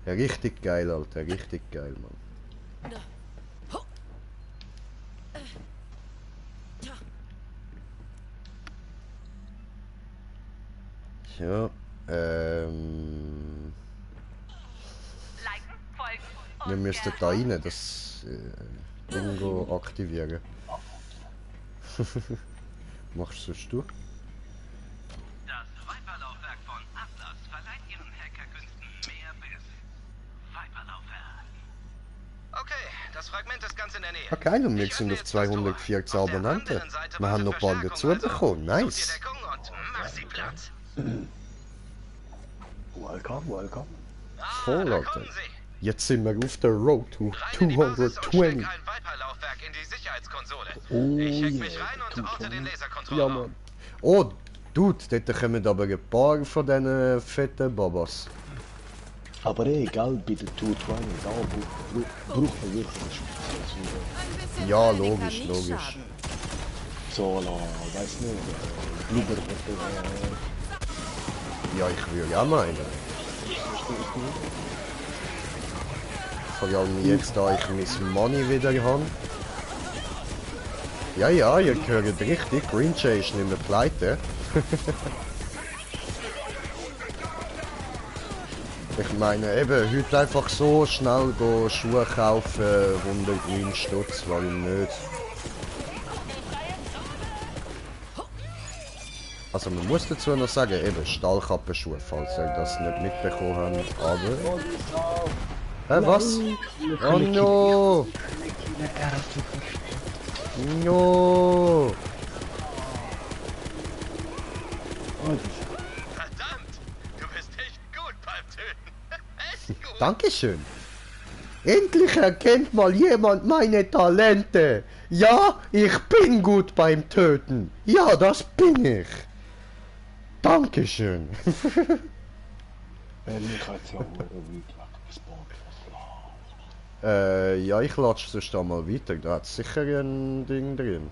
Ja, richtig geil, Alter. Richtig geil, Mann. Ja, wir müssten da rein, das Bingo aktivieren. Machst du? Das Viper-Laufwerk von Atlas verleiht ihren Hackerkünsten mehr Biss. Viper-Laufwerk. Okay, das Fragment ist ganz in der Nähe. Ah, geil, und wir sind auf 240 Abonnenten. Wir haben noch ein paar dazu bekommen, nice. Welcome. Voll, Alter. Jetzt sind wir auf der Road to 220. Oh ja, Mann. Oh, Dude, dort kommen aber ein paar von diesen fetten Babas. Aber ey, gell, bei der 220, da braucht man wirklich Spezies. Ja, logisch. So, weiß nicht, Blubber, ja, ich würde ja meinen. Vor allem jetzt, da ich mein Money wieder habe. Ja, ihr hört richtig, Green Jay ist nicht mehr pleite. Ich meine eben, heute einfach so schnell Schuhe kaufen, 109 Stutz, warum nicht? Also man muss dazu noch sagen, eben Stahlkappenschuhe, falls ihr das nicht mitbekommen habt, aber... was? Oh no! No! Verdammt! Du bist echt gut beim Töten. Echt gut. Dankeschön! Endlich erkennt mal jemand meine Talente! Ja, ich bin gut beim Töten! Ja, das bin ich! Dankeschön! Ja, ich latsche sonst mal weiter. Da hat sicher ein Ding drin.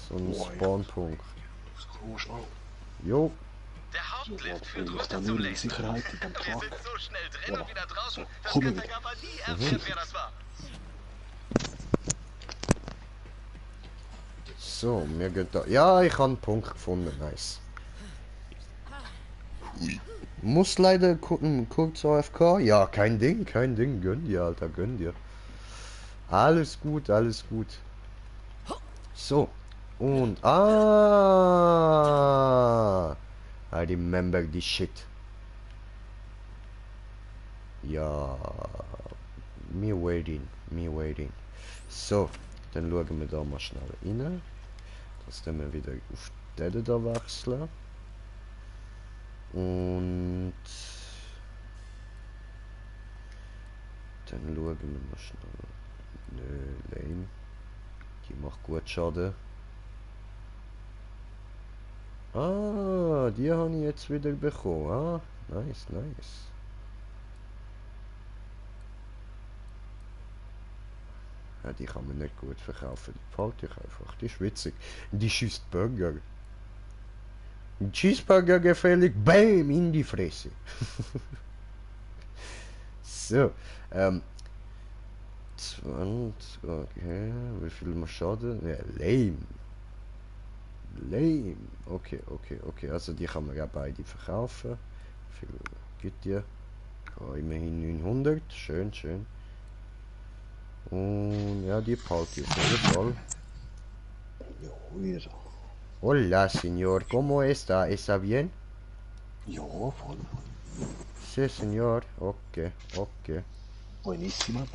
So ein Spawnpunkt. Jo. Der Hauptlift führt runter zum Laser. Sicherheit in dem Wir Tag. sind so schnell drin und wieder draußen, dass Komm mit. Katagawa nie erfährt, wer das war. So, mir geht da... Ja, ich habe einen Punkt gefunden. Nice. Muss leider kurz AFK. Ja, kein Ding. Gönn dir, Alter, gönn dir. Alles gut, alles gut. So. Und... Ah! I remember this shit. Ja... Me waiting. So. Dann schauen wir da mal schnell rein. Dass dann wir wieder auf den da wechseln. Und dann schauen wir mal schnell. Nö, lame. Die macht gut Schaden. Ah, die habe ich jetzt wieder bekommen. Ah, nice. Ja, die kann man nicht gut verkaufen. Die behalte ich einfach. Die ist witzig. Die schießt Burger. Ein Cheeseburger gefällig. Bam! In die Fresse. So. 20. Okay. Wie viel mal Schaden? Ja, lame. Okay. Also die kann man ja beide verkaufen. Wie viel gibt die? Ja, immerhin 900. Schön. Und ja, die behalte ich auf jeden Fall. Hola, señor. ¿Cómo está? ¿Está bien? Ja, voll. Sí, señor. Okay. Buenísima.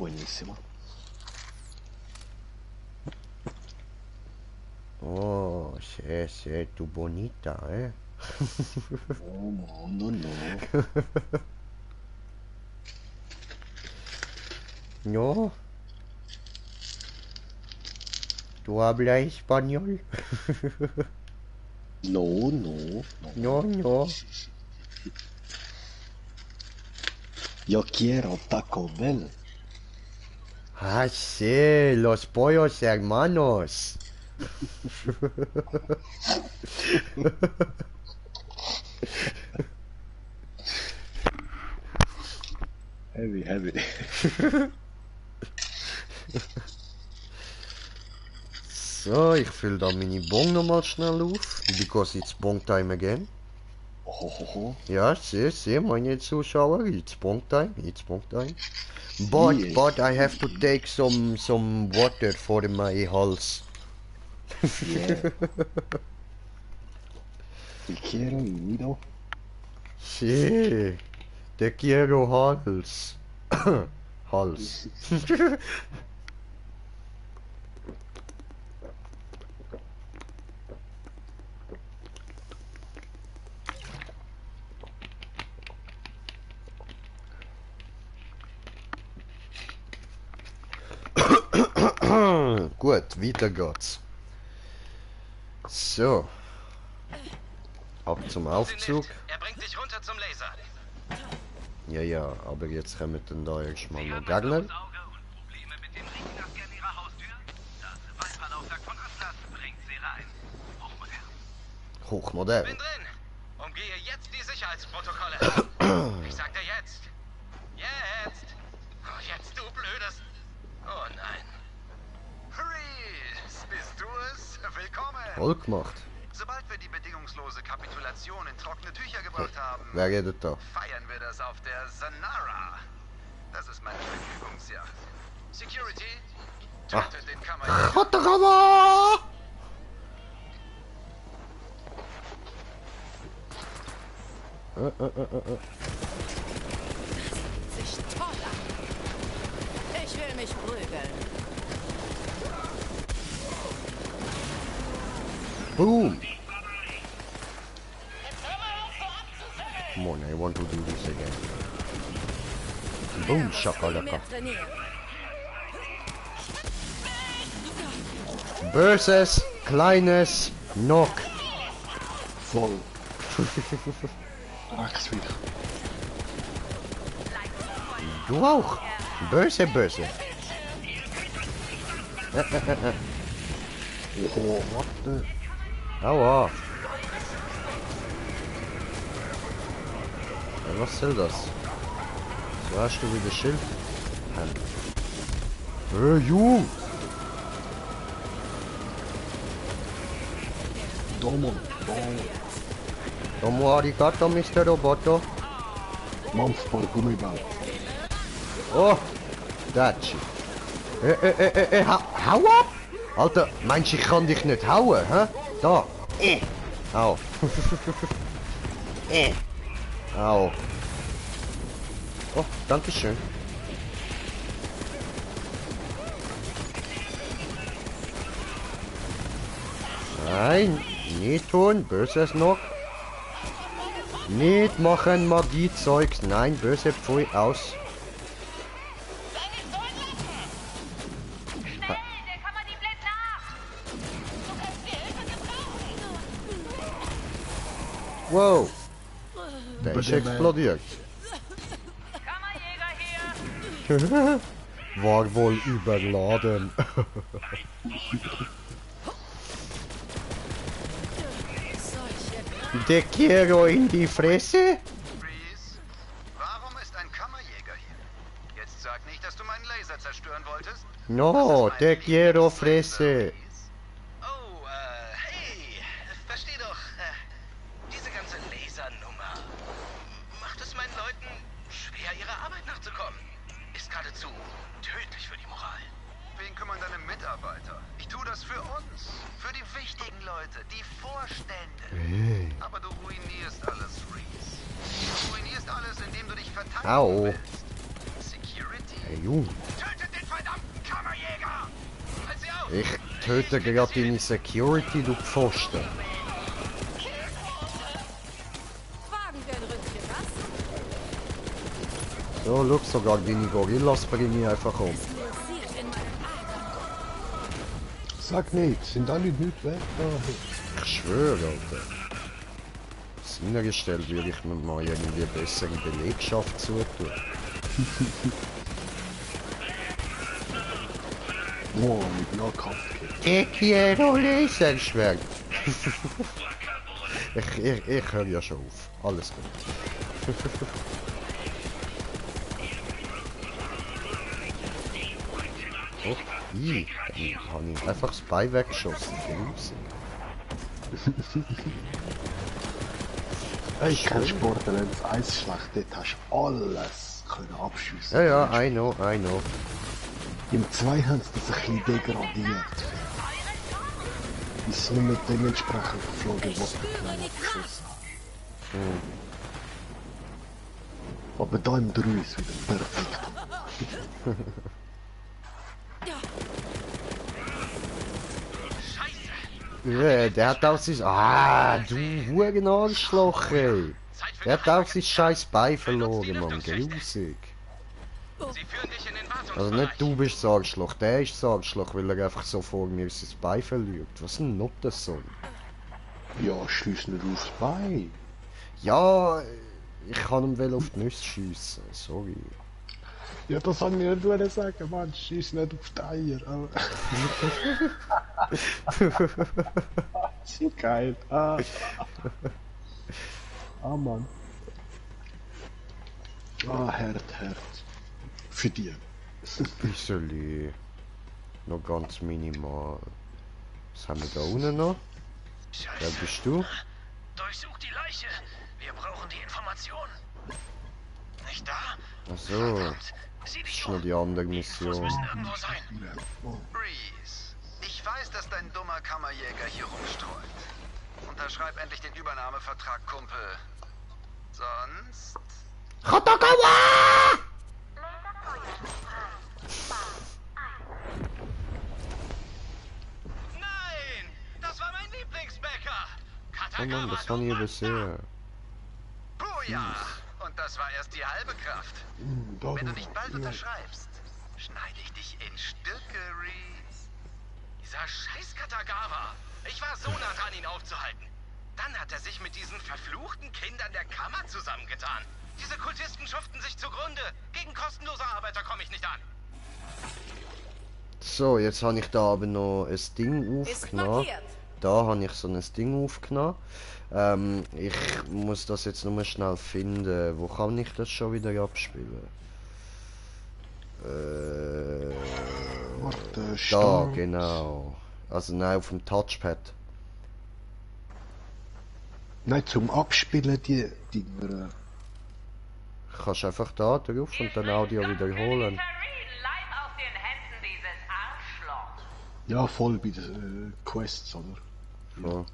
Oh, sí, tu bonita, ¿eh? Oh, no. No. ¿Tú hablas español? No. Yo quiero Taco Bell. Ah, sí, los pollos hermanos. Heavy. So, ich fülle da meine Bon nochmal schnell auf, because it's Bon time again. Ja, sehr, meine Zuschauer, it's Bon time. But I have to take some water for my hals. Yeah. Te quiero, Miro. Sí, te quiero hals. Hals. Gut, weiter geht's. So. Ab zum Aufzug. Er bringt dich runter zum Laser. Ja, aber jetzt kommen dann da erstmal noch Gegner. Hochmodern. Bin drin. Umgehe jetzt die Sicherheitsprotokolle. Ich sagte jetzt. Jetzt. Oh, jetzt, du blödes. Oh nein. Reese, bist du es? Willkommen. Voll gemacht. Sobald wir die bedingungslose Kapitulation in trockene Tücher gebracht haben, Wer redet da? feiern wir das auf der Zanara. Das ist meine Vergnügungsjacht. Security, tötet den Kammer. Sich toll an. Ich will mich prügeln. Boom! Come on, I want to do this again. Boom, shakalaka. Böses, kleines Knock. Voll. Drecksviech. Du auch. Böse. Oh, what the... Aua. Ja, was soll das? So hast du wieder Schild. Jung! Domo. Domo arigato, Mr. Roboto. Monster Gummiband. Oh, Datschi. Hau ab! Alter, meinst du, ich kann dich nicht hauen, hä? Da. Au. Au. Oh, danke schön. Nein, nicht tun, böses noch. Nicht machen Magie-Zeugs, nein, böse Pfui aus. Wow, der ist explodiert. War wohl überladen. Te quiero in die Fresse. Warum ist ein Kammerjäger hier? Jetzt sag nicht, dass du meinen Laser zerstören wolltest. No, te quiero Fresse. Oh, hey, versteh doch, diese ganze Lasernummer macht es meinen Leuten schwer, ihrer Arbeit nachzukommen. Ist geradezu tödlich für die Moral. Wen kümmern deine Mitarbeiter? Ich tue das für uns. Für die wichtigen Leute, die Vorstände. Hey. Aber du ruinierst alles, Reese. Du ruinierst alles, indem du dich verteidigen Au. willst. Security. Hey, Junge. Tötet den verdammten Kammerjäger! Halt sie auf! Ich töte gerade deine Security, du Pfosten. So, schau, sogar deine Gorillas bringen einfach um. Sag nicht, sind alle nicht weg da. Ich schwöre, Alter. Aus meiner Stelle würde ich mir mal irgendwie bessere Belegschaft zutun. Wow, mit Nahkampf. Te quiero Laserschwert. ich höre ja schon auf. Alles gut. Oh, dann habe ich einfach das Bein weggeschossen. Ich kann Borderlands 1 schlecht, dort hast du alles können abschiessen. Ja, ja, I know. Im 2 haben sie das ein bisschen degradiert. Die sind nicht dementsprechend geflogen, was du genau abgeschossen hast. Aber da im 3 ist wieder perfekt. Der hat auch sein... Ah, du Hurenarschloch, ey. Der hat auch sein scheiß Bein verloren, Mann. Grusig. Also nicht du bist das Arschloch, der ist das Arschloch, weil er einfach so vor mir sein Bein verliert. Was ein Nottensohn. Ja, schieß nicht aufs Bein. Ja, ich kann ihm well auf die Nüsse schiessen, sorry. Ja, das kann ich nicht sagen, Mann, schieß nicht auf die Eier. So geil. Ah, Mann. Ah, Herd. Für dich. Bisseli. Noch ganz minimal. Was haben wir da unten noch? Wer bist du? Durchsuch die Leiche. Wir brauchen die Informationen. Nicht da? Ach so. Das ist nur die andere Mission. Irgendwo sein. Reese, ich weiß, dass dein dummer Kammerjäger hier rumstreut. Unterschreib endlich den Übernahmevertrag, Kumpel. Sonst... Kotakawa! Nein! Das war mein Lieblingsbäcker! Oh Mann, das war nie bisher. Puja! Und das war erst die halbe Kraft. Wenn du nicht bald unterschreibst, schneide ich dich in Stücke, Reese. Dieser scheiß Katagawa! Ich war so nah dran, ihn aufzuhalten. Dann hat er sich mit diesen verfluchten Kindern der Kammer zusammengetan. Diese Kultisten schuften sich zugrunde. Gegen kostenlose Arbeiter komme ich nicht an. So, jetzt habe ich da aber noch ein Ding aufgenommen. Da habe ich so ein Ding aufgenommen. Ich muss das jetzt nur schnell finden. Wo kann ich das schon wieder abspielen? Warte, da, genau. Also nein, auf dem Touchpad. Nein, zum Abspielen die Dinger. Kannst einfach da drauf und dann Audio wiederholen. Ja, voll bei den Quests, oder? Ja.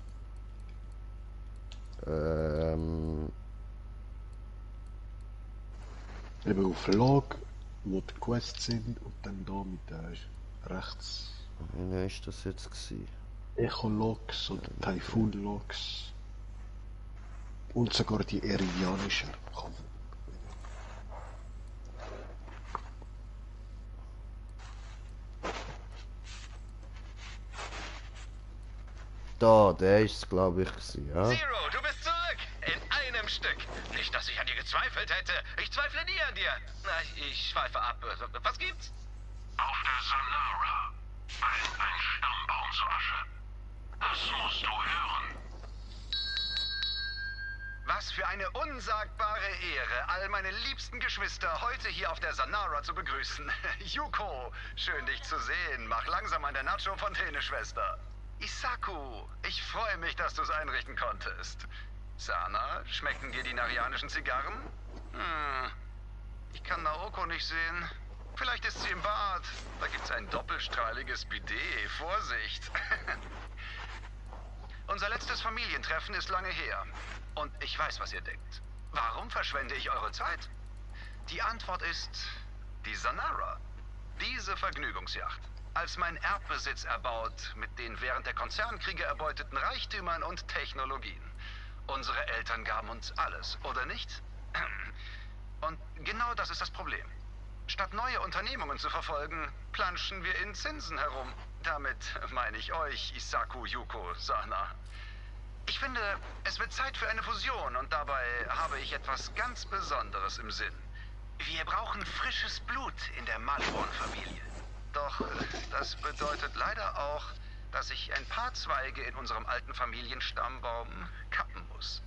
Eben auf Log, wo die Quests sind, und dann da mit rechts. Wie war das jetzt gewesen? Echologs oder Typhoon Logs. Und sogar die Eridianischen. Da, der ist es, glaube ich, gewesen, ja. Zero, du bist zurück! In einem Stück! Nicht, dass ich an dir gezweifelt hätte. Ich zweifle nie an dir. Na, ich schweife ab. Was gibt's? Auf der Sanara. Ein Stammbaumsasche. Das musst du hören. Was für eine unsagbare Ehre, all meine liebsten Geschwister heute hier auf der Sanara zu begrüßen. Yuko, schön dich zu sehen. Mach langsam an der Nacho-Fontäne, Schwester. Isaku, ich freue mich, dass du es einrichten konntest. Sana, schmecken dir die narianischen Zigarren? Ich kann Naoko nicht sehen. Vielleicht ist sie im Bad. Da gibt's ein doppelstrahliges Bidet. Vorsicht. Unser letztes Familientreffen ist lange her. Und ich weiß, was ihr denkt. Warum verschwende ich eure Zeit? Die Antwort ist die Sanara. Diese Vergnügungsjacht. Als mein Erbbesitz erbaut, mit den während der Konzernkriege erbeuteten Reichtümern und Technologien. Unsere Eltern gaben uns alles, oder nicht? Und genau das ist das Problem. Statt neue Unternehmungen zu verfolgen, planschen wir in Zinsen herum. Damit meine ich euch, Isaku, Yuko, Sana. Ich finde, es wird Zeit für eine Fusion und dabei habe ich etwas ganz Besonderes im Sinn. Wir brauchen frisches Blut in der Maliwan-Familie. Doch das bedeutet leider auch, dass ich ein paar Zweige in unserem alten Familienstammbaum kappen muss.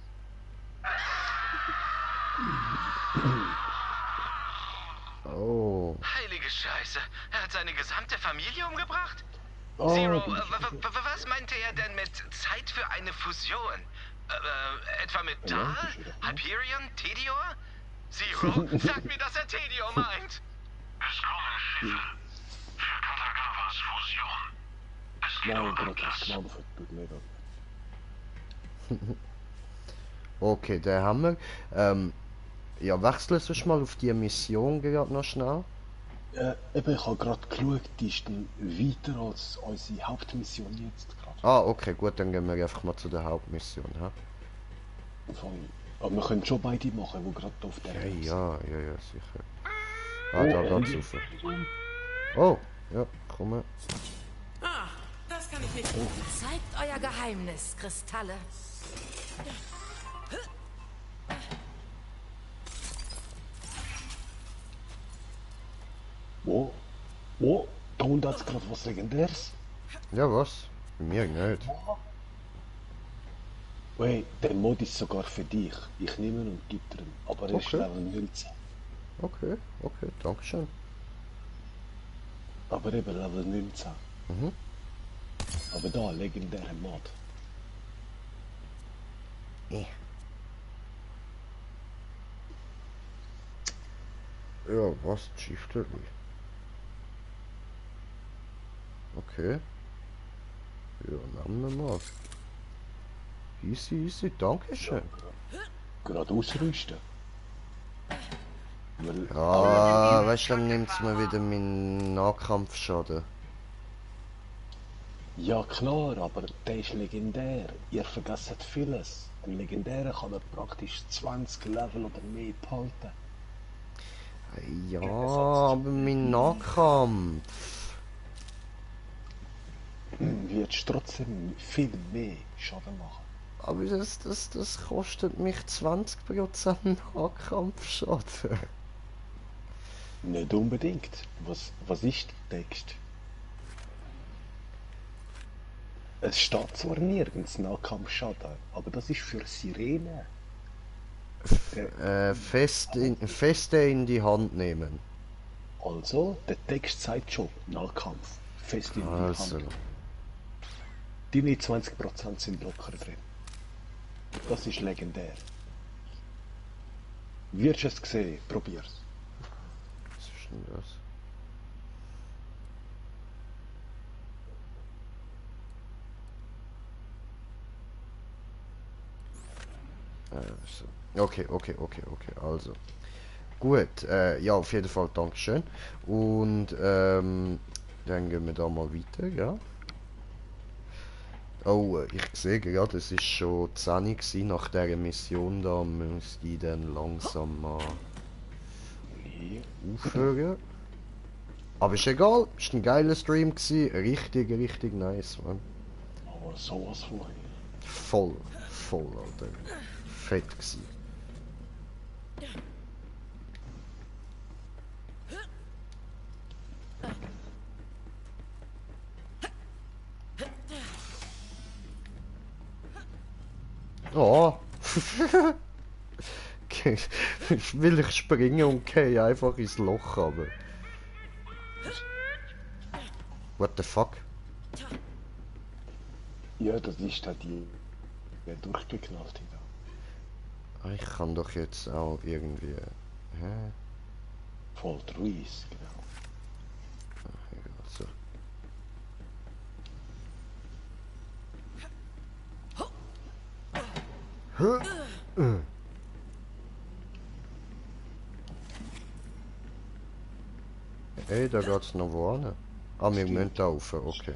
Oh. Heilige Scheiße, er hat seine gesamte Familie umgebracht? Oh, Zero, was meinte er denn mit Zeit für eine Fusion? Etwa mit Dahl, Hyperion, Tedior? Zero, sag mir, dass er Tedior meint. Es kommen Schiffe. Für Katagawas Fusion. Es geht um Atlas. Okay, den haben wir. Ja, wechseln wir mal auf die Mission gerade noch schnell. Eben, ich habe gerade geschaut, die ist dann weiter als unsere Hauptmission jetzt gerade. Ah, okay, gut, dann gehen wir einfach mal zu der Hauptmission. Ha? Aber wir können schon beide machen, die gerade auf der Ja, sicher. Ah, da geht's rauf. Oh, ja, komm. Ah, das kann ich nicht. Zeigt euer Geheimnis, Kristalle. Oh, da unten hat's gerade was Legendäres. Ja, was? Bei mir nicht. Hey, der Mod ist sogar für dich. Ich nehme ihn und gebe dir ihn. Aber er ist Level 19. Okay, danke schön. Aber eben Level 19. Mhm. Aber da, legendäre Mod. Ja, was? Shifter? Okay. Ja, nehmen wir mal. Easy, danke schön. Gerade ausrüsten. Ja, weißt du, dann nimmt es mir wieder meinen Nahkampfschaden. Ja klar, aber der ist legendär. Ihr vergesst vieles. Ein legendärer kann man praktisch 20 Level oder mehr behalten. Ja, aber mein Nahkampf wird trotzdem viel mehr Schaden machen. Aber das kostet mich 20% Nahkampfschaden. Nicht unbedingt. Was ist der Text? Es steht zwar nirgends Nahkampfschaden, aber das ist für Sirene. Feste in die Hand nehmen. Also, der Text sagt schon Nahkampf. Fest in die Hand. Die 20% sind locker drin. Das ist legendär. Wirst du es sehen, probier's. Was ist denn das? Okay, also. Gut, ja, auf jeden Fall Dankeschön. Und dann gehen wir da mal weiter, ja. Oh, ich sehe gerade, es ist schon 10 Uhr gewesen. Nach dieser Mission da müsste ich dann langsam mal aufhören. Aber ist egal, ist ein geiler Stream gewesen. Richtig nice, man. Aber sowas vorher. Voll, Alter. Fett gewesen. Oh. Will ich springen und gehe einfach ins Loch, aber... What the fuck? Ja, das ist da die durchgeknallt. Ich kann doch jetzt auch irgendwie... Hä? Voll Ruiz, genau. So. Ey, da geht's noch wo hin? Ah, wir müssen da rauf. Okay.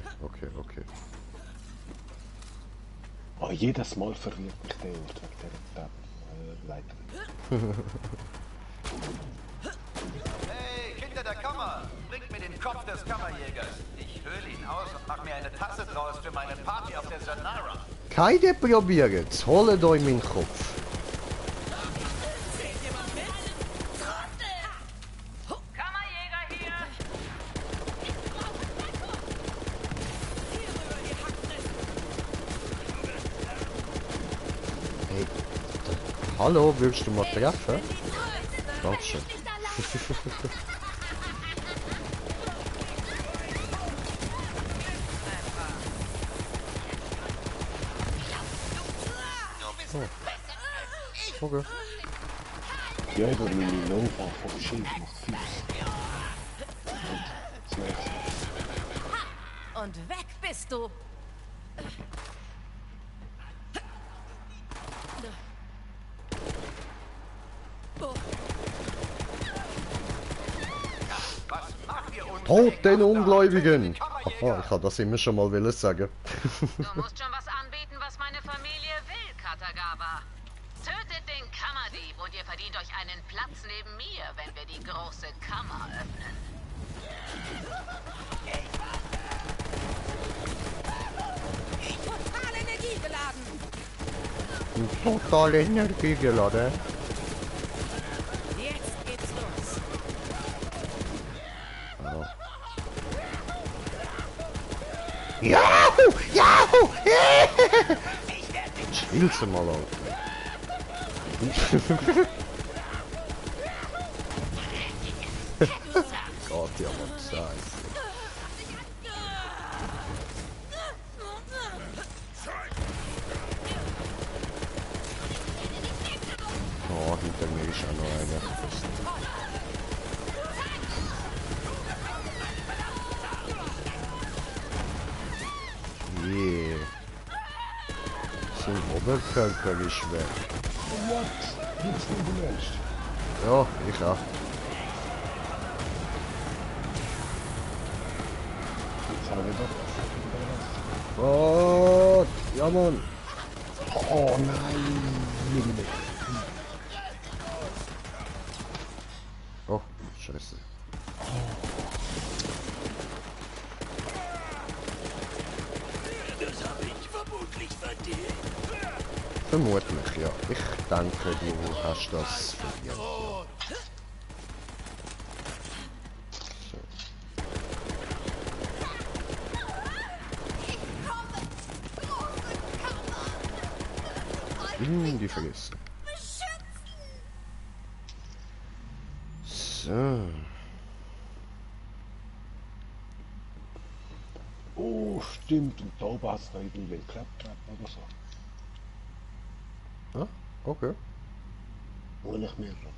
Oh, jedes Mal verwirrt mich der Ort wegen der Leiter. Hey, Kinder der Kammer! Bringt mir den Kopf des Kammerjägers. Ich höhle ihn aus und mach mir eine Tasse draus für meine Party auf der Zanara. Keine probieren, holt euch meinen Kopf. Hey, hallo, willst du mal treffen? Dankeschön. Oh. Okay. Ja, ich würde mich Nova vom Schild macht viel. Und weg bist du! Tod den Ungläubigen! Aha, ich kann das immer schon mal sagen. Du musst schon was anbieten, was meine Familie will, Katagawa. Tötet den Kammerdieb und ihr verdient euch einen Platz neben mir, wenn wir die große Kammer öffnen. Total energiegeladen. Total energiegeladen. Jetzt geht's los. Oh. Yahoo! Yahoo! Chill's mal, Alter. Gott, ja, was Scheiße. Oh, hinter mir ist auch noch einer. Yeah. Sein Oberkörper ist weg. What? Nichts nicht gelöscht. Ja, ich auch. Jetzt haben wir doch. Gott! Ja, Mann! Oh nein! Millimeter. Oh, scheiße. Das habe ich vermutlich verdient. Vermutlich, ja. Ich denke, du hast das verdient. Ja. In die Fresse. So. Oh, stimmt. Und da oben hat es noch irgendwie eine Klapptreppe oder so. Ah, okay. Hol ich mir gerade.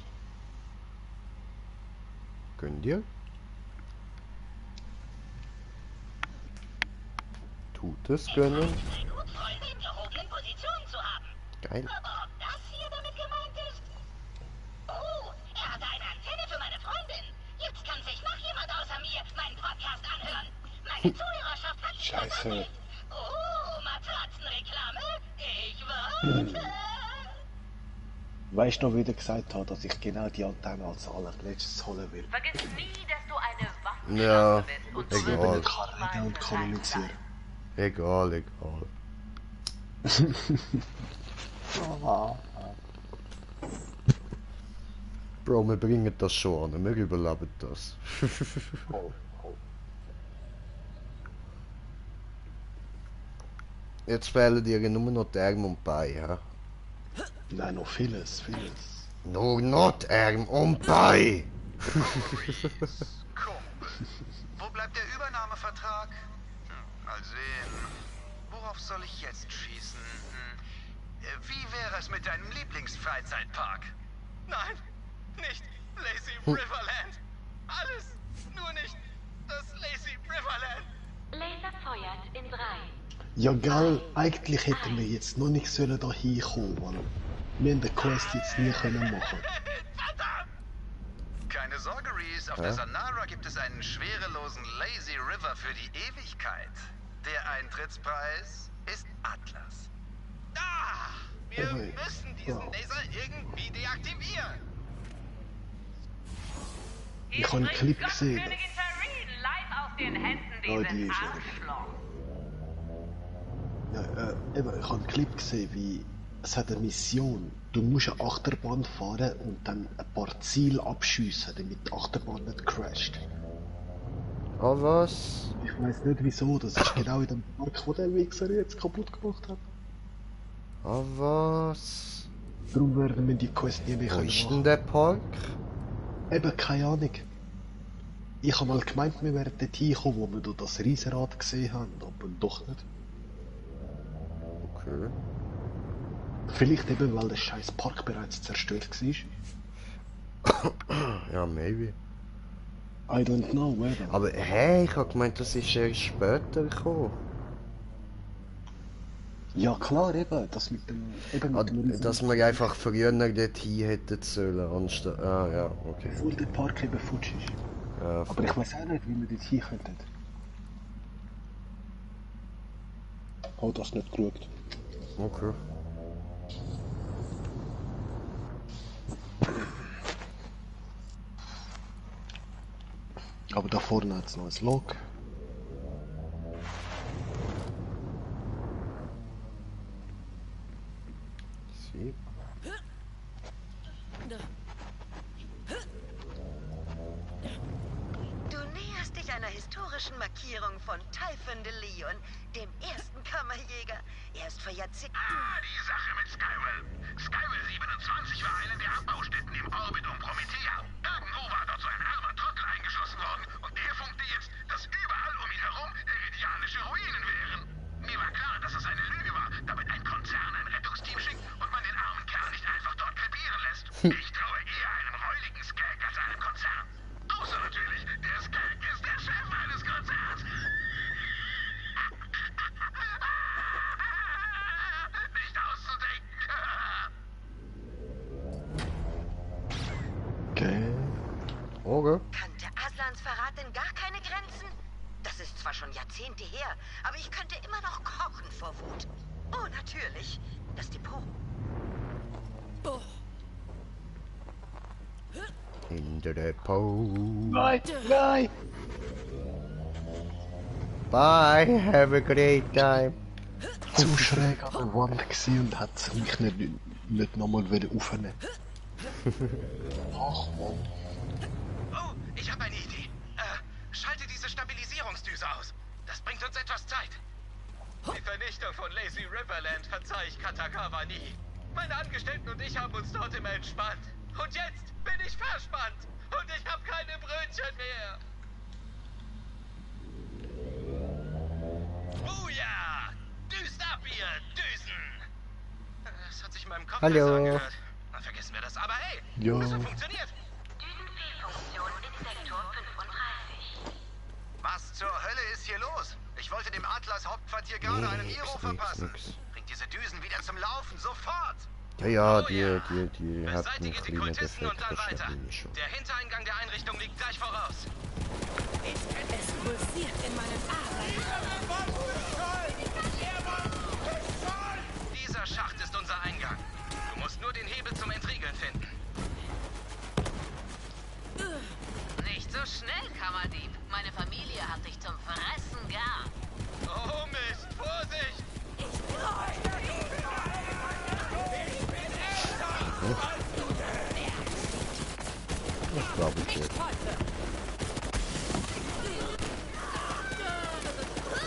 Könnt ihr? Tut es gönnen. Geil. Aber ob das hier damit gemeint ist? Oh, er hatte eine Antenne für meine Freundin. Jetzt kann sich noch jemand außer mir meinen Podcast anhören. Meine Zuhörerschaft hat sich versammelt. Oh, Matratzenreklame? Ich warte. Weißt du noch, wie der gesagt hat, dass ich genau die Antenne als allerletztes holen will? Vergiss nie, dass du eine Waffe Ja, bist und du egal. wirst Ich kann reden und kommunizieren. Egal. Bro, wir bringen das schon an, wir überleben das. Jetzt fehlen dir nur noch die Arme und Beine, hä? Nein, noch vieles. Nur noch die Arme und Beine! Wo bleibt der Übernahmevertrag? Mal sehen. Worauf soll ich jetzt schießen? Wie wäre es mit deinem Lieblingsfreizeitpark? Nein, nicht Lazy Riverland. Alles, nur nicht das Lazy Riverland. Laser feuert in 3. Ja, gell, eigentlich hätten wir jetzt noch nicht sollen da hinkommen, weil wir haben den Quest jetzt nie können machen. Keine Sorge, Reese. Auf der Sanara gibt es einen schwerelosen Lazy River für die Ewigkeit. Der Eintrittspreis ist Atlas. Ah, wir müssen diesen Laser irgendwie deaktivieren. Ich habe einen Clip gesehen. Königin Tareen live aus den Händen Oh, die dieses ist Arschlochs. Ja, eben, ich habe einen Clip gesehen, wie es hat eine Mission. Du musst eine Achterbahn fahren und dann ein paar Ziele abschiessen, damit die Achterbahn nicht crasht. Ah, was? Ich weiß nicht wieso, das ist genau in dem Park, wo der Wichser jetzt kaputt gemacht hat. Ah, was? Darum werden wir die Quest nie mehr Wo können ist machen. denn der Park? Eben, keine Ahnung. Ich habe mal gemeint, wir wären dort hingekommen, wo wir dort das Riesenrad gesehen haben, aber doch nicht. Okay. Vielleicht eben, weil der scheiß Park bereits zerstört war. Ja, maybe. I don't know, whether. Aber hey, ich hab gemeint, das ist erst später gekommen. Ja klar, eben, das mit dem... Dass wir einfach früher dorthin hätten sollen, anstatt... Ah, ja, okay. Bevor der Park eben futsch ist. Ja, aber ich weiß auch nicht, wie wir dort hin könnten. Oh, das nicht geschaut. Okay. Aber da vorne hat es noch ein Log. Sie. Du näherst dich einer historischen Markierung von Typhon de Leon, dem ersten Kammerjäger. Er ist vor Jahrzehnten... Ah, die Sache mit Skywell. Skywell 27 war eine der Abbaustätten im Orbit um Promethea. Irgendwo war dort so ein armer Trottel eingeschlossen worden und der funkte jetzt, dass überall um ihn herum eridianische Ruinen wären. Mir war klar, dass es eine Lüge war, damit ein Konzern ein Rettungsteam schickt und man den armen Kerl nicht einfach dort krepieren lässt. Ich traue eher einem räudigen Skag als einem Konzern. Außer natürlich, der Skag ist der Chef eines Konzerns. Nicht auszudenken. Okay. Okay. Kannte Aslans Verrat denn gar keine Grenzen? Das ist zwar schon Jahrzehnte her, aber ich könnte immer noch kochen vor Wut. Oh, natürlich. Das Depot. In the depot. Nein, nein! Bye, have a great time. Zu schräg an der Wand gewesen und hat mich nicht nochmal wieder aufnehmen. Ach Mann. Oh, ich habe eine Idee. Schalte diese Stabilisierungsdüse aus. Das bringt uns etwas Zeit. Die Vernichtung von Lazy Riverland verzeih ich Katagawa nie. Meine Angestellten und ich haben uns dort immer entspannt. Und jetzt bin ich verspannt. Und ich habe keine Brötchen mehr. Buja! Düst ab, ihr Düsen! Es hat sich in meinem Kopf Hallo. besser angehört. Dann vergessen wir das. Aber hey, Jo. das hat funktioniert. Funktion in Sektor 35. Was zur Hölle ist hier los? Ich wollte dem Atlas-Hauptquartier gerade einen Iro verpassen. Bringt diese Düsen wieder zum Laufen, sofort! Ja, Oh die ja. hat einen Beseitige die kleinen Kultisten und Defekt, dann das weiter. verstehe ich schon. Der Hintereingang der Einrichtung liegt gleich voraus. Es pulsiert in meinen Adern. Dieser Schacht ist unser Eingang. Du musst nur den Hebel zum Entriegeln finden. Nicht so schnell, Kammerdieb. Meine Familie hat dich zum Fressen gar. Oh Mist, Vorsicht! Das glaube ich nicht.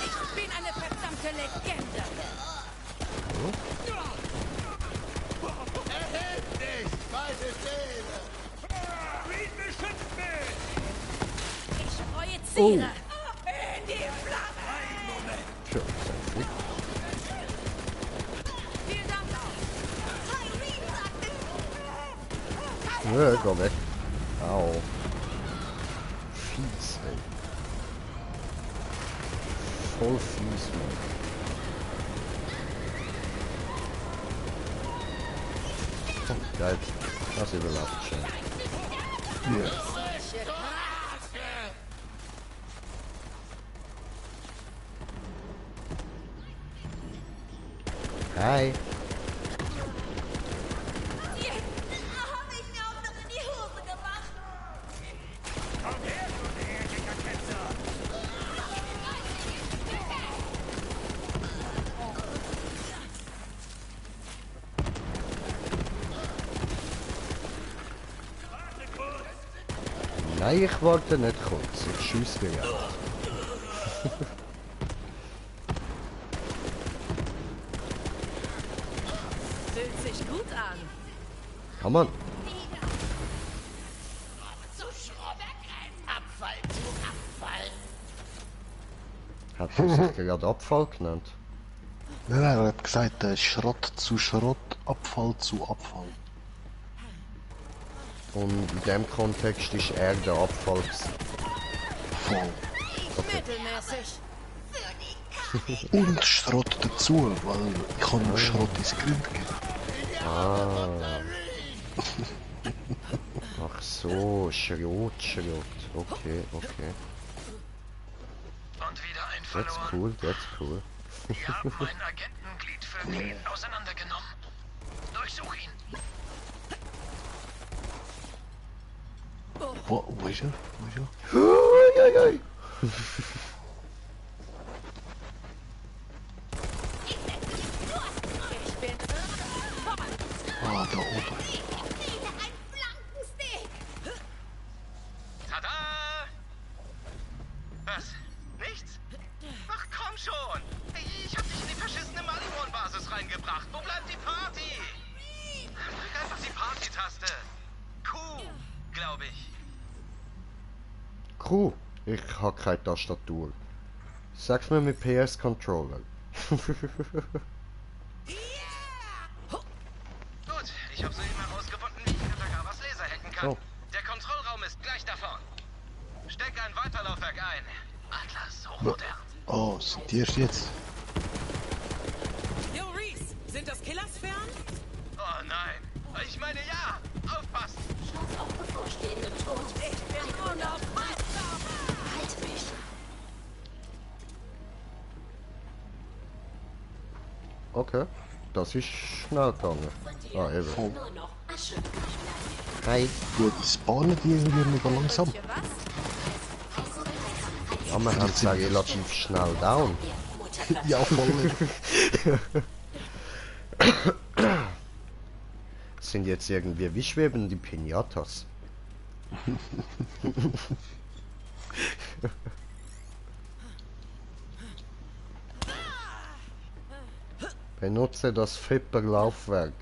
Ich bin eine verdammte Legende. Erhebt dich, weiße Seele! Frieden beschützt mich! Ich projiziere. In die Flamme! Tja, sexy. Vielen Dank. Geh weg. Au. Fies, ey. Voll fies, Mann. Oh, geil. Das überlappt schon. Ja. Hi. Hab ich mir auch noch in die Hose gemacht. Nein, ich warte nicht kurz. Ich schieße direkt. Fühlt sich gut an. Kann man. Zu Schrott, Abfall zu Abfall! Hat er sich gerade Abfall genannt? Nein, er hat gesagt, Schrott zu Schrott, Abfall zu Abfall. Und in dem Kontext ist er der Abfall gewesen. Voll. Mittelmäßig. Und Schrott dazu, weil ich kann nur Schrott ins Grind geben. Ah. Ach so, Schrot. Okay. Und wieder ein That's verloren. cool, that's cool. Die haben mein Agentenglied für Glied auseinandergenommen. Durchsuch ihn. Wo ist er? Wo ist er? Ah, da oben. Tada! Was? Nichts? Ach komm schon! Ich hab dich in die verschissene Malimon-Basis reingebracht. Wo bleibt die Party? Drück einfach die Party-Taste. Q, glaube ich. Cool. Ich habe keine Tastatur. Sag's mir mit PS-Controller. Gut, ich habe soeben herausgefunden, wie ich Katagawas Laser hacken kann. Oh. Der Kontrollraum ist gleich da vorn. Steck ein Weiterlaufwerk ein. Atlas, hochmodern. Oh, sind die erst jetzt? Yo, Reese, sind das Killersphären? Oh nein. Ich meine ja. Aufpassen. Auf bevorstehenden Tod. Ich bin unaufhaltsam. Halt mich. Okay. Das ist schnell gegangen. Ah, eben. Voll. Nur noch Asche. Hi. Gut, die spawnen die irgendwie mega langsam. Ja, wir haben es auch relativ schnell down. Ja, voll. Sind jetzt irgendwie wie schwebende Pinatas. Benutze das Flipper-Laufwerk.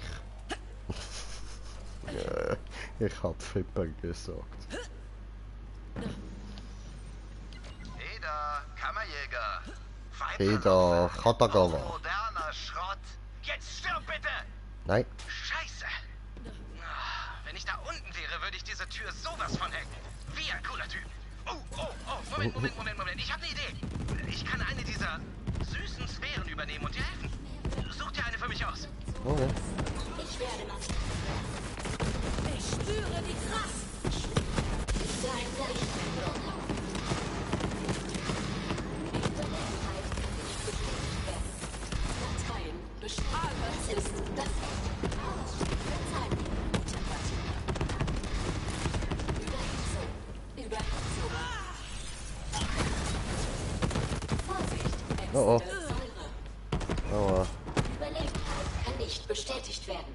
Ich hab Flipper gesagt. Eda, Kammerjäger. Eda, Katagawa. Moderner Schrott. Jetzt stirb bitte! Nein. Scheiße. Wenn ich da unten wäre, würde ich diese Tür sowas von hacken. Wie ein cooler Typ. Moment. Ich habe eine Idee. Ich kann eine dieser süßen Sphären übernehmen und dir helfen. Such dir eine für mich aus. Okay. Ich werde mal. Ich spüre die Kraft. Was ist das? Oh. Aua. Überlebenheit kann nicht bestätigt werden.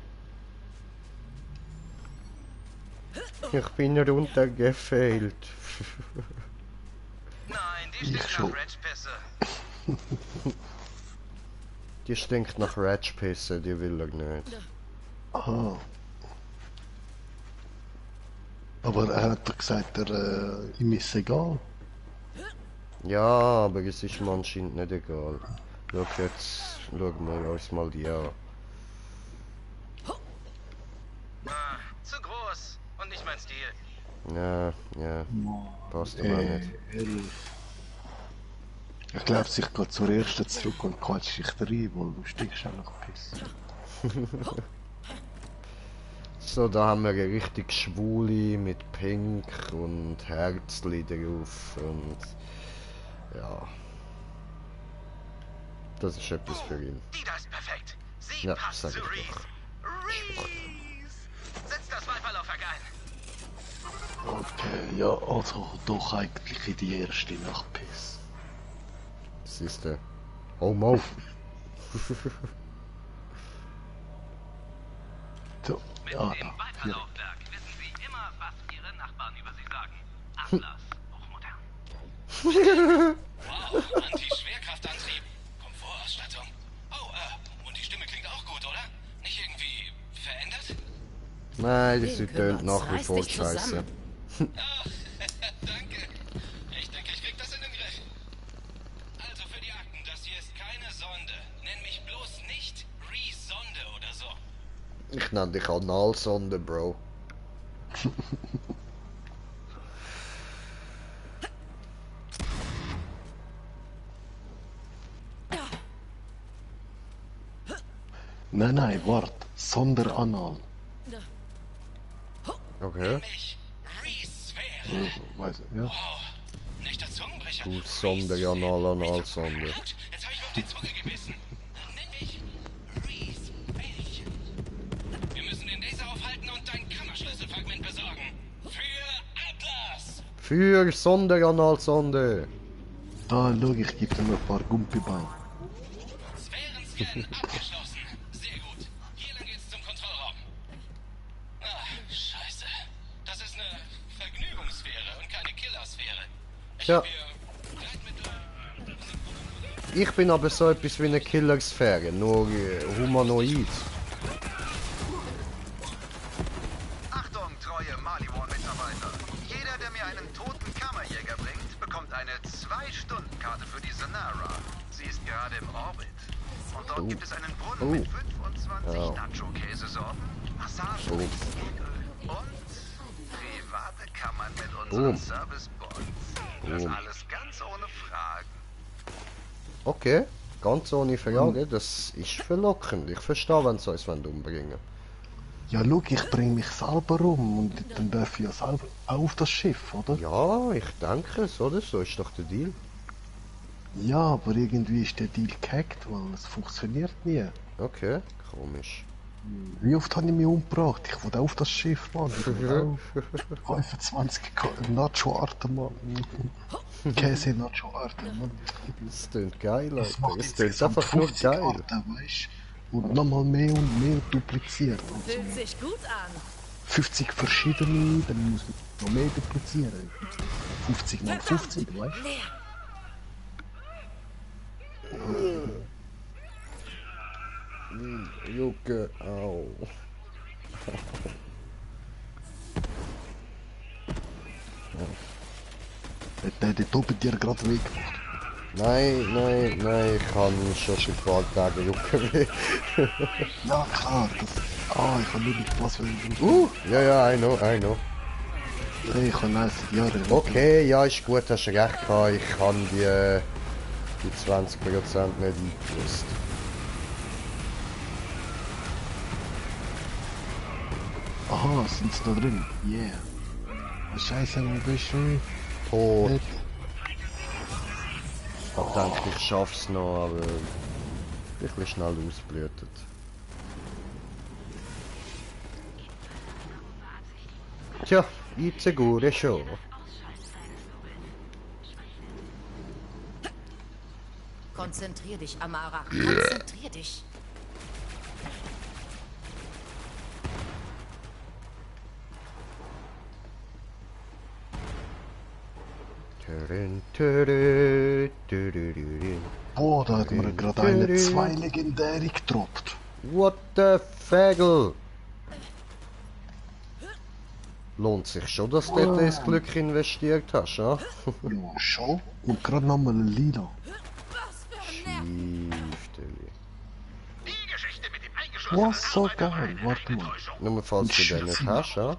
Ich bin runtergefällt. Nein, die stinkt nach Ratchpisse. Die stinkt nach Ratchpisse, die will er nicht. Aha. Aber er hat doch gesagt, ihm ist egal. Ja, aber es ist mir anscheinend nicht egal. Schau jetzt, schauen wir uns mal die an. Zu groß und nicht mein Stil. Ja. Passt aber auch nicht. Ehrlich. Ich glaube, ich gehe zur ersten zurück und quatsch dich rein, weil du stinkst auch nach Piss. So, da haben wir eine richtig schwule mit Pink und Herzli drauf und ja. Das ist etwas für ihn. Die da ist perfekt. Sie Ja, passt sag zu ich Reese. doch. Reese! Setz das Weiferlaufwerk ein. Okay, ja, also doch eigentlich in die erste nach Piss. Siehste. Oh Mo. So, Mit ja, dem da. Weiferlaufwerk wissen Sie immer, was Ihre Nachbarn über Sie sagen. Atlas, hochmodern. Wow, Anti-Schwerkraftantrieb, Komfortausstattung. Oh, und die Stimme klingt auch gut, oder? Nicht irgendwie verändert? Nein, das tönt nach wie vor scheiße. Ach, danke. Ich denke, ich krieg das in den Griff. Also für die Akten, das hier ist keine Sonde. Nenn mich bloß nicht Reese-Sonde oder so. Ich nenne dich Analsonde, Bro. Nein, wart, Sonderanal. Okay. Weiß ich, ja. Nicht der Zungenbrecher. Du Sonde, Analsonde. Jetzt habe ich auf die Zunge gebissen. Nenn mich Reese Fähig. Wir müssen den Laser aufhalten und dein Kammerschlüsselfragment besorgen. Für Atlas. Für Sonde, Analsonde. Da, schau, ich gebe dir noch ein paar Gumpiball. Sphärenscan abgeschlossen. Sehr gut. Hier lang geht's zum Kontrollraum. Ah, scheiße. Das ist eine Vergnügungssphäre und keine Killersphäre. Ja. Ich bin aber so etwas wie eine Killersphäre, nur humanoid. Achtung, treue Maliwan-Mitarbeiter. Jeder, der mir einen toten Kammerjäger bringt, bekommt eine 2-Stunden-Karte für die Sonara. Sie ist gerade im Orbit. Und dort gibt es einen Brunnen mit 25 Nacho-Käsesorten, Massagen und private Kammern mit unseren Service-Bots. Das alles ganz ohne Fragen. Okay, ganz ohne Frage, das ist verlockend. Ich verstehe, wenn sie uns umbringen wollen. Ja, schau, ich bringe mich selber um und dann darf ich ja selber auch auf das Schiff, oder? Ja, ich denke es, oder? So ist doch der Deal. Ja, aber irgendwie ist der Deal gehackt, weil es funktioniert nie. Okay, komisch. Wie oft habe ich mich umgebracht? Ich will auch auf das Schiff, Mann. Ich will auch 25 Nacho-Arten, Mann. Käse-Nacho-Arten, Mann. Das klingt geil, Alter. macht Das klingt insgesamt einfach nur 50 geil. Arten, weißt du? Und nochmal mehr und mehr dupliziert. Und so. Fühlt sich gut an. 50 verschiedene, dann muss man noch mehr duplizieren. 50 mal 50, weißt du? Jucke, au. Hat der dort oben dir gerade weggemacht? Nein, ich kann schon seit ein paar Tagen Juckerweh. Ja, klar, das... Ah, ich habe nur nicht was für ein... Ja, I know. Hey, ich habe 90 Jahre... Okay, ja, ist gut, hast du recht gehabt. Ich kann die 20% nicht eingewusst. Aha, sind sie da drin? Yeah. Scheiße, wo bist du? Tot. Ich denke, ich schaff's noch, aber ich bin schnell ausblütet. Tja, insegure schon. Konzentrier dich, Amara. Konzentrier dich. Boah, da hat mir gerade eine 2 legendäre getroppt. What the Fagel? Lohnt sich schon, dass du das Glück investiert hast, ja? Ja, schon. Und gerade nochmal ein Lila. Schiefteli. Was so geil, warte mal. Nur falls du den nicht hast, ja?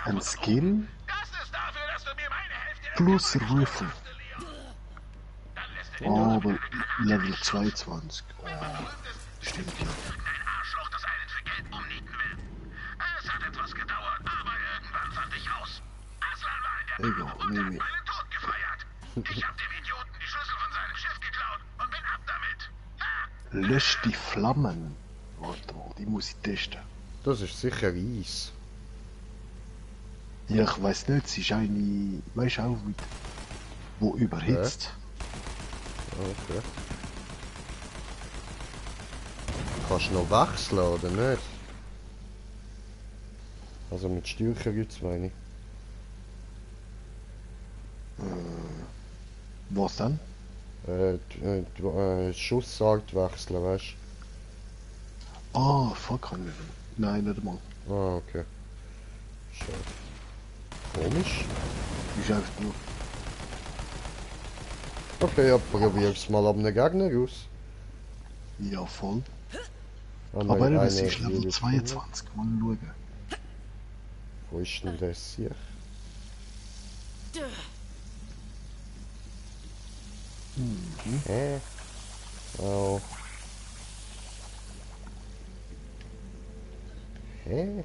Ein Skin plus Rifle. Oh, aber Level 22. Oh, stimmt ja. Egal, nehme ich. Ich hab dem Idioten die Schlüssel von seinem Schiff geklaut und bin ab damit. Lösch die Flammen. Warte mal, die muss ich testen. Das ist sicher Eis. Ja, ich weiß nicht, sie ist eine, weißt du auch, wo überhitzt. Okay. Kannst du noch wechseln, oder nicht? Also mit Stärke gibt's meine ich. Was denn? Schussart wechseln, weißt du? Ah, fuck, kann ich nicht. Nein, nicht mal. Ah, okay. Schade. Komisch. Ist einfach nur. Okay, ja, probier's mal ab einem Gegner aus. Ja, voll. Aber das ist Level 22, mal schauen. Wo ist denn das hier? Oh. Hä?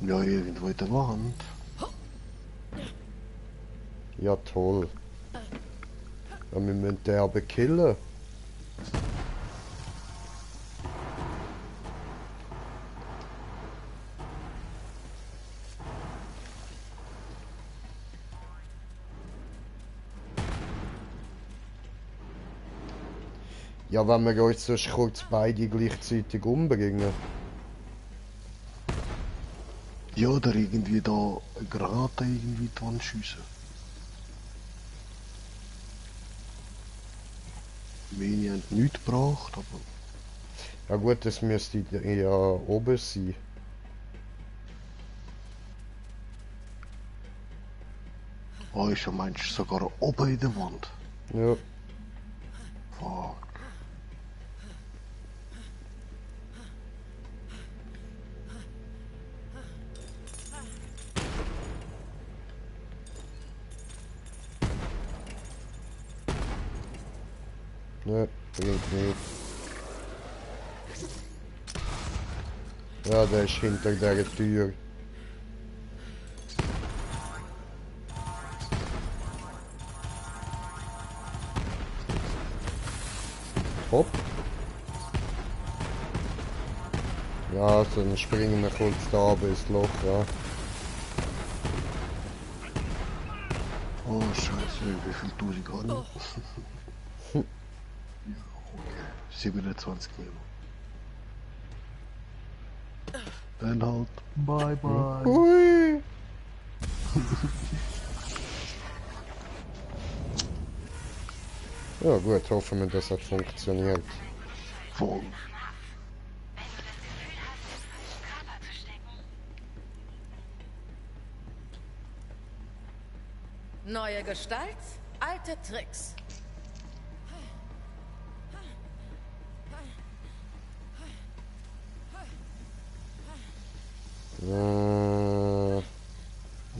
Ja, irgendwo in der Wand. Ja, toll. Ja, wir müssen den aber killen. Ja, wenn wir uns sonst kurz beide gleichzeitig umbringen. Ja, oder irgendwie da Granaten irgendwie dran schiessen. Meine haben nichts gebracht, aber... Ja gut, das müsste ja oben sein. Oh, ist ja meinst du sogar oben in der Wand? Ja. Fuck. Ne, bringt nicht. Ja, der ist hinter der Tür. Hopp. Ja, dann springen wir kurz da bis ins Loch, ja. Oh Scheiße, wie viel tue ich gar nicht? Ja, okay. 27 Millionen. Dann halt, bye bye. Hui. Ja gut, hoffen wir, dass das funktioniert. Voll. Neue Gestalt? Alte Tricks.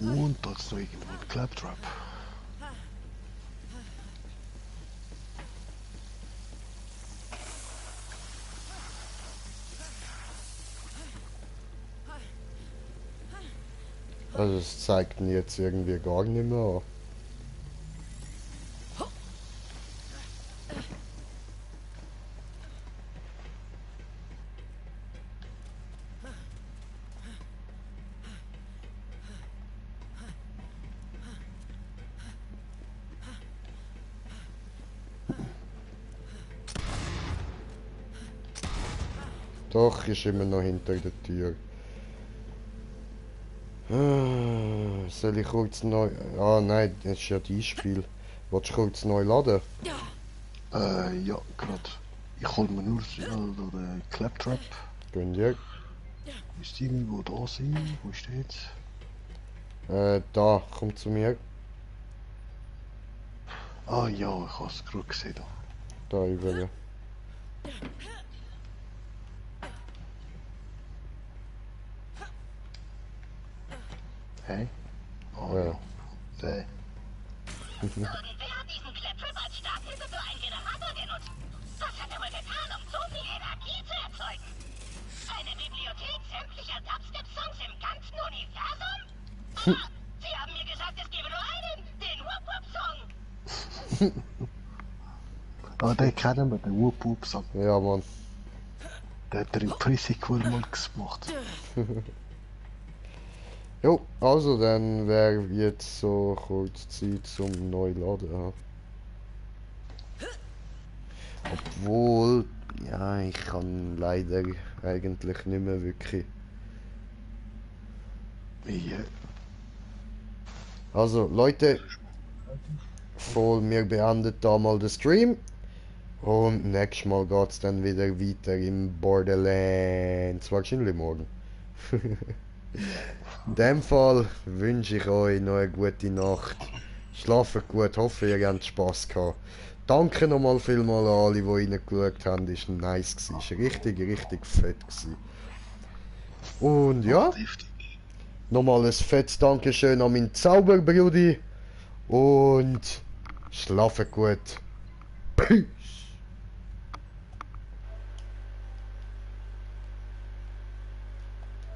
Und da ist noch irgendwo ein Claptrap. Also es zeigt mir jetzt irgendwie gar nicht mehr an. Doch, ist immer noch hinter der Tür. Soll ich kurz neu... Ah nein, das ist ja dein Spiel. Willst du kurz neu laden? Ja, gerade. Ich hol mir nur den Claptrap. Gönn dir. Ist irgendwo da sein? Wo steht's? Da, komm zu mir. Ah ja, ich hab's gerade gesehen. Da über. Hey? Oh ja. Der. Wer hat diesen Claptrap als Starthilfe für einen Generator genutzt? Was hat er wohl getan, um so viel Energie zu erzeugen? Eine Bibliothek sämtlicher Dubstep-Songs im ganzen Universum? Sie haben mir gesagt, es gebe nur einen, den Whoop-Whoop-Song. Ah, den kennen wir, den Whoop-Whoop-Song. Ja, Mann. Der hat der im Pre-Sequel mal gemacht. Jo, also dann wäre jetzt so kurz Zeit zum Neuladen. Ja. Obwohl, ja, ich kann leider eigentlich nicht mehr wirklich. Ja. Also Leute, wir beenden da mal den Stream und nächstes Mal geht es dann wieder weiter im Borderlands, wahrscheinlich morgen. In dem Fall wünsche ich euch noch eine gute Nacht. Schlaft gut, hoffe ihr habt Spass gehabt. Danke nochmal vielmal an alle, die reingeschaut haben, ist nice gewesen, ist richtig fett gewesen. Und ja, nochmal ein fettes Dankeschön an meinen Zauberbrudi und schlaft gut. Peace.